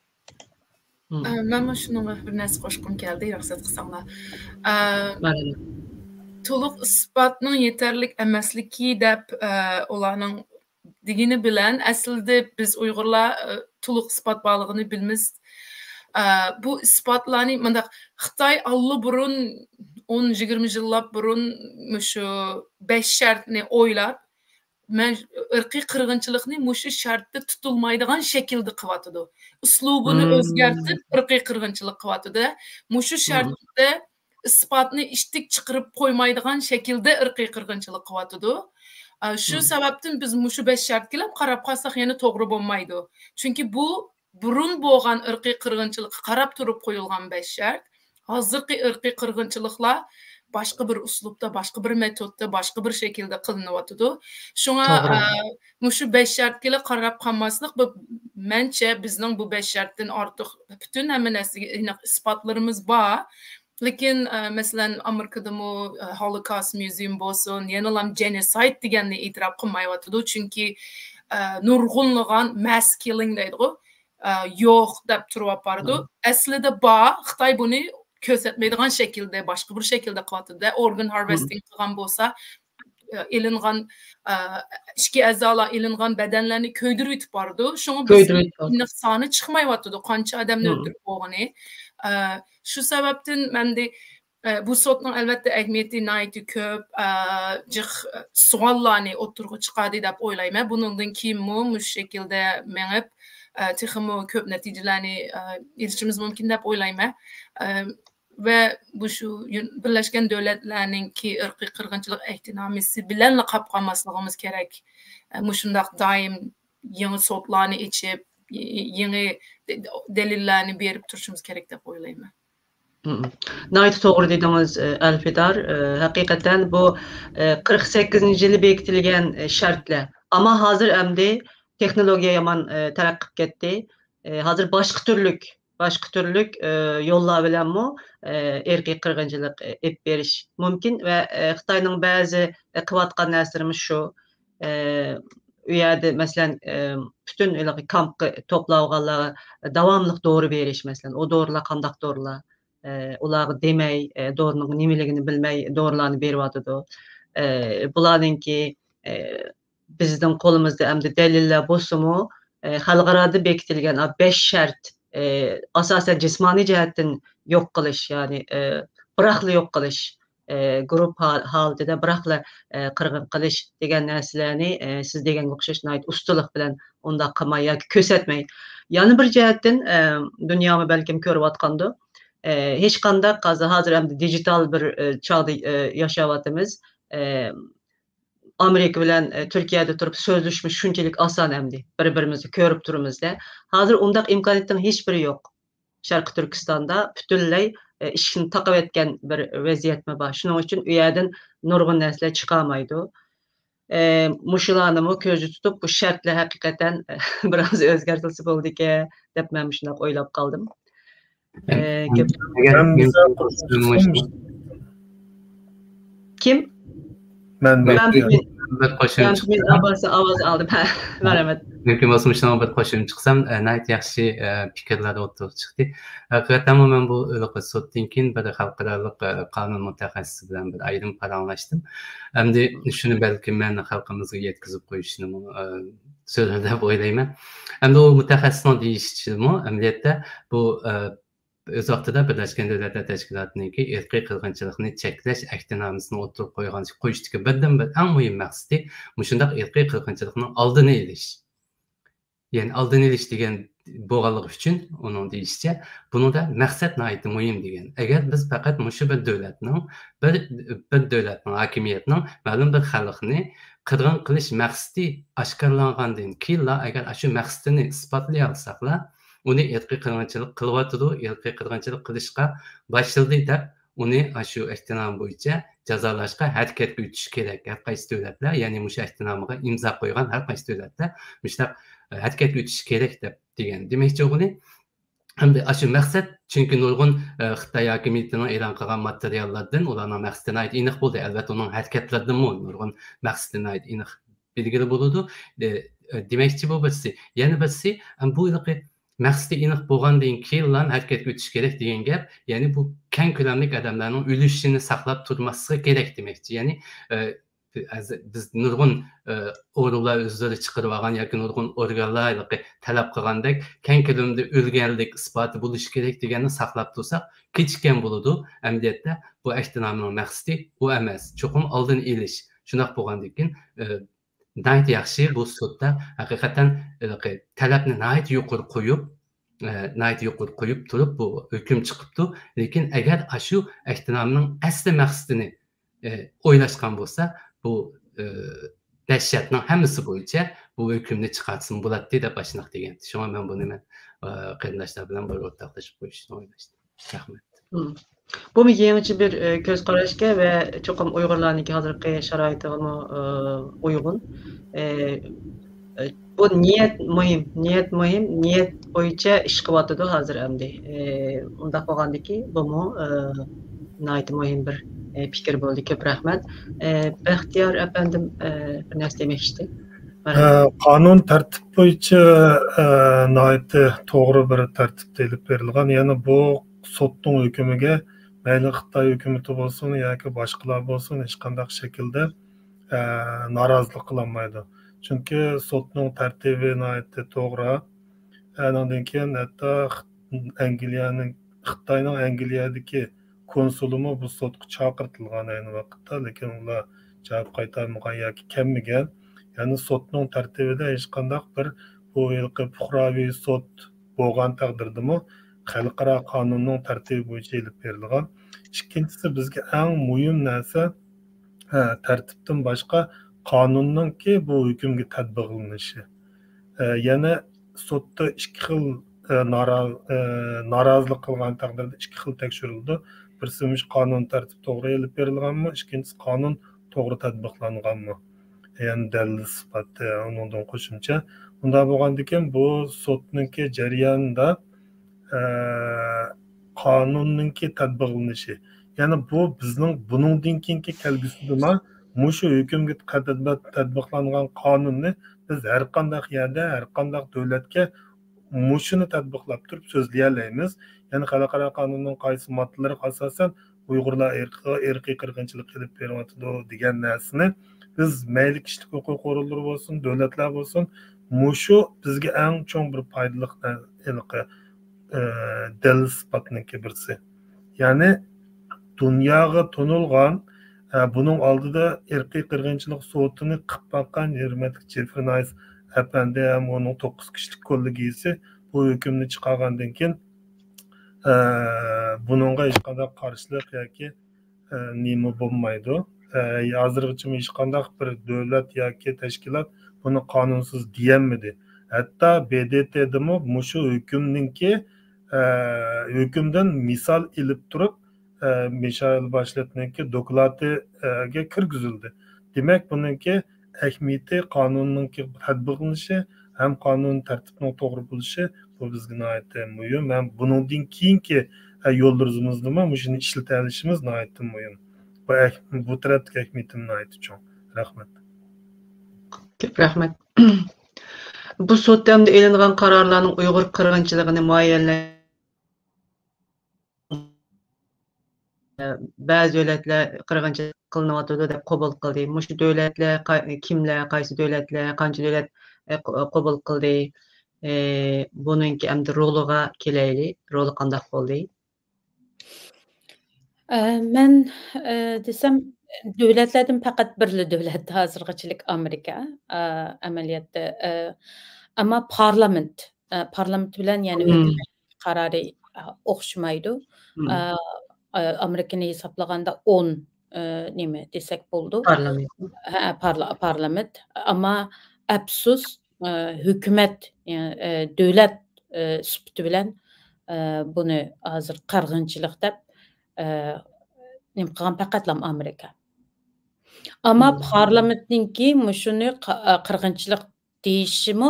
ئە، مەنمۇ شۇنىڭغا بىر نەرسە قوشقۇم كەلدى، رۇخسەت قىلساڭلار. ئە، تولۇق ئىسپاتنىڭ يېتەرلىك ئەمەسلىكى دەپ، ئە، ئۇلارنىڭ دېگىنى بىلەن، ئەسلىدە بىز ئۇيغۇرلار، ئە، تولۇق ئىسپات بارلىقىنى بىلىمىز. ئە، بۇ ئىسپاتلارنى مۇنداق، خىتاي ئاللىبۇرۇن، ئون، يىگىرمە يىللاپ بۇرۇن مۇشۇ بەش شەرتنى ئويلاپ، مەن ئىرقىي قىرغىنچىلىقنى مۇشۇ شەرتتە تۇتۇلمايدىغان شەكىلدە قىلىۋاتىدۇ. ئۇسلۇبىنى ئۆزگەرتىپ، ئىرقىي قىرغىنچىلىق قىلىۋاتىدۇ. مۇشۇ شەرتتە ئىسپاتنى ئىشتىك چىقىرىپ قويمايدىغان شەكىلدە ئىرقىي قىرغىنچىلىق قىلىۋاتىدۇ. ئا، شۇ سەۋەبتىن بىز مۇشۇ بەش شەرتكىلەپ قاراپ قالساق يەنە توغرا بولمايدۇ. چۈنكى بۇ بۇرۇن بولغان ئىرقىي قىرغىنچىلىققا قاراپ تۇرۇپ قويۇلغان بەش شەرت. ھازىرقى ئىرقىي قىرغىنچىلىقلار باشقا بىر ئۇسلۇبتا، باشقا بىر مېتودتا، باشقا بىر شەكىلدە قىلىنىۋاتىدۇ. شۇڭا، توغرا. ئە، مۇشۇ بەش شەرتكىلا قاراپ قالماسلىق، بۇ، مەنچە، بىزنىڭ بۇ بەش شەرتتىن ئارتۇق پۈتۈن ھەممە نەرسىگە ئېنىق ئىسپاتلىرىمىز بار. لېكىن، ئە، مەسىلەن، ئامېرىكىدىمۇ، ئە، ھولوكاست مۇزېيۇم بولسۇن، يەنىلا جېنوسايد دېگەننى ئېتىراپ قىلمايۋاتىدۇ. چۈنكى، ئە، نۇرغۇنلىغان ماس كىللىڭ دەيدىغۇ، ئە، يوق دەپ تۇرۇۋاتىدۇ. ئەسلىدە بار، خىتاي بۇنى كۆرسەتمەيدىغان شەكىلدە، باشقا بىر شەكىلدە قىلىۋاتىدۇ. ئورگان ھارۋېستىڭ قىلغان بولسا، ئېلىنغان، ئىچكى ئەزالار ئېلىنغان بەدەنلەرنى كۆيدۈرۈۋېتىپ بارىدۇ. شۇڭا بىز ئېنىق سانى چىقمايۋاتىدۇ، قانچە ئادەمنى ئۆلتۈرۈپ بولغىنى. شۇ سەۋەبتىن مەندە، بۇ سوتنىڭ ئەلۋەتتە ئەھمىيىتى ناھايىتى كۆپ، جىق سوئاللارنى ئوتتۇرىغا چىقاردى دەپ ئويلايمەن. بۇنىڭدىن كېيىنمۇ مۇشۇ شەكىلدە مېڭىپ، تېخىمۇ كۆپ نەتىجىلەرنى ئېلىشىمىز مۇمكىن دەپ ئويلايمەن. ۋە بۇ شۇ يۇن-، بىرلەشكەن دۆلەتلەرنىڭكى ئىرقىي قىرغىنچىلىق ئەھدىنامىسى بىلەنلا قاپ قالماسلىقىمىز كېرەك. ئە، مۇشۇنداق دائىم يېڭى سوتلارنى ئېچىپ، ي-، يېڭى دە-، دەلىللەرنى بېرىپ تۇرۇشىمىز كېرەك دەپ ئويلايمەن. مم. ناھايىتى توغرا دېدىڭىز، ئە، ئەلفىدار. ئە، ھەقىقەتەن بۇ، ئە، قىرىق سەككىزىنچى يىلى بېكىتىلگەن، ئە، شەرتلەر. ئەمما ھازىر ئەمدى تېخنولوگىيە يامان، ئە، تەرەققىي قىلىپ كەتتى. ئە، ھازىر باشقا تۈرلۈك، باشقا تۈرلۈك، ئە، يوللار بىلەنمۇ، ئە، ئىرقىي قىرغىنچىلىق، ئە، ئېلىپ بېرىش مۇمكىن ۋە، ئە، خىتاينىڭ بەزى، ئە، قىلىۋاتقان نەرسىلىرىمىز شۇ. ئە، ئۇ يەردە، مەسىلەن، ئە، پۈتۈن ھېلىقى كامپقا توپلاۋالغانلارغا داۋاملىق دورا بېرىش، مەسىلەن، ئۇ دورىلار قانداق دورىلار، ئە، ئۇلارغا دېمەي، ئە، دورىنىڭ نېمىلىكىنى بىلمەي دورىلارنى بېرىۋاتىدۇ. ئە، بۇلارنىڭكى، ئە، بىزنىڭ قولىمىزدا ئەمدى دەلىللەر بولسىمۇ، ئە، خەلقئارادا بېكىتىلگەن، ئا، بەش شەرت، ئە، ئاساسەن جىسمانىي جەھەتتىن يوق قىلىش، يەنى، ئە، بىراقلا يوق قىلىش، ئە، گۇرۇپپا ھال-، ھالىتىدە بىراقلا، ئە، قىرغىن قىلىش دېگەن نەرسىلەرنى، ئە، سىز دېگەنگە ئوخشاش ناھايىتى ئۇستىلىق بىلەن ئۇنداق قىلماي ياكى كۆرسەتمەي. يەنە بىر جەھەتتىن، ئە، دۇنيامۇ بەلكىم كۆرۈۋاتقاندۇ، ئە، ھېچقانداق ھازىر، ھازىر ئەمدى دىجىتال بىر، ئە، چاغدا، ئە، ياشاۋاتىمىز. ئە، ئامېرىكا بىلەن، ئە، تۈركىيەدە تۇرۇپ سۆزلىشىمىز شۇنچىلىك ئاسان ئەمدى. بىر-بىرىمىزنى كۆرۈپ تۇرىمىز-دە. ھازىر ئۇنداق ئىمكانىيەتنىڭ ھېچبىرى يوق. شەرقىي تۈركىستاندا پۈتۈنلەي، ئە، ئىشىكنى تاقىۋەتكەن بىر ۋەزىيەتمۇ بار. شۇنىڭ ئۈچۈن ئۇ يەردىن نۇرغۇن نەرسىلەر چىقالمايدۇ. ئە، مۇشۇلارنىمۇ كۆزدە تۇتۇپ، بۇ شەرتلەر ھەقىقەتەن، ئە، بىر ئاز ئۆزگەرتىلسە بولىدىكەن، دەپ مەن مۇشۇنداق ئويلاپ قالدىم. ئە، كۆپ مەن بىر قوشۇم قوشسام، كىم؟ مەن، مەن، مەن بىر قوشۇم مەن چىقسام. ئاۋاز، ئاۋاز ئالدىم. ھە، مەرھەمەت. مۇمكىن بولسا مۇشۇنىڭغا بىر قوشۇم چىقسام، ئە، ناھايىتى ياخشى، ئە، پىكىرلەر ئوتتۇرىغا چىقتى. ھەقىقەتەنمۇ مەن بۇ ھېلىقى سوتتىن كېيىن بىر خەلقئارالىق، ئە، قانۇن مۇتەخەسسىسى بىلەن بىر ئايرىم پاراڭلاشتىم. ئەمدى شۇنى بەلكىم مەن خەلقىمىزگە يەتكۈزۈپ قويۇشنىمۇ، ئە، سۆزلەر دەپ ئويلايمەن. ئەمدى ئۇ مۇتەخەسسىسنىڭ دېيىشىچىمۇ، ئەمەلىيەتتە بۇ، ئە، ئۆز ۋاقتىدا بىرلەشكەن دۆلەتلەر تەشكىلاتىنىڭكى ئىرقىي قىرغىنچىلىقنى چەكلەش ئەھدىنامىسىنى ئوتتۇرىغا قويغان، قويۇشتىكى بىردىنبىر ئەڭ مۇھىم مەقسىتى مۇشۇنداق ئىرقىي قىرغىنچىلىقنىڭ ئالدىنى ئېلىش. يەنى ئالدىنى ئېلىش دېگەن بولغانلىقى ئۈچۈن ئۇنىڭ دېيىشىچە، بۇنىڭدا مەقسەت ناھايىتى مۇھىم دېگەن. ئەگەر بىز پەقەت مۇشۇ بىر دۆلەتنىڭ، بىر، بىر دۆلەتنىڭ، ھاكىمىيەتنىڭ مەلۇم بىر خەلقنى قىرغىن قىلىش مەقسىتى ئاشكارىلانغاندىن كېيىنلا، ئەگەر ئاشۇ مەقسىتىنى ئىسپاتلىيالىساقلا، ئۇنى ئىرقىي قىرغىنچىلىق قىلىۋاتىدۇ، ئىرقىي قىرغىنچىلىق قىلىشقا باشلىدى دەپ، ئۇنى ئاشۇ ئەھدىنامە بويىچە جازالاشقا ھەرىكەتكە ئۆتۈش كېرەك. ھەر قايسى دۆلەتلەر، يەنى مۇشۇ ئەھدىنامىغا ئىمزا قويغان ھەر قايسى دۆلەتلەر مۇشۇنداق، ئە، ھەرىكەتكە ئۆتۈش كېرەك دەپ دېگەن. دېمەكچى بولغىنى، ئەمدى ئاشۇ مەقسەت، چۈنكى نۇرغۇن، ئە، خىتاي ھاكىمىيىتىنىڭ ئېلان قىلغان ماتېرىياللاردىن ئۇلارنىڭ مەقسىتى ناھايىتى ئېنىق بولدى. ئەلۋەتتە، ئۇنىڭ ھەرىكەتلىرىدىنمۇ نۇرغۇن مەقسىتى ناھايىتى ئېنىق بىلگىلى بولىدۇ. ئە، ئە، دېمەكچى بۇ بىرسى. يەنە بىرسى، ئەم، بۇ ھېلىقى مەقسىتى ئېنىق بولغاندىن كېيىنلا ھەرىكەتكە ئۆتۈش كېرەك دېگەن گەپ، يەنى بۇ كەڭ كۆلەملىك ئادەملەرنىڭ ئۆلۈشىنى ساقلاپ تۇرماسلىقى كېرەك دېمەكچى. يەنى، ئە، بىز نۇرغۇن، ئە، ئورۇنلار ئۆزلىرى چىقىرىۋالغان ياكى نۇرغۇن ئورگانلار ھېلىقى تەلەپ قىلغاندەك كەڭ كۆلەمدە ئۆلگەنلىك ئىسپاتى بولۇشى كېرەك دېگەننى ساقلاپ تۇرساق، كېچىككەن بولىدۇ. ئەمەلىيەتتە بۇ ئەھدىنامىنىڭ مەقسىتى ئۇ ئەمەس، چوقۇم ئالدىنى ئېلىش. شۇنداق بولغاندىن كېيىن، ئە، ناھايىتى ياخشى، بۇ سوتتا ھەقىقەتەن ھېلىقى تەلەپنى ناھايىتى يۇقىرى قويۇپ، ئە، ناھايىتى يۇقىرى قويۇپ تۇرۇپ بۇ ھۆكۈم چىقىپتۇ. لېكىن ئەگەر ئاشۇ ئەھدىنامىنىڭ ئەسلى مەقسىتىنى، ئە، ئويلاشقان بولسا، بۇ، ئە، دەھشەتنىڭ ھەممىسى بويىچە بۇ ھۆكۈمنى چىقارتسىمۇ بولاتتى دەپ ئاشۇنداق دېگەنتى. شۇڭا مەن بۇنى مەن، ئە، قېرىنداشلار بىلەن بىر ئورتاقلىشىپ قويۇشنى ئويلاشتىم. رەھمەت. مم. بۇمۇ يېڭىچە بىر، ئە، كۆز قاراشكەن ۋە چوقۇم ئۇيغۇرلارنىڭكى ھازىرقى شارائىتىغىمۇ، ئە، ئۇيغۇن. ئە، ئە، بۇ نىيەت مۇھىم، نىيەت مۇھىم، نىيەت بويىچە ئىش قىلىۋاتىدۇ ھازىر ئەمدى. ئە، ئۇنداق بولغاندىكى بۇمۇ، ئە، ناھايىتى مۇھىم بىر، ئە، پىكىر بولدى. كۆپ رەھمەت. ئە، بەختىيار ئەپەندىم، ئە، بىر نەرسە دېمەكچىدى. ئە، قانۇن تەرتىپ بويىچە، ئە، ناھايىتى توغرا بىر تەرتىپتە ئېلىپ بېرىلغان. يەنى بۇ سوتنىڭ ھۆكمىگە مەيلى خىتاي ھۆكۈمىتى بولسۇن ياكى باشقىلار بولسۇن، ھېچقانداق شەكىلدە، ئە، نارازىلىق قىلالمايدۇ. چۈنكى سوتنىڭ تەرتىپى ناھايىتى توغرا. ئانىڭدىن كېيىن ھەتتا خىت-، ئەنگلىيەنىڭ، خىتاينىڭ ئەنگلىيەدىكى كونسۇلىمۇ بۇ سوتقا چاقىرتىلغان ئەينى ۋاقىتتا، لېكىن ئۇلار جاۋاب قايتارمىغان ياكى كەلمىگەن. يەنى سوتنىڭ تەرتىپىدە ھېچقانداق بىر بۇ ھېلىقى پۇقراۋى سوت بولغان تەقدىردىمۇ خەلقئارا قانۇننىڭ تەرتىپى بويىچە ئېلىپ بېرىلغان. ئىككىنچىسى، بىزگە ئەڭ مۇھىم نەرسە، ھە، تەرتىپتىن باشقا قانۇننىڭكى بۇ ھۆكۈمگە تەتبىقلىنىشى. ئە، يەنە سوتتا ئىككى خىل، ئە، نارا-، ئە، نارازىلىق قىلغان تەقدىردە ئىككى خىل تەكشۈرۈلىدۇ. بىرسى مۇشۇ قانۇن تەرتىپ توغرا ئېلىپ بېرىلغانمۇ، ئىككىنچىسى قانۇن توغرا تەتبىقلانغانمۇ؟ يەنى دەلىل سۈپەتتە، ئۇنىڭدىن قوشۇمچە. ئۇنداق بولغاندىكىن بۇ سوتنىڭكى جەريانىدا، ئە، قانۇننىڭكى تەتبىقلىنىشى. يەنى بۇ بىزنىڭ بۇنىڭدىن كېيىنكى كەلگۈسىدىمۇ مۇشۇ ھۆكۈمگە تەتبىق-، تەتبىقلانغان قانۇننى بىز ھەر قانداق يەردە، ھەر قانداق دۆلەتكە مۇشۇنى تەتبىقلاپ تۇرۇپ سۆزلىيەلەيمىز. يەنى خەلقئارا قانۇننىڭ قايسى ماددىلىرىغا ئاساسەن ئۇيغۇرلار ئىرقىغا، ئىرقىي قىرغىنچىلىق ئېلىپ بېرىۋاتىدۇ دېگەن نەرسىنى بىز مەيلى كىشىلىك ھوقۇق ئورۇنلىرى بولسۇن، دۆلەتلەر بولسۇن، مۇشۇ بىزگە ئەڭ چوڭ بىر پايدىلىق نە-، ھېلىقى، ئى، دەلىل سۈپەتنىڭكى بىرسى. يەنى دۇنياغا تونۇلغان، ئە، بۇنىڭ ئالدىدا ئىرقىي قىرغىنچىلىق سوتىنى قىلىپ باققان ھۆرمەتلىك جېفرى نايس ئەپەندى ھەم ئۇنىڭ توققۇز كىشىلىك كوللېگىيىسى بۇ ھۆكۈمنى چىقارغاندىن كېيىن، ئە، بۇنىڭغا ھېچقانداق قارشىلىق ياكى، ئە، نېمە بولمايدۇ. ئە، ھازىرغىچە ھېچقانداق بىر دۆلەت ياكى تەشكىلات بۇنى قانۇنسىز دېيەلمىدى. ھەتتا ب د ت دىمۇ مۇشۇ ھۆكۈمنىڭكى، ئە، ھۆكۈمدىن مىسال ئېلىپ تۇرۇپ، ئە، مىشائىل باشلېتنىڭكى دوكلاتىغا كىرگۈزۈلدى. دېمەك، بۇنىڭكى ئەھمىيىتى، قانۇننىڭكى تەتبىقلىنىشى ھەم قانۇن تەرتىپنىڭ توغرا بولۇشى، بۇ بىزگە ناھايىتى مۇھىم. ھەم بۇنىڭدىن كېيىنكى، ئە، يوللىرىمىزدىمۇ مۇشۇنى ئىشلىتەلىشىمىز ناھايىتى مۇھىم. بۇ ئەھ-، بۇ تەرەپتىكى ئەھمىيىتىم ناھايىتى چوڭ. رەھمەت. كۆپ رەھمەت. بۇ سوتتا ئەمدى ئېلىنغان قارارلارنىڭ ئۇيغۇر قىرغىنچىلىقىنى مۇئەييەنلەش بەزى دۆلەتلەر قىرغىنچىلىق قىلىنىۋاتىدۇ دەپ قوبۇل قىلدى. مۇشۇ دۆلەتلەر قا-، كىملەر، قايسى دۆلەتلەر، قانچە دۆلەت، ئە، قو-، قوبۇل قىلدى؟ ئە، بۇنىڭكى ئەمدى رولىغا كېلەيلى. رولى قانداق بولدى؟ ئە، مەن، ئە، دېسەم، دۆلەتلەردىن پەقەت بىرلا دۆلەت ھازىرغىچىلىك ئامېرىكا، ئە، ئەمەلىيەتتە، ئە، ئەمما پارلامېنت، ئە، پارلامېنت بىلەن، يەنى مم. ھۆكۈمەت قارارى، ئە، ئوخشىمايدۇ. مم. ئە، ئە، ئامېرىكىنى ھېسابلىغاندا ئون، ئە، نېمە دېسەك بولىدۇ. پارلامېنت. ھە، پارلا-، پارلامېنت. ئەمما ئەپسۇس، ئە، ھۆكۈمەت، يەنى، ئە، دۆلەت، ئە، سۈپىتى بىلەن، ئە، بۇنى ھازىر قىرغىنچىلىق دەپ، ئە، نېمە قىلغان پەقەتلا ئامېرىكا. ئەمما مم. پارلامېنتنىڭكى مۇشۇنى قا-، ئە، قىرغىنچىلىق دېيىشىمۇ،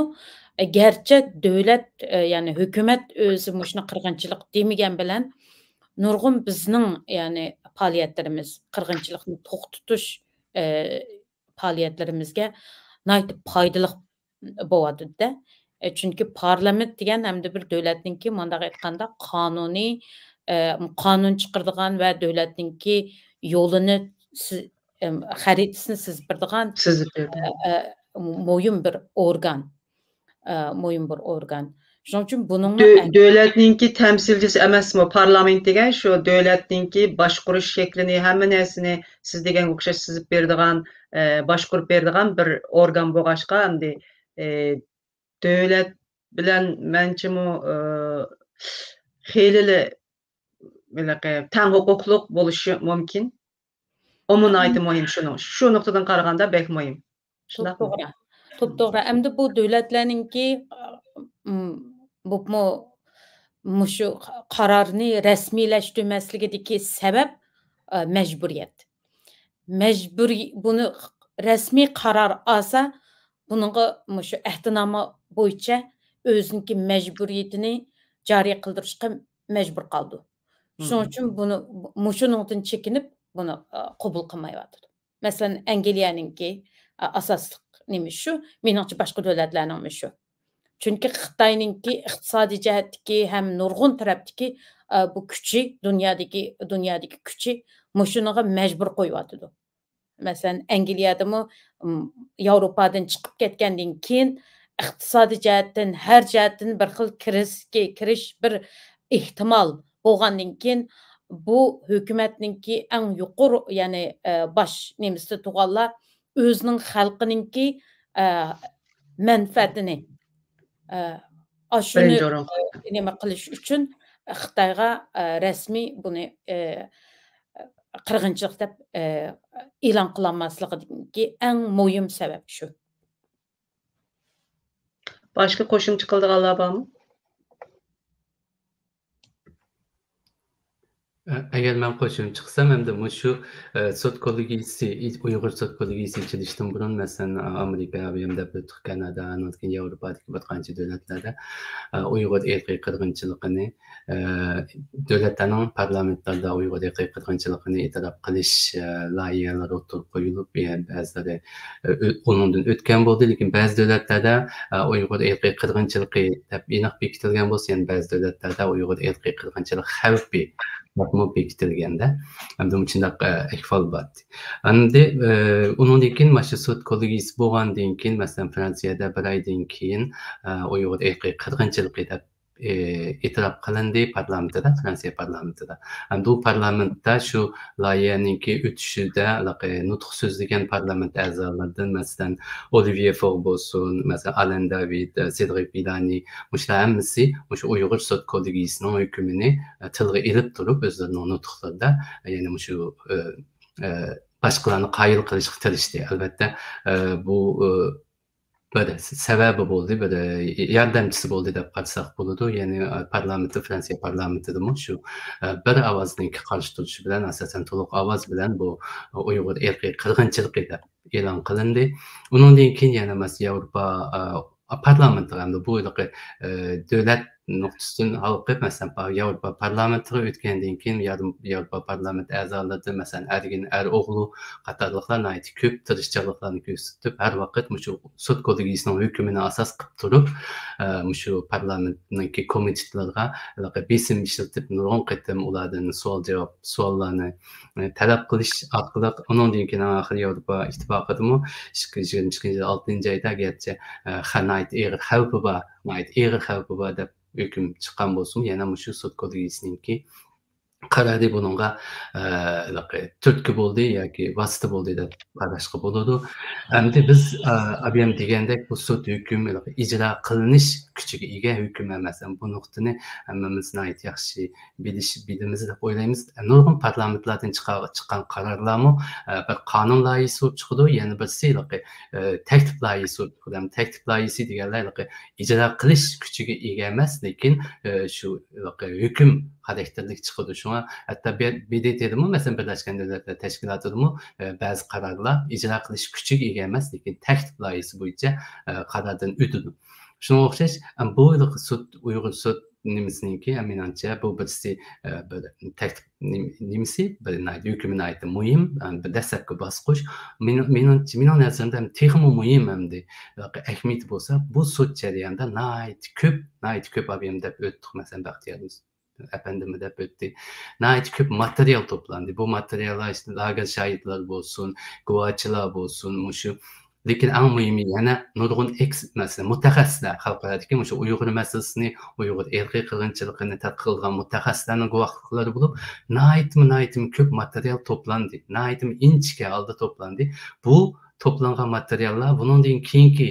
ئە، گەرچە دۆلەت، ئە، يەنى ھۆكۈمەت ئۆزى مۇشۇنى قىرغىنچىلىق دېمىگەن بىلەن، نۇرغۇن بىزنىڭ، يەنى پائالىيەتلىرىمىز، قىرغىنچىلىقنى توختىتىش، ئە، پائالىيەتلىرىمىزگە ناھايىتى پايدىلىق بولۇۋاتىدۇ-دە. ئە، چۈنكى پارلامېنت دېگەن ھەمدە بىر دۆلەتنىڭكى، مۇنداق ئېيتقاندا، قانۇنىي، ئە، قانۇن چىقىرىدىغان ۋە دۆلەتنىڭكى يولىنى سى-، ئەم، خەرىتىسىنى سىزىپ بېرىدىغان، سىزىپ بېرىدۇ. ئە، ئە، مۇھىم بىر ئورگان. ئە، مۇھىم بىر ئورگان. شۇنىڭ ئۈچۈن بۇنىڭمۇ دۆ-، ئەڭ دۆلەتنىڭكى تەمسىلچىسى ئەمەسمۇ؟ پارلامېنت دېگەن شۇ دۆلەتنىڭكى باشقۇرۇش شەكلىنى، ھەممە نەرسىنى سىز دېگەنگە ئوخشاش سىزىپ بېرىدىغان، ئە، باشقۇرۇپ بېرىدىغان بىر ئورگان بولغاچقا، ئەمدى، ئە، دۆلەت بىلەن مەنچىمۇ، ئە، خېلىلا ھېلىقى تەڭ ھوقۇقلۇق بولۇشى مۇمكىن. ئۇمۇ ناھايىتى مۇھىم شۇنىڭ. شۇ نۇقتىدىن قارىغاندا بەك مۇھىم. شۇنداقمۇ؟ توپتوغرا. توپتوغرا. ئەمدى بۇ دۆلەتلەرنىڭكى، ئىم، بولۇپمۇ مۇشۇ قارارنى رەسمىيلەشتۈرمەسلىكىدىكى سەۋەب، ئە، مەجبۇرىيەت. مەجبۇرىي-، بۇنى رەسمىي قارار ئالسا، بۇنىڭغا مۇشۇ ئەھدىنامە بويىچە ئۆزىنىڭكى مەجبۇرىيىتىنى جارى قىلدۇرۇشقا مەجبۇر قالىدۇ. شۇنىڭ مم. ئۈچۈن بۇنى، مۇشۇنىڭدىن چېكىنىپ، بۇنى، ئە، قوبۇل قىلمايۋاتىدۇ. مەسىلەن، ئەنگلىيەنىڭكى، ئە، ئاساسلىق نېمە شۇ، مېنىڭچە باشقا دۆلەتلەرنىڭمۇ شۇ. چۈنكى خىتاينىڭكى ئىقتىسادىي جەھەتتىكى ھەم نۇرغۇن تەرەپتىكى، ئە، بۇ كۈچى، دۇنيادىكى، دۇنيادىكى كۈچى مۇشۇنىڭغا مەجبۇر قويۇۋاتىدۇ. مەسىلەن، ئەنگلىيەدىمۇ، ئىم، ياۋروپادىن چىقىپ كەتكەندىن كېيىن، ئىقتىسادىي جەھەتتىن، ھەر جەھەتتىن بىر خىل كىرىزىسكە كىرىش بىر ئېھتىمال بولغاندىن كېيىن، بۇ ھۆكۈمەتنىڭكى ئەڭ يۇقىرى، يەنى، ئە، باش نېمىسىدە تۇرغانلار ئۆزىنىڭ خەلقىنىڭكى، ئە، مەنپەئەتىنى، ئە، ئاشۇنى، بىرىنچى ئورۇنغا قويىدۇ. ئە، نېمە قىلىش ئۈچۈن خىتايغا، ئە، رەسمىي بۇنى، ئە، قىرغىنچىلىق دەپ، ئە، ئېلان قىلالماسلىقىدىكى ئەڭ مۇھىم سەۋەب شۇ. باشقا قوشۇمچە قىلىدىغانلار بارمۇ؟ ئە-، ئەگەر مەن قوشۇمچە قىلسام، ئەمدى مۇشۇ، ئە، سوت كوللېگىيىسى، ئۇيغۇر سوت كوللېگىيىسى ئېچىلىشتىن بۇرۇن، مەسىلەن، ئامېرىكا، ئابىيەمدە بىر تۇتۇق كانادا، ئاندىن كېيىن ياۋروپادىكى بىر قانچە دۆلەتلەردە، ئە، ئۇيغۇر ئىرقىي قىرغىنچىلىقىنى، ئە، دۆلەتلەرنىڭ پارلامېنتلىرىدا ئۇيغۇر ئىرقىي قىرغىنچىلىقىنى ئېتىراپ قىلىش، ئە، لايىھەلىرى ئوتتۇرىغا قويۇلۇپ، يەنە بەزىلىرى، ئە، ئۆ-، ئۇنىڭدىن ئۆتكەن بولدى. لېكىن بەزى دۆلەتلەردە، ئە، ئۇيغۇر ئىرقىي قىرغىنچىلىقى دەپ ئېنىق بېكىتىلگەن بولسا، يەنە بەزى دۆلەتلەردە ئۇيغۇر ئىرقىي قىرغىنچىلىق خەۋپى دەپمۇ بېكىتىلگەندە، ئەمدى مۇشۇنداق، ئە، ئەھۋال بار. ئەمدى، ئە، ئۇنىڭدىن كېيىن مانا شۇ سوت كوللېگىيىسى بولغاندىن كېيىن، مەسىلەن، فرانسىيەدە بىر ئايدىن كېيىن، ئە، ئۇيغۇر ئىرقىي قىرغىنچىلىقى دەپ ئى، ئېتىراپ قىلىندى پارلامېنتىدا، فرانسىيە پارلامېنتىدا. ئەمدى بۇ پارلامېنتتا شۇ لايىھەنىڭكى ئۆتۈشىدە ھېلىقى نۇتۇق سۆزلىگەن پارلامېنت ئەزالىرىدىن، مەسىلەن، ئولىۋيې فور بولسۇن، مەسىلەن، ئالەن داۋىد، ئە، سېدرىك ۋىلانى، مۇشۇلار ھەممىسى مۇشۇ ئۇيغۇر سوت كوللېگىيىسىنىڭ ھۆكمىنى، ئە، تىلغا ئېلىپ تۇرۇپ، ئۆزلىرىنىڭ نۇتۇقلىرىدا، ئە، يەنى مۇشۇ، ئە، ئە، باشقىلارنى قايىل قىلىشقا تىرىشتى. ئەلۋەتتە، ئە، بۇ، ئە، بىر سەۋەبى بولدى، بىر، ئە، ياردەمچىسى بولدى دەپ قارىساق بولىدۇ. يەنى، ئە، پارلامېنتتا، فرانسىيە پارلامېنتىدىمۇ شۇ، ئە، بىر ئاۋازنىڭكى قارشى تۇرۇشى بىلەن، ئاساسەن، تولۇق ئاۋاز بىلەن بۇ ئۇيغۇر ئىرقىي قىرغىنچىلىقى دەپ ئېلان قىلىندى. ئۇنىڭدىن كېيىن يەنە، مەسىلەن، ياۋروپا، ئە، پارلامېنتىغا ھەمدە بۇ ھېلىقى، ئە، دۆلەت نۇقتىسىدىن ھالقىپ، مەسىلەن، پا-، ياۋروپا پارلامېنتىغا ئۆتكەندىن كېيىن، ياۋرو-، ياۋروپا پارلامېنت ئەزالىرىدىن، مەسىلەن، ئەرگىن، ئەر ئوغلى قاتارلىقلار ناھايىتى كۆپ تىرىشچانلىقلارنى كۆرسىتىپ، ھەر ۋاقىت مۇشۇ سوت كوللېگىيىسىنىڭ ھۆكمىنى ئاساس قىلىپ تۇرۇپ، ئە، مۇشۇ پارلامېنتنىڭكى كومىتېتلىرىغا ھېلىقى بېسىم ئىشلىتىپ، نۇرغۇن قېتىم ئۇلاردىن سوئال-جاۋاب، سوئاللارنى، ئە، تەلەپ قىلىش ئارقىلىق، ئۇنىڭدىن كېيىن ئاخىرى ياۋروپا ئىتتىپاقىدىمۇ ئىككى يۈز يىگىرمە ئىككىنچى يىل ئالتىنچى ئايدا، گەرچە، ئە، خە-، ناھايىتى ئېغىر خەۋپى بار، ناھايىتى ئېغىر خەۋپى بار دەپ ھۆكۈم چىققان بولسىمۇ، يەنە مۇشۇ سوت كوللېگىيىسىنىڭكى قارارى بۇنىڭغا، ئە، ھېلىقى تۈرتكە بولدى ياكى ۋاسىتە بولدى دەپ قاراشقا بولىدۇ. ئەمدى بىز، ئە، ئابىيەم دېگەندەك، بۇ سوت ھۆكۈم ھېلىقى ئىجرا قىلىنىش كۈچىگە ئىگە ھۆكۈم ئەمەس. بۇ نۇقتىنى ھەممىمىز ناھايىتى ياخشى بىلىش، بىلىمىز دەپ ئويلايمىز. نۇرغۇن پارلامېنتلاردىن چىقا-، چىققان قارارلارمۇ، ئە، بىر قانۇن لايىھىسى بولۇپ چىقىدۇ، يەنە بىرسى ھېلىقى، ئە، تەكلىپ لايىھىسى بولۇپ چىقىدۇ. ھەم تەكلىپ لايىھىسى دېگەنلەر ھېلىقى ئىجرا قىلىش كۈچىگە ئىگە ئەمەس، لېكىن، ئە، شۇ ھېلىقى ھۆكۈم خاراكتېرلىك چىقىدۇ. شۇڭا ھەتتا بى-، بى دى تېدىمۇ، مەسىلەن، بىرلەشكەن دۆلەتلەر تەشكىلاتىدىمۇ، ئە، بەزى قارارلار ئىجرا قىلىش كۈچىگە ئىگە ئەمەس، لېكىن تەكلىپ لايىھىسى بويىچە، ئە، قاراردىن ئۆتىدۇ. شۇنىڭغا ئوخشاش، ئە، بۇ ھېلىقى سوت، ئۇيغۇر سوت نېمىسىنىڭكى، مېنىڭچە، بۇ بىرسى، ئە، بىر تەكلىپ نېم-، نېمىسى، بىر ناھايىتى ھۆكمى ناھايىتى مۇھىم، ئە، بىر دەسلەپكى باسقۇچ. مېنىڭ، مېنىڭ، مېنىڭ نەزىرىمدە ھەم تېخىمۇ مۇھىم ئەمدى، ھېلىقى ئەھمىيىتى بولسا، بۇ سوت جەريانىدا ناھايىتى كۆپ، ناھايىتى كۆپ ئابىيەم دەپ ئۆتتۇق، مەسىلەن، بەختىيار ئەپەندىمۇ دەپ ئۆتتى. ناھايىتى كۆپ ماتېرىيال توپلاندى. بۇ ماتېرىياللار ئىچىدە لاگېر شاھىتلىرى بولسۇن، گۇۋاچىلار بولسۇن، مۇشۇ. لېكىن ئەڭ مۇھىمى يەنە نۇرغۇن ئېكس-، مەسىلەن، مۇتەخەسسىسلەر، خەلقئارادىكى مۇشۇ ئۇيغۇر مەسىلىسىنى، ئۇيغۇر ئىرقىي قىرغىنچىلىقىنى تەتقىق قىلغان مۇتەخەسسىسلەرنىڭ گۇۋاھلىقلىرى بولۇپ، ناھايىتىمۇ، ناھايىتىمۇ كۆپ ماتېرىيال توپلاندى. ناھايىتىمۇ ئىنچىكە ھالدا توپلاندى. بۇ توپلانغان ماتېرىياللار بۇنىڭدىن كېيىنكى،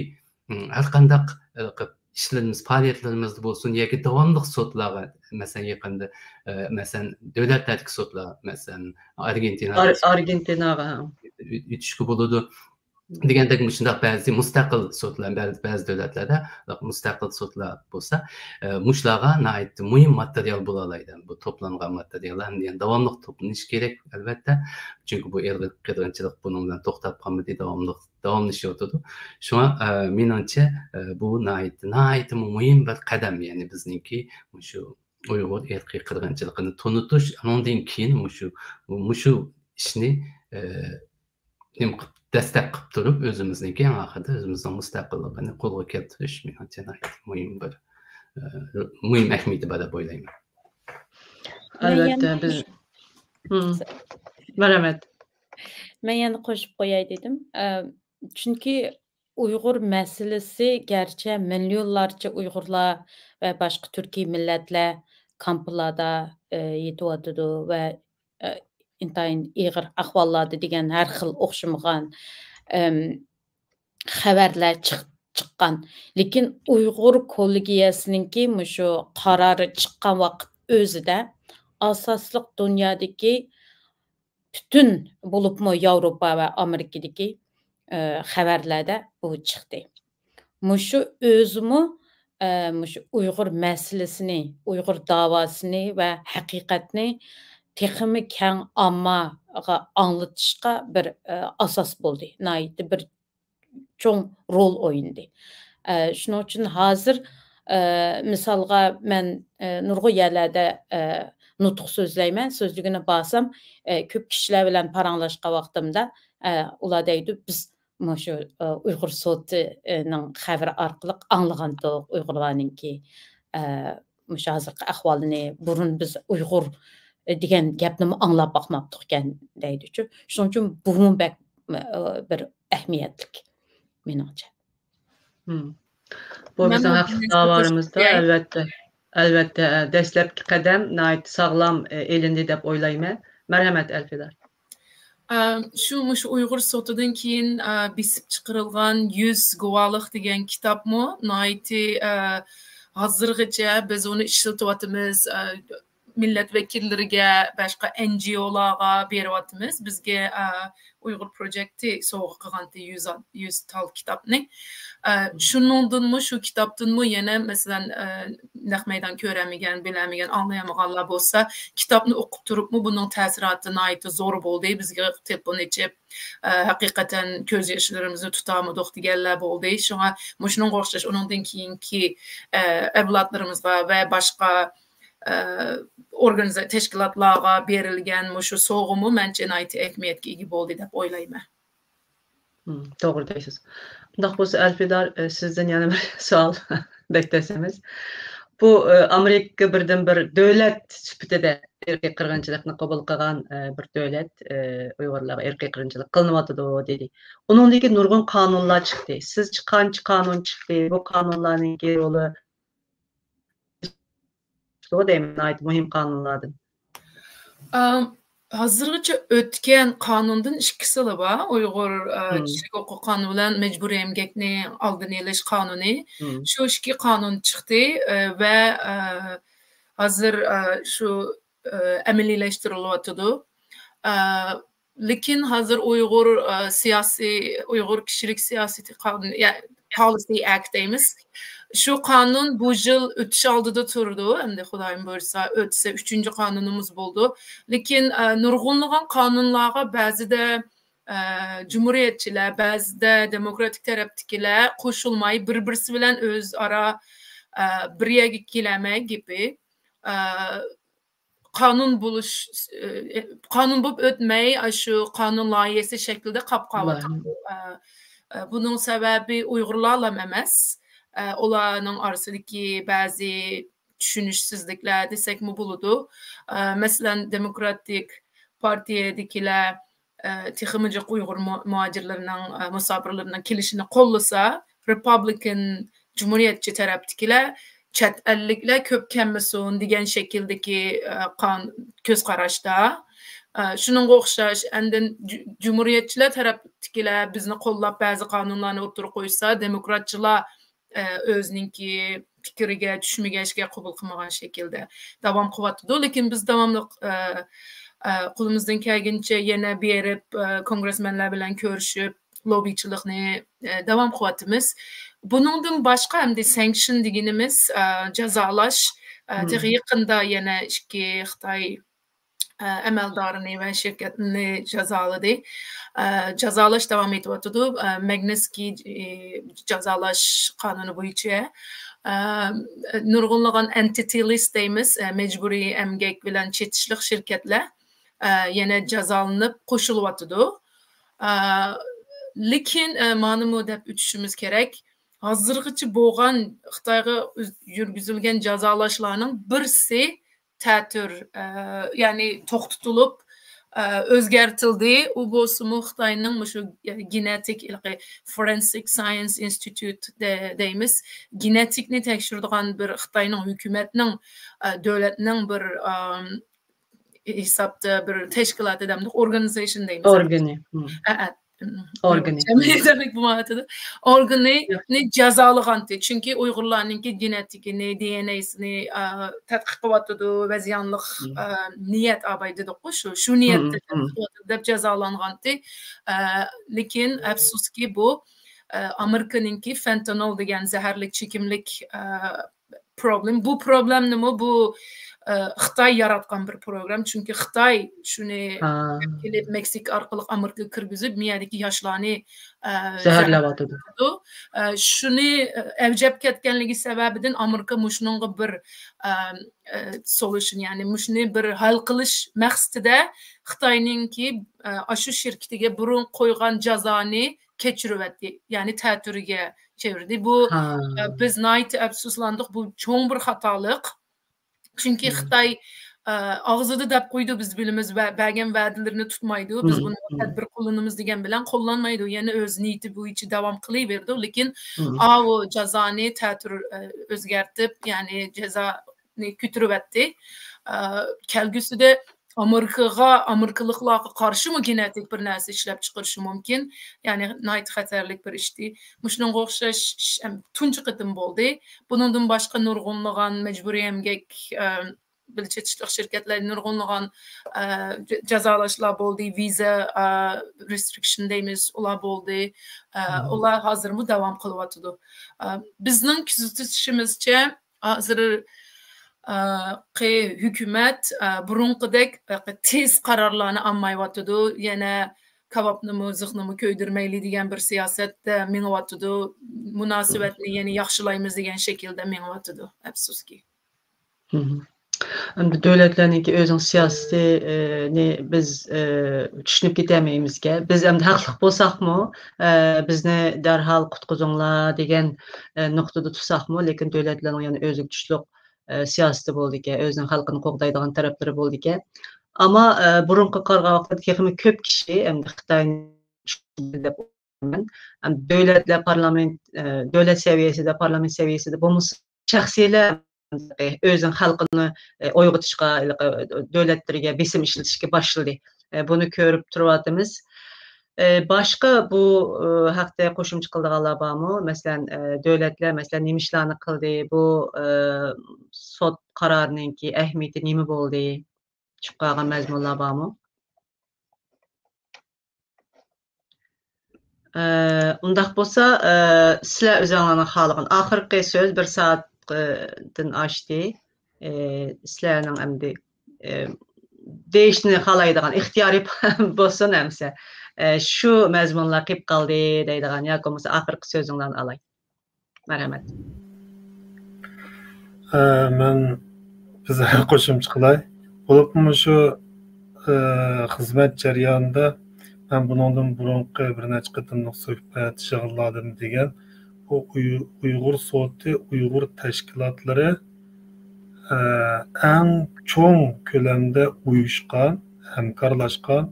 م، ھەر قانداق، ئە، ئىشلىرىمىز، پائالىيەتلىرىمىزدە بولسۇن ياكى داۋاملىق سوتلارغا، مەسىلەن، يېقىندا، ئە، مەسىلەن، دۆلەتلەردىكى سوتلار، مەسىلەن، ئارگېنتىنا، ئار-، ئارگېنتىناغا، ھە. ئۆ-، ئۆتۈشكە بولىدۇ. دېگەندەك، مۇشۇنداق بەزى مۇستەقىل سوتلار، بەزى، بەزى دۆلەتلەردە مۇستەقىل سوتلار بولسا، ئە، مۇشۇلارغا ناھايىتى مۇھىم ماتېرىيال بولالايدۇ. بۇ توپلانغان ماتېرىياللار ھەم داۋاملىق توپلىنىشى كېرەك، ئەلۋەتتە. چۈنكى بۇ ئىرقىي قىرغىنچىلىق بۇنىڭ بىلەن توختاپ قالمىدى، داۋاملىق داۋاملىشىۋاتىدۇ. شۇڭا، ئە، مېنىڭچە، ئە، بۇ ناھايىتى، ناھايىتىمۇ مۇھىم بىر قەدەم. يەنى بىزنىڭكى مۇشۇ ئۇيغۇر ئىرقىي قىرغىنچىلىقىنى تونۇتۇش، ئۇنىڭدىن كېيىن مۇشۇ، مۇشۇ ئىشنى، ئە، نېمە قىپ-، دەستەك قىپ تۇرۇپ، ئۆزىمىزنىڭكى ئەڭ ئاخىرىدا ئۆزىمىزنىڭ مۇستەقىللىقىنى قولغا كەلتۈرۈش، مېنىڭچە، ناھايىتى مۇھىم بىر، ئە، مۇھىم ئەھمىيىتى بار دەپ ئويلايمەن. مەن ئەلۋەتتە، يەنە بىز، ھىم. مەرھەمەت. مەن يەنە قوشۇپ قوياي دېدىم. ئە، چۈنكى ئۇيغۇر مەسىلىسى گەرچە مىليونلارچە ئۇيغۇرلار ۋە باشقا تۈركىي مىللەتلەر كامپلاردا، ئە، يېتىۋاتىدۇ ۋە، ئە، ئىنتايىن ئېغىر ئەھۋاللاردا دېگەن ھەر خىل ئوخشىمىغان، ئەم، خەۋەرلەر چىق-، چىققان. لېكىن ئۇيغۇر كوللېگىيەسىنىڭكى مۇشۇ قارارى چىققان ۋاقىت ئۆزىدە ئاساسلىق دۇنيادىكى پۈتۈن، بولۇپمۇ ياۋروپا ۋە ئامېرىكىدىكى، ئە، خەۋەرلەردە بۇ چىقتى. مۇشۇ ئۆزىمۇ، ئە، مۇشۇ ئۇيغۇر مەسىلىسىنى، ئۇيغۇر داۋاسىنى ۋە ھەقىقەتنى تېخىمۇ كەڭ ئاممىغا ئاڭلىتىشقا بىر، ئە، ئاساس بولدى. ناھايىتى بىر چوڭ رول ئوينىدى. ئە، شۇنىڭ ئۈچۈن ھازىر، ئە، مىسالغا مەن، ئە، نۇرغۇن يەرلەردە، ئە، نۇتۇق سۆزلەيمەن. سۆزلىگىنى بارسام، ئە، كۆپ كىشىلەر بىلەن پاراڭلاشقان ۋاقتىمدا، ئە، ئۇلار دەيدۇ، بىز مۇشۇ، ئە، ئۇيغۇر سوتىنىڭ خەۋىرى ئارقىلىق ئاڭلىغانتۇق ئۇيغۇرلارنىڭكى، ئە، مۇشۇ ھازىرقى ئەھۋالىنى، بۇرۇن بىز ئۇيغۇر دېگەن گەپنىمۇ ئاڭلاپ باقماپتۇقكەن دەيدۇچۇ. شۇنىڭ ئۈچۈن بۇمۇ بەك، ئە، بىر ئەھمىيەتلىك مېنىڭچە. مم. بۇ مەن بىزنىڭ ھەقلىق داۋالىرىمىزدا، ئەلۋەتتە، ئەلۋەتتە، دەسلەپكى قەدەم ناھايىتى ساغلام، ئە، ئېلىندى دەپ ئويلايمەن. مەرھەمەت، ئەلفىدار. ئە، شۇ، مۇشۇ ئۇيغۇر سوتىدىن كېيىن، ئە، بېسىپ چىقىرىلغان يۈز گۇۋاھلىق دېگەن كىتابمۇ ناھايىتى، ئە، ھازىرغىچە بىز ئۇنى ئىشلىتىۋاتىمىز. ئە، مىللەت ۋەكىللىرىگە، باشقا ئېن جى ئولارغا بېرىۋاتىمىز. بىزگە، ئە، ئۇيغۇر پروجېكتى سوۋغا قىلغانتى يۈز، يۈز تال كىتابنى. ئە، شۇنىڭدىنمۇ، شۇ كىتابتىنمۇ يەنە، مەسىلەن، ئە، نەق مەيدان كۆرەلمىگەن، بىلەلمىگەن، ئاڭلىيالمىغانلار بولسا، كىتابنى ئوقۇپ تۇرۇپمۇ بۇنىڭ تەسىراتى ناھايىتى زور بولدى. بىزگە تېلېفون ئېچىپ، ئە، ھەقىقەتەن كۆز ياشلىرىمىزنى تۇتالمىدۇق دېگەنلەر بولدى. شۇڭا مۇشۇنىڭغا ئوخشاش ئۇنىڭدىن كېيىنكى، ئە، ئەۋلادلىرىمىزغا ۋە باشقا، ئە، ئورگانىزا-، تەشكىلاتلارغا بېرىلگەن مۇشۇ سوۋغىمۇ مەنچە ناھايىتى ئەھمىيەتكە ئىگە بولدى دەپ ئويلايمەن. مم، توغرا دەيسىز. ئۇنداق بولسا، ئەلفىدار، ئە، سىزدىن يەنە بىر سوئال. بەك تەس ئەمەس. بۇ، ئە، ئامېرىكا بىردىنبىر دۆلەت سۈپىتىدە ئىرقىي قىرغىنچىلىقنى قوبۇل قىلغان، ئە، بىر دۆلەت، ئە، ئۇيغۇرلارغا ئىرقىي قىرغىنچىلىق قىلىنىۋاتىدۇ، دېدى. ئۇنىڭدىن كېيىن نۇرغۇن قانۇنلار چىقتى. سىزچە قانچە قانۇن چىقتى؟ بۇ قانۇنلارنىڭكى رولى دەيمەن، ناھايىتى مۇھىم قانۇنلاردىن. ئام، ھازىرغىچە ئۆتكەن قانۇندىن ئىككىسىلا بار. ئۇيغۇر، ئە، مم. كىشىلىك ھوقۇق قانۇنى بىلەن مەجبۇرىي ئەمگەكنى ئالدىنى ئېلىش قانۇنى. مم. شۇ ئىككى قانۇن چىقتى، ئە، ۋە، ئە، ھازىر، ئە، شۇ، ئە، ئەمەلىيلەشتۈرۈلۈۋاتىدۇ. ئە، لېكىن ھازىر ئۇيغۇر، ئە، سىياسىي، ئۇيغۇر كىشىلىك سىياسىتى قانۇنى، يا، Policy Act دەيمىز. شۇ قانۇن بۇ يىل ئۆتۈش ئالدىدا تۇرىدۇ. ئەمدى خۇدايىم بۇيرۇسا ئۆتسە ئۈچىنچى قانۇنىمىز بولىدۇ. لېكىن، ئە، نۇرغۇنلىغان قانۇنلارغا بەزىدە، ئە، جۇمھۇرىيەتچىلەر، بەزىدە دېموكراتىك تەرەپتىكىلەر قوشۇلماي بىر-بىرسى بىلەن ئۆزئارا، ئە، بىر يەرگە كېلەلمەي گېپى. ئە، قانۇن بولۇش، ئە، قانۇن بولۇپ ئۆتمەي، ئاشۇ قانۇن لايىھەسى شەكلىدە قاپ قالىۋاتىدۇ. ئە، ئە، بۇنىڭ سەۋەبى ئۇيغۇرلارلا ئەمەس. ئە، ئۇلارنىڭ ئارىسىدىكى بەزى چۈشىنىشسىزلىكلەر دېسەكمۇ بولىدۇ. ئە، مەسىلەن، دېموكراتىك پارتىيەدىكىلەر، ئە، تېخىمۇ جىق ئۇيغۇر مۇ-، مۇھاجىرلىرىنىڭ، ئە، مۇساپىرلىرىنىڭ كېلىشىنى قوللىسا، رېپابلىكان جۇمھۇرىيەتچى تەرەپتىكىلەر چەت ئەللىكلەر كۆپ كەلمىسۇن دېگەن شەكىلدىكى، ئە، قان-، كۆز قاراشتا. ئە، شۇنىڭغا ئوخشاش، ئاندىن جۇ-، جۇمھۇرىيەتچىلەر تەرەپتىكىلەر بىزنى قوللاپ بەزى قانۇنلارنى ئوتتۇرىغا قويسا، دېموكراتچىلار، ئە، ئۆزىنىڭكى پىكرىگە، چۈشمىگەچكە قوبۇل قىلمىغان شەكىلدە داۋام قىلىۋاتىدۇ. لېكىن بىز داۋاملىق، ئە، ئە، قولىمىزدىن كەلگىنىچە يەنە بېرىپ، ئە، كونگرېسمېنلار بىلەن كۆرۈشۈپ، لوببىچىلىقنى، ئە، داۋام قىلىۋاتىمىز. بۇنىڭدىن باشقا ئەمدى سانكشن دېگىنىمىز، ئە، جازالاش، ئە، مم. تېخى يېقىندا يەنە ئىككى خىتاي، ئە، ئەمەلدارىنى ۋە شىركەتنى جازالىدى. ئە، جازالاش داۋام ئېتىۋاتىدۇ. ئە، ماگنىتسكىي، ئى، جازالاش قانۇنى بويىچە، ئە، نۇرغۇنلىغان ئېنتىتى لىست دەيمىز، ئە، مەجبۇرىي ئەمگەك بىلەن چېتىشلىق شىركەتلەر، ئە، يەنە جازالىنىپ قوشۇلۇۋاتىدۇ. ئە، لېكىن، ئە، مانىمۇ دەپ ئۆتۈشىمىز كېرەك. ھازىرغىچە بولغان خىتايغا ئۆز-، يۈرگۈزۈلگەن جازالاشلارنىڭ بىرسى تەتۈر، ئە، يەنى توختىتىلىپ، ئە، ئۆزگەرتىلدى. ئۇ بولسىمۇ خىتاينىڭ مۇشۇ گېنېتىك، ھېلىقى فورېنسىك سايېنس ئىنستىتۇت دە-، دەيمىز، گېنېتىكنى تەكشۈرىدىغان بىر خىتاينىڭ ھۆكۈمەتنىڭ، ئە، دۆلەتنىڭ بىر، ئام، ھېسابتا بىر تەشكىلاتى دەمدۇق، ئورگانىزېيشن دەيمىز. ئورگىنى. مم. ئە، ئە، ئورگىنى. ئورگىنى جازالىغانتى. چۈنكى ئۇيغۇرلارنىڭكى گېنېتىكىنى، دى ئېن ئېسىنى، ئە، تەتقىق قىلىۋاتىدۇ، ۋەزىيانلىق، مم. ئە، نىيەت ئاباي دېدۇققۇ، شۇ، شۇ نىيەتتە مم، مم. تەتقىق قىلىۋاتىدۇ دەپ جازالانغانتى. ئە، لېكىن ئەپسۇسكى بۇ، ئە، ئامېرىكىنىڭكى فېنتانول دېگەن زەھەرلىك چېكىملىك، ئە، پروبلېم. بۇ پروبلېمنىمۇ بۇ، ئە، خىتاي ياراتقان بىر پروگرام. چۈنكى خىتاي شۇنى ھا. كېلىپ مېكسىكا ئارقىلىق ئامېرىكىغا كىرگۈزۈپ، مىيەدىكى ياشلارنى، ئە، زەھەرلەۋاتىدۇ. زەھەرلەۋاتىدۇ. ئە، شۇنى، ئە، ئەۋجەپ كەتكەنلىكى سەۋەبىدىن ئامېرىكا مۇشۇنىڭغا بىر، ئە، ئە، سولۇشن، يەنى مۇشۇنى بىر ھەل قىلىش مەقسىتىدە خىتاينىڭكى، ئە، ئاشۇ شىركىتىگە بۇرۇن قويغان جازانى كەچۈرۈۋەتتى، يەنى تەتۈرگە چېۋىردى. بۇ، ھا. ئە، بىز ناھايىتى ئەپسۇسلاندۇق. بۇ چوڭ بىر خاتالىق. چۈنكى مم. خىتاي، ئە، ئاغزىدا دەپ قويىدۇ، بىز بىلىمىز، ۋە بەرگەن ۋەدىلىرىنى تۇتمايدۇ. بىز مم، بۇنى مم. تەدبىر قوللىنىمىز دېگەن بىلەن قوللانمايدۇ. يەنە ئۆز نىيىتى بويىچە داۋام قىلىۋېرىدۇ. لېكىن مم. ئاۋۇ جازانى تەتۈر، ئە، ئۆزگەرتىپ، يەنى جازانى كۆتۈرۈۋەتتى. ئە، كەلگۈسىدە ئامېرىكىغا، ئامېرىكىلىقلارغا قارشىمۇ گېنېتىك بىر نەرسە ئىشلەپ چىقىرىشى مۇمكىن. يەنى ناھايىتى خەتەرلىك بىر ئىشتى. مۇشۇنىڭغا ئوخشاش ئىش، ئەم، تۇنجى قېتىم بولدى. بۇنىڭدىن باشقا نۇرغۇنلىغان مەجبۇرىي ئەمگەك، ئەم، بىللە چېتىشلىق شىركەتلەر نۇرغۇنلىغان، ئە، ج-، جازالاشلار بولدى، ۋىزا، ئە، رېسترىكشن دەيمىز، ئۇلار بولدى. ئە، مم. ئۇلار ھازىرمۇ داۋام قىلىۋاتىدۇ. ئە، بىزنىڭ كۆزىتىشىمىزچە، ھازىر، ئە، قى-، ھۆكۈمەت، ئە، بۇرۇنقىدەك، ئە، تېز قارارلارنى ئالمايۋاتىدۇ. يەنە كاۋاپنىمۇ، زىخنىمۇ كۆيدۈرمەيلى دېگەن بىر سىياسەتتە مېڭىۋاتىدۇ. مۇناسىۋەتنى يەنە ياخشىلايمىز دېگەن شەكىلدە مېڭىۋاتىدۇ، ئەپسۇسكى. مم. ئەمدى دۆلەتلەرنىڭكى ئۆزىنىڭ سىياسىتى، ئى، نى بىز، ئى، چۈشىنىپ كېتەلمەيمىزكەن. بىز ئەمدى ھەقلىق بولساقمۇ، ئى، بىزنى دەرھال قۇتقۇزۇڭلار دېگەن، ئى، نۇقتىدا تۇرساقمۇ، لېكىن دۆلەتلەرنىڭ يەنە ئۆزىگە تۇتۇشلۇق، ئى، سىياسىتى بولىدىكەن، ئۆزىنىڭ خەلقىنى قوغدايدىغان تەرەپلىرى بولىدىكەن. ئەمما، ئى، بۇرۇنقىغا قارىغان ۋاقىتتا تېخىمۇ كۆپ كىشى ئەمدى خىتاينى دەپ ئويلايمەن. ئەمدى دۆلەتلەر پارلامېنت، ئى، دۆلەت سەۋىيەسىدە، پارلامېنت سەۋىيەسىدە بولمىسا، شەخسىيلەر ئۆزىنىڭ خەلقىنى، ئويغىتىشقا، دۆلەتلىرىگە بېسىم ئىشلىتىشكە باشلىدى. بۇنى كۆرۈپ تۇرۇۋاتىمىز. باشقا بۇ ھەقتە قوشۇمچە قىلىدىغانلار بارمۇ؟ مەسىلەن، دۆلەتلەر، مەسىلەن، نېمە ئىشلارنى قىلدى؟ بۇ سوت قارارىنىڭكى ئەھمىيىتى نېمە بولدى؟ چۈشۈپ قالغان مەزمۇنلار بارمۇ؟ ئە، ئۇنداق بولسا، ئە، سىلەر ئۆزۈڭلارنىڭ خالىغان ئاخىرقى سۆز بىر سائەتتىن ئاشتى. ئە، سىلەرنىڭ ئەمدى، ئە، دېيىشنى خالايدىغان ئىختىيارى بولسۇن ئەمسە. ئە، شۇ مەزمۇنلار قېلىپ قالدى دەيدىغان ياكى بولمىسا ئاخىرقى سۆزۈڭلارنى ئالاي. مەرھەمەت. ئە، مەن بىر قوشۇمچە قىلاي. بولۇپمۇ شۇ، ئە، خىزمەت جەريانىدا مەن بۇنىڭدىن بۇرۇنقى بىر نەچچە قېتىملىق سۆھبەت يىغىنلاردىمۇ دېگەن، بۇ ئۇي-، ئۇيغۇر سوتى، ئۇيغۇر تەشكىلاتلىرى، ئە، ئەڭ چوڭ كۆلەمدە ئۇيۇشقان، ھەمكارلاشقان،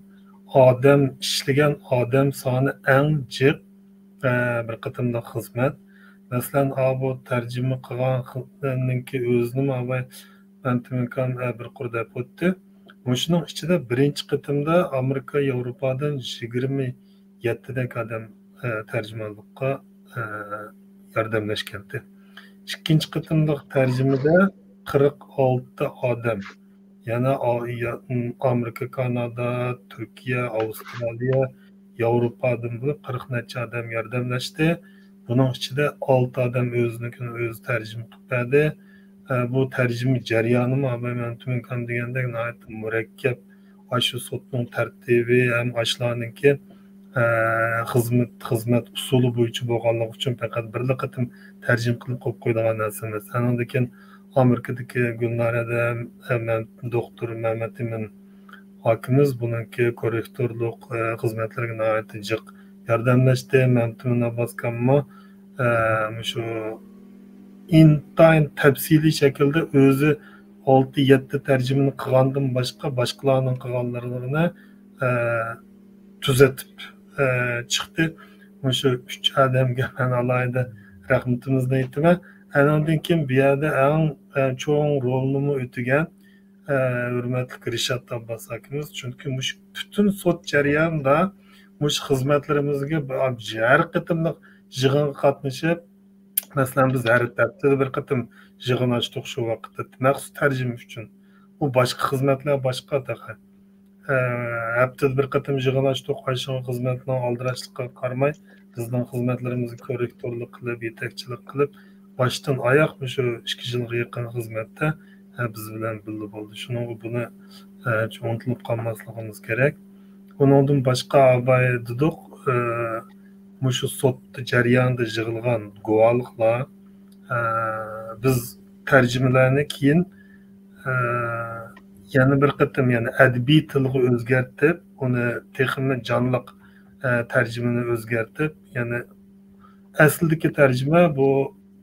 ئادەم ئىشلىگەن ئادەم سانى ئەڭ جىق، ئە، بىر قېتىملىق خىزمەت. مەسىلەن، ئا، بۇ تەرجىمە قىلغان خىزمەتنىڭكى ئۆزىنىمۇ ئاباي مەمتىمىن ئاكام، ئە، بىر قۇر دەپ ئۆتتى. مۇشۇنىڭ ئىچىدە بىرىنچى قېتىمدا ئامېرىكا، ياۋروپادىن يىگىرمە يەتتىدەك ئادەم، ئە، تەرجىمانلىققا، ئە، ياردەملەشكەنتى. ئىككىنچى قېتىملىق تەرجىمىدە قىرىق ئالتە ئادەم، يەنە ئا-، يا-، ئامېرىكا، كانادا، تۈركىيە، ئاۋسترالىيە، ياۋروپادىن بولۇپ قىرىق نەچچە ئادەم ياردەملەشتى. بۇنىڭ ئىچىدە ئالتە ئادەم ئۆزىنىڭكىنى ئۆزى تەرجىمە قىلىپ بەردى. ئە، بۇ تەرجىمە جەريانىمۇ، ئاباي مەمتىمىن ئاكام دېگەندەك، ناھايىتى مۇرەككەپ. ئاشۇ سوتنىڭ تەرتىپى ھەم ئاشۇلارنىڭكى، ئە، خىزمەت، خىزمەت ئۇسۇلى بويىچە بولغانلىقى ئۈچۈن پەقەت بىرلا قېتىم تەرجىمە قىلىپ قويۇپ قويىدىغان نەرسە ئەمەس. ئانىڭدىن كېيىن ئامېرىكىدىكى گۈلنارەدە ھەم، ھەم دوختۇر مەمەتئىمىن ئاكىمىز بۇنىڭكى كوررېكتورلۇق، ئە، خىزمەتلىرىگە ناھايىتى جىق ياردەملەشتى. مەمتىمىن ئابباس ئاكاممۇ، ئە، مۇشۇ ئىنتايىن تەپسىلىي شەكىلدە ئۆزى ئالتە يەتتە تەرجىمىنى قىلغاندىن باشقا، باشقىلارنىڭ قىلغانلىرىنى، ئە، تۈزەتىپ، ئە، چىقتى. مۇشۇ ئۈچ ئادەمگە مەن ئالاھىدە رەھمىتىمىزنى ئېيتىمەن. ئەنىڭدىن كېيىن بۇ يەردە ئەڭ، ئە، چوڭ رولنىمۇ ئۆتىگەن، ئە، ھۆرمەتلىك رىشات ئابباس ئاكىمىز. چۈنكى مۇشۇ پۈتۈن سوت جەريانىدا مۇشۇ خىزمەتلىرىمىزگە ھەر قېتىملىق يىغىنغا قاتنىشىپ، مەسىلەن، بىز ھەر ھەپتىدە بىر قېتىم يىغىن ئاچتۇق شۇ ۋاقىتتا مەخسۇس تەرجىمە ئۈچۈن. ئۇ باشقا خىزمەتلەر باشقا تېخى. ئە، ھەپتىدە بىر قېتىم يىغىن ئاچتۇق. ئاشۇ خىزمەتنىڭ ئالدىراشلىقىغا قارىماي، بىزنىڭ خىزمەتلىرىمىزگە كوررېكتورلۇق قىلىپ، يېتەكچىلىك قىلىپ، باشتىن ئاياغ مۇشۇ ئىككى يىلغا يېقىن خىزمەتتە، ئە، بىز بىلەن بىللە بولدى. شۇنىڭغا بۇنى، ئە، ئۇنتۇلۇپ قالماسلىقىمىز كېرەك. ئۇنىڭدىن باشقا ئاباي دېدۇق، ئە، مۇشۇ سوت جەريانىدا يىغىلغان گۇۋاھلىقلار، ئە، بىز تەرجىمىلەرنى كېيىن، ئە، يەنە بىر قېتىم، يەنى ئەدەبىي تىلغا ئۆزگەرتىپ، ئۇنى تېخىمۇ جانلىق، ئە، تەرجىمىنى ئۆزگەرتىپ، يەنى ئەسلىدىكى تەرجىمە بۇ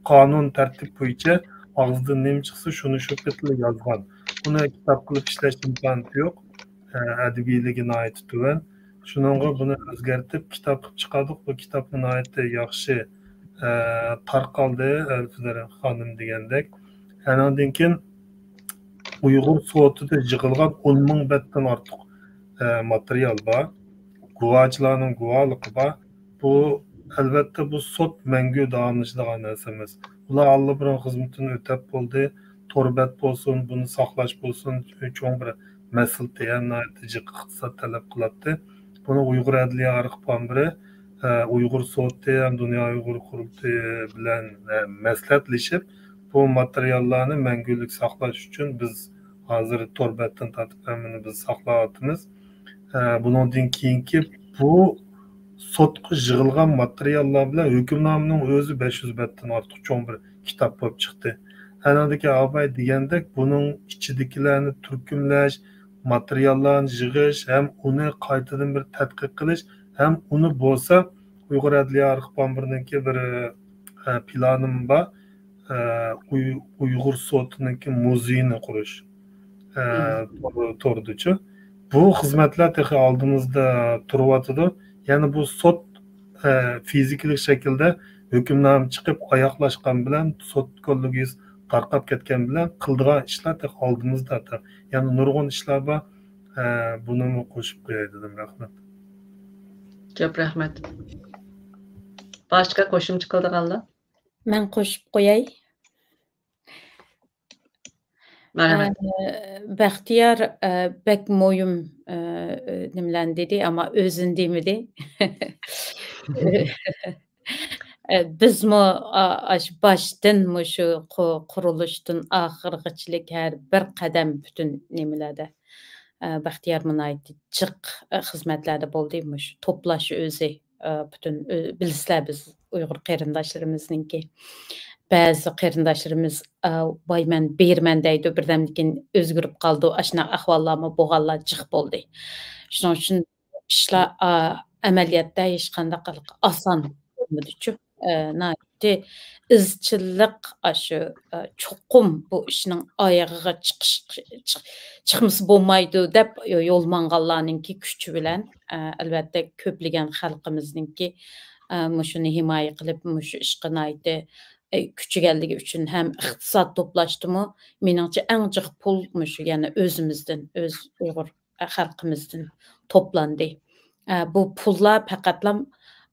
قانۇن تەرتىپ بويىچە ئاغزىدىن نېمە چىقسا، شۇنى شۇ پېتىلا يازغان. ئۇنى كىتاب قىلىپ ئىشلەش ئىمكانىيىتى يوق. ئە، ئەدەبىيلىكى ناھايىتى تۆۋەن. شۇنىڭغا بۇنى ئۆزگەرتىپ، كىتاب قىلىپ چىقاردۇق. بۇ كىتابمۇ ناھايىتى ياخشى، ئە، تارقالدى، ئەلفىدەر خانىم دېگەندەك. ئەنىڭدىن كېيىن ئۇيغۇر سوتىدا يىغىلغان ئون مىڭ بەتتىن ئارتۇق، ئە، ماتېرىيال بار. گۇۋاچىلارنىڭ گۇۋاھلىقى بار. بۇ، ئەلۋەتتە، بۇ سوت مەڭگۈ داۋاملىشىدىغان نەرسە ئەمەس. ئۇلار ئاللىبۇرۇن خىزمىتىنى ئۆتەپ بولدى. تور بەت بولسۇن، بۇنى ساقلاش بولسۇن، چوڭ بىر مەسئۇلىيەت، ھەم ناھايىتى جىق ئىقتىساد تەلەپ قىلاتتى. بۇنى ئۇيغۇر ئەدلىيە ئارخىپ ئامبىرى، ئە، ئۇيغۇر سوتى ھەم دۇنيا ئۇيغۇر قۇرۇلتىيى بىلەن، ئە، مەسلىھەتلىشىپ، بۇ ماتېرىياللارنى مەڭگۈلۈك ساقلاش ئۈچۈن بىز ھازىر تور بەتتىن تارتىپ ھەممىنى بىز ساقلاۋاتىمىز. ئە، بۇنىڭدىن كېيىنكى بۇ سوتقا يىغىلغان ماتېرىياللار بىلەن ھۆكۈمنامىنىڭ ئۆزى بەش يۈز بەتتىن ئارتۇق چوڭ بىر كىتاب بولۇپ چىقتى. ئەنىڭدىكى ئاباي دېگەندەك، بۇنىڭ ئىچىدىكىلەرنى تۈركۈملەش، ماتېرىياللارنى يىغىش ھەم ئۇنى قايتىدىن بىر تەتقىق قىلىش ھەم ئۇنى بولسا ئۇيغۇر ئەدلىيە ئارخىپ ئامبىرىنىڭكى بىر، ئە، پىلانىم بار. ئە، ئۇي-، ئۇيغۇر سوتىنىڭكى مۇزېيىنى قۇرۇش. ئە، مم. تور-، توردىچۇ. بۇ خىزمەتلەر تېخى ئالدىمىزدا تۇرۇۋاتىدۇ. يەنى بۇ سوت، ئە، فىزىكىلىق شەكىلدە ھۆكۈمنامە چىقىپ ئاياغلاشقان بىلەن، سوت كوللېگىيىسى تارقاپ كەتكەن بىلەن قىلىدىغان ئىشلار تېخى ئالدىمىزدا. يەنى نۇرغۇن ئىشلار بار. ئە، بۇنىمۇ قوشۇپ قوياي دېدىم. رەھمەت. كۆپ رەھمەت. باشقا قوشۇمچە قىلىدىغانلار؟ مەن قوشۇپ قوياي. مەرھەمەت. ئە، بەختىيار، ئە، بەك مۇھىم، ئە، نېمىلەرنى دېدى، ئەمما ئۆزىنى دېمىدى. ئە، بىزمۇ، ئا-، ئاشۇ باشتىن مۇشۇ قۇ-، قۇرۇلۇشتىن ئاخىرغىچىلىك ھەر بىر قەدەم پۈتۈن نېمىلەردە، ئە، بەختىيار ناھايىتى جىق، ئە، خىزمەتلەردە بولدى. مۇشۇ توپلاش ئۆزى، ئە، پۈتۈن ئۆ-، بىلىسىلەر بىز ئۇيغۇر قېرىنداشلىرىمىزنىڭكى. بەزى قېرىنداشلىرىمىز، ئە، بايمەن، بېرىمەن دەيدۇ، بىردەمدىن كېيىن ئۆزگىرىپ قالىدۇ. ئاشۇنداق ئەھۋاللارمۇ بولغانلار جىق بولدى. شۇنىڭ ئۈچۈن ئىشلار، ئا، ئەمەلىيەتتە ھېچقانداق ئاسان بولمىدىچۇ. ئە، ناھايىتى ئىزچىللىق، ئاشۇ، ئە، چوقۇم بۇ ئىشنىڭ ئايىغىغا چىقىش، چىق-، چىقمىسا بولمايدۇ دەپ يول ماڭغانلارنىڭكى كۈچى بىلەن، ئە، ئەلۋەتتە كۆپلىگەن خەلقىمىزنىڭكى، ئە، مۇشۇنى ھىمايە قىلىپ، مۇشۇ ئىشقا ناھايىتى، ئە، كۈچىگەنلىكى ئۈچۈن ھەم ئىقتىساد توپلاشتىمۇ، مېنىڭچە، ئەڭ جىق پۇل مۇشۇ يەنە ئۆزىمىزدىن، ئۆز ئۇيغۇر خەلقىمىزدىن توپلاندى. ئە، بۇ پۇللار پەقەتلا،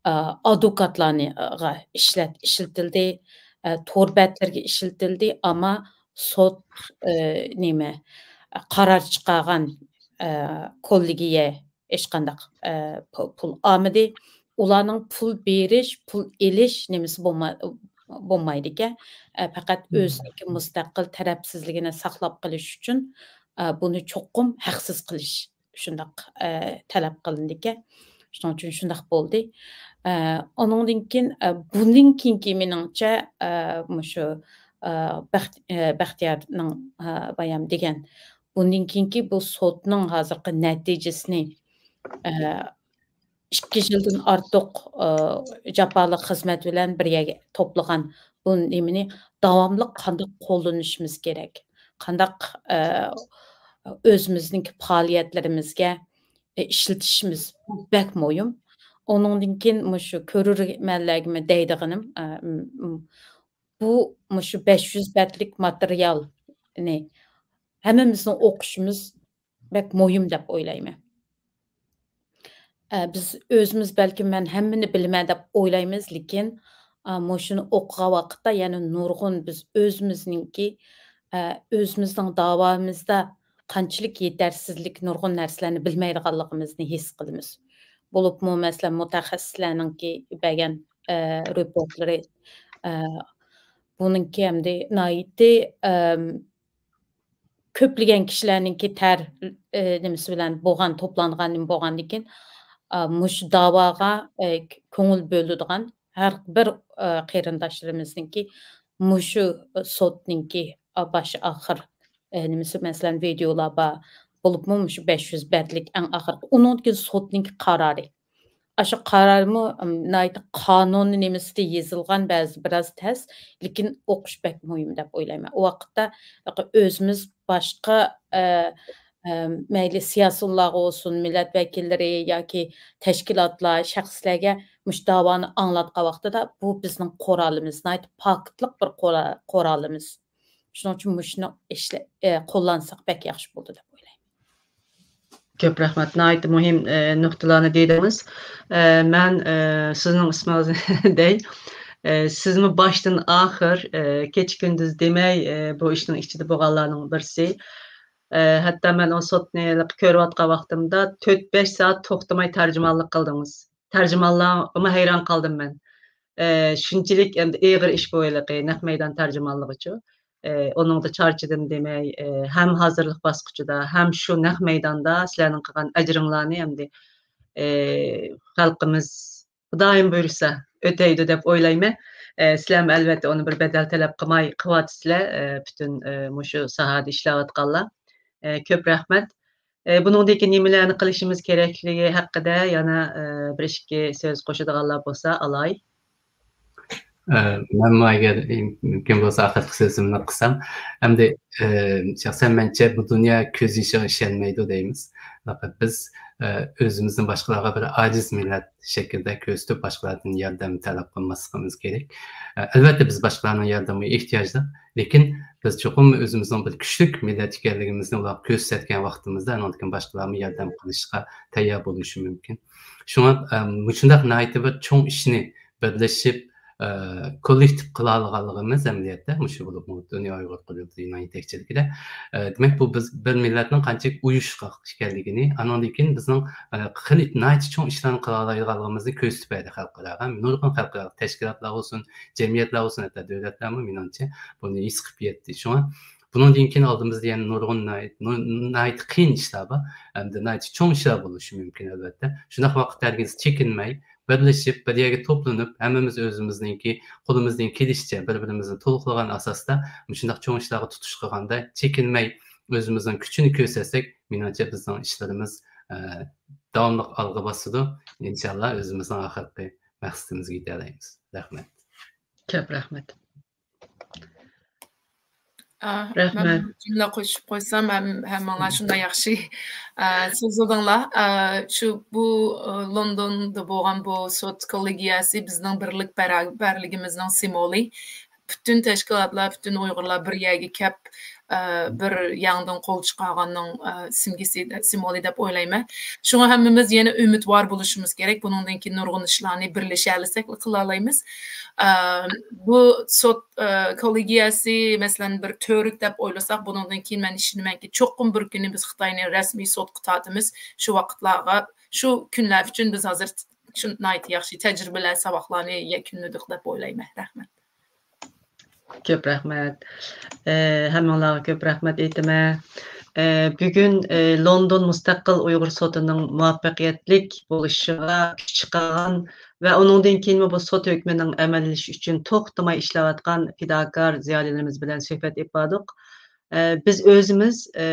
ئە، ئادۋوكاتلارنىڭغا ئىشلەت-، ئىشلىتىلدى، ئە، تور بەتلىرىگە ئىشلىتىلدى، ئەمما سوت، ئە، نېمە، قارار چىقارغان، ئە، كوللېگىيە ھېچقانداق، ئە، پۇ-، پۇل ئالمىدى. ئۇلارنىڭ پۇل بېرىش، پۇل ئېلىش نېمىسى بولما-، بولمايدىكەن. ئە، پەقەت مم. ئۆزىنىڭكى مۇستەقىل تەرەپسىزلىكىنى ساقلاپ قېلىش ئۈچۈن، ئە، بۇنى چوقۇم ھەقسىز قىلىش، شۇنداق، ئە، تەلەپ قىلىندىكەن. شۇنىڭ ئۈچۈن شۇنداق بولدى. ئە، ئۇنىڭدىن كېيىن، ئە، بۇندىن كېيىنكى مېنىڭچە، ئە، مۇشۇ، ئە، بەخت-، ئە، بەختىيارنىڭ، ئە، بايام دېگەن، بۇندىن كېيىنكى بۇ سوتنىڭ ھازىرقى نەتىجىسىنى، ئە، ئىككى يىلدىن ئارتۇق، ئە، جاپالىق خىزمەت بىلەن بىر يەرگە توپلىغان بۇ نېمىنى داۋاملىق قانداق قوللىنىشىمىز كېرەك؟ قانداق، ئە، ئۆزىمىزنىڭكى پائالىيەتلىرىمىزگە، ئە، ئىشلىتىشىمىز بەك مۇھىم. ئۇنىڭدىن كېيىن مۇشۇ كۆرۈرمەنلەرگىمۇ دەيدىغىنىم، ئە، م-، م-، بۇ مۇشۇ بەش يۈز بەتلىك ماتېرىيالنى ھەممىمىزنىڭ ئوقۇشىمىز بەك مۇھىم دەپ ئويلايمەن. ئە، بىز ئۆزىمىز بەلكىم مەن ھەممىنى بىلىمەن دەپ ئويلايمىز، لېكىن، ئە، مۇشۇنى ئوقۇغان ۋاقىتتا يەنە نۇرغۇن بىز ئۆزىمىزنىڭكى، ئە، ئۆزىمىزنىڭ داۋامىزدا قانچىلىك يېتەرسىزلىك، نۇرغۇن نەرسىلەرنى بىلمەيدىغانلىقىمىزنى ھېس قىلىمىز. بولۇپمۇ، مەسىلەن، مۇتەخەسسىسلەرنىڭكى بەرگەن، ئە، رېپورتلىرى، ئە، بۇنىڭكى ئەمدى ناھايىتى، ئەم، كۆپلىگەن كىشىلەرنىڭكى تەر، ئە، نېمىسى بىلەن بولغان، توپلانغان نېمە بولغاندىن كېيىن، ئا، مۇشۇ داۋاغا، ئە، كۆڭۈل بۆلىدىغان ھەر بىر، ئە، قېرىنداشلىرىمىزنىڭكى مۇشۇ سوتنىڭكى، ئا، باش ئاخىر، ئە، نېمىسى، مەسىلەن، ۋىدېئولار بار. بولۇپمۇ مۇشۇ بەش يۈز بەتلىك ئەڭ ئاخىرقى، ئۇنىڭدىن كېيىن سوتنىڭكى قارارى. ئاشۇ قارارمۇ، ئىم، ناھايىتى قانۇن نېمىسىدە يېزىلغان، بەزى بىراز تەس، لېكىن ئوقۇش بەك مۇھىم دەپ ئويلايمەن. ئۇ ۋاقىتتا ئۆزىمىز باشقا، ئە، ئە، مەيلى سىياسىيونلارغا بولسۇن، مىللەت ۋەكىللىرى ياكى تەشكىلاتلار، شەخسلەرگە مۇشۇ داۋانى ئاڭلاتقان ۋاقتىدا، بۇ بىزنىڭ قورالىمىز، ناھايىتى پاكىتلىق بىر قورا-، قورالىمىز. شۇنىڭ ئۈچۈن مۇشۇنى ئىشلە-، ئە، قوللانساق بەك ياخشى بولىدۇ دەپ ئويلايمەن. كۆپ رەھمەت. ناھايىتى مۇھىم، ئە، نۇقتىلارنى دېدىڭىز. ئە، مەن، ئە، سىزنىڭ ئىسمىڭىزنى دەي. ئە، سىزمۇ باشتىن ئاخىر، ئە، كېچە كۈندۈز دېمەي، ئە، بۇ ئىشنىڭ ئىچىدە بولغانلارنىڭ بىرسى. ئە، ھەتتا مەن ئۇ سوتنى كۆرۈۋاتقان ۋاقتىمدا تۆت بەش سائەت توختىماي تەرجىمانلىق قىلدىڭىز. تەرجىمانلارغىمۇ ھەيران قالدىم مەن. ئە، شۇنچىلىك ئەمدى ئېغىر ئىش بۇ ھېلىقى نەق مەيدان تەرجىمانلىقىچۇ. ئە، ئۇنىڭدا چارچىدىم دېمەي، ئە، ھەم ھازىرلىق باسقۇچىدا، ھەم شۇ نەق مەيداندا سىلەرنىڭ قىلغان ئەجرىڭلارنى ئەمدى، ئە، خەلقىمىز خۇدايىم بۇيرۇسا ئۆتەيدۇ دەپ ئويلايمەن. ئە، سىلەرمۇ ئەلۋەتتە ئۇنى بىر بەدەل تەلەپ قىلماي قىلىۋاتىسىلەر، ئە، پۈتۈن، ئە، مۇشۇ ساھەدە ئىشلەۋاتقانلار. ئە، كۆپ رەھمەت. ئە، بۇنىڭدىن كېيىن نېمىلەرنى قىلىشىمىز كېرەكلىكى ھەققىدە يەنە، ئە، بىر ئىككى سۆز قوشىدىغانلار بولسا ئالاي. ئە، مەنمۇ ئەگەر مۇمكىن بولسا ئاخىرقى سۆزۈمنى قىلسام، ئەمدى، ئە، شەخسەن مەنچە بۇ دۇنيا كۆز يېشىغا ئىشەنمەيدۇ دەيمىز. پەقەت بىز، ئە، ئۆزىمىزنى باشقىلارغا بىر ئاجىز مىللەت شەكلىدە كۆرسىتىپ، باشقىلاردىن ياردەم تەلەپ قىلماسلىقىمىز كېرەك. ئە، ئەلۋەتتە بىز باشقىلارنىڭ ياردىمىگە ئېھتىياجلىق، لېكىن بىز چوقۇم ئۆزىمىزنىڭ بىر كۈچلۈك مىللەت ئىكەنلىكىمىزنى ئۇلارغا كۆرسەتكەن ۋاقتىمىزدا، ئاندىن كېيىن باشقىلارمۇ ياردەم قىلىشقا تەييار بولۇشى مۇمكىن. شۇڭا، ئە، مۇشۇنداق ناھايىتى بىر چوڭ ئىشنى بىرلىشىپ، ئە، كوللېكتىپ قىلالىغانلىقىمىز ئەمەلىيەتتە مۇشۇ بولۇپمۇ دۇنيا ئۇيغۇر قۇرۇلتىيىنىڭ يېتەكچىلىكىدە. ئە، دېمەك، بۇ بىز بىر مىللەتنىڭ قانچىلىك ئۇيۇشقاق ئىكەنلىكىنى، ئانىڭدىن كېيىن بىزنىڭ، ئە، خېلى ناھايىتى چوڭ ئىشلارنى قىلالايدىغانلىقىمىزنى كۆرسىتىپ بەردى خەلقئاراغا. نۇرغۇن خەلقئارا تەشكىلاتلار بولسۇن، جەمئىيەتلەر بولسۇن، ھەتتا دۆلەتلەرمۇ مېنىڭچە بۇنى ھېس قىلىپ يەتتى. شۇڭا بۇنىڭدىن كېيىن ئالدىمىزدا يەنە نۇرغۇن ناھايىتى، نۇ-، ناھايىتى قىيىن ئىشلار بار. ھەمدە ناھايىتى چوڭ ئىشلار بولۇشى مۇمكىن، ئەلۋەتتە. شۇنداق ۋاقىتتا ھەرگىز چېكىنمەي، بىرلىشىپ، بىر يەرگە توپلىنىپ، ھەممىمىز ئۆزىمىزنىڭكى، قولىمىزدىن كېلىشىچە بىر-بىرىمىزنى تولۇقلىغان ئاساستا مۇشۇنداق چوڭ ئىشلارغا تۇتۇش قىلغاندا چېكىنمەي ئۆزىمىزنىڭ كۈچىنى كۆرسەتسەك، مېنىڭچە بىزنىڭ ئىشلىرىمىز، ئە، داۋاملىق ئالغا باسىدۇ. ئىنشاللا ئۆزىمىزنىڭ ئاخىرقى مەقسىتىمىزگە يېتەلەيمىز. رەھمەت. كۆپ رەھمەت. ئا، رەھمەت. مەن جۈملە قوشۇپ قويسام، ھەم-، ھەممىڭلار شۇنداق ياخشى، ئا، سۆزلىدىڭلار. ئا، شۇ بۇ، ئا، لوندوندا بولغان بۇ سوت كوللېگىيەسى بىزنىڭ بىرلىك بەرابەرلىكىمىزنىڭ سىمۋولى. پۈتۈن تەشكىلاتلار، پۈتۈن ئۇيغۇرلار بىر يەرگە كەپ، ئا، بىر ياڭدىن قول چىقارغاننىڭ، ئا، سىمگىسى، سىمۋولى دەپ ئويلايمەن. شۇڭا ھەممىمىز يەنە ئۈمىدۋار بولۇشىمىز كېرەك. بۇنىڭدىن كېيىن نۇرغۇن ئىشلارنى بىرلىشەلىسەكلا قىلالايمىز. ئا، بۇ سوت، ئا، كوللېگىيەسى، مەسىلەن، بىر تۈۋرۈك دەپ ئويلىساق، بۇنىڭدىن كېيىن مەن ئىشىنىمەنكى، چوقۇم بىر كۈنى بىز خىتاينى رەسمىي سوتقا تارتىمىز. شۇ ۋاقىتلارغا، شۇ كۈنلەر ئۈچۈن بىز ھازىر شۇ ناھايىتى ياخشى تەجرىبىلەر، ساۋاقلارنى يەكۈنلىدۇق دەپ ئويلايمەن. رەھمەت. كۆپ رەھمەت. ئە، ھەممىڭلارغا كۆپ رەھمەت ئېيتىمەن. ئە، بۈگۈن، ئە، لوندون مۇستەقىل ئۇيغۇر سوتىنىڭ مۇۋەپپەقىيەتلىك بولۇشىغا كۈچ چىقارغان ۋە ئۇنىڭدىن كېيىنمۇ بۇ سوت ھۆكمىنىڭ ئەمەلىيلىشىشى ئۈچۈن توختىماي ئىشلەۋاتقان پىداكار زىيالىيلىرىمىز بىلەن سۆھبەت ئېلىپ باردۇق. ئە، بىز ئۆزىمىز، ئە،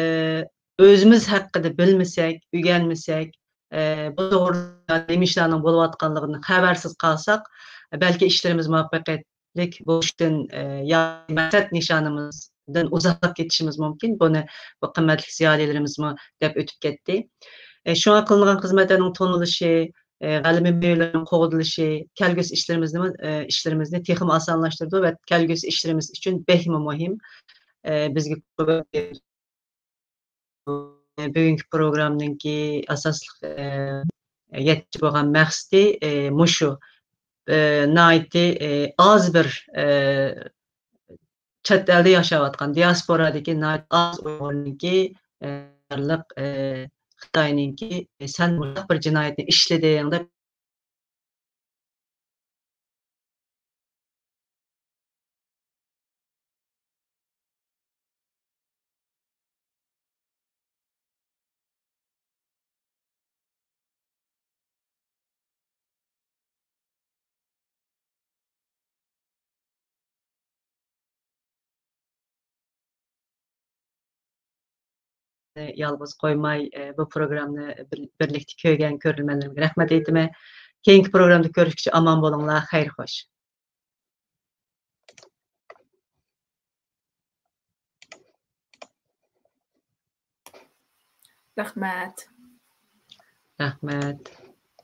ئۆزىمىز ھەققىدە بىلمىسەك، ئۆگەنمىسەك، ئە، بۇ توغرىدا نېمە ئىشلارنىڭ بولۇۋاتقانلىقىدىن خەۋەرسىز قالساق، بەلكى ئىشلىرىمىز مۇۋەپپەقىيەتلىك بولۇشتىن، ئە، يا مەقسەت نىشانىمىزدىن ئۇزاقلاپ كېتىشىمىز مۇمكىن. بۇنى بۇ قىممەتلىك زىيالىيلىرىمىزمۇ دەپ ئۆتۈپ كەتتى. ئە، شۇڭا قىلىنغان خىزمەتلەرنىڭ تونۇلۇشى، ئە، غەلىبە مېۋىلىرىنىڭ قوغدىلىشى، كەلگۈسى ئىشلىرىمىزنىمۇ، ئە، ئىشلىرىمىزنى تېخىمۇ ئاسانلاشتۇرىدۇ ۋە كەلگۈسى ئىشلىرىمىز ئۈچۈن بەكمۇ مۇھىم. ئە، بىزگە بۈگۈنكى پروگرامنىڭكى ئاساسلىق، ئە، يەتكۈچى بولغان مەقسىتى، ئە، مۇشۇ. ئە، ناھايىتى، ئە، ئاز بىر، ئە، چەت ئەلدە ياشاۋاتقان، دىياسپورادىكى ناھايىتى ئاز ئۇيغۇرنىڭكى، ئە، ئە، خىتاينىڭكى، ئە، سەن مۇنداق بىر جىنايەتنى ئىشلىدىڭ دەپ يالغۇز قويماي، ئە، بۇ پروگراممىنى بىر-، بىرلىكتە كۆرگەن كۆرۈرمەنلىرىمگە رەھمەت ئېيتىمەن. كېيىنكى پروگرامدا كۆرۈشكىچە ئامان بولۇڭلار، خەير خوش. رەھمەت. رەھمەت.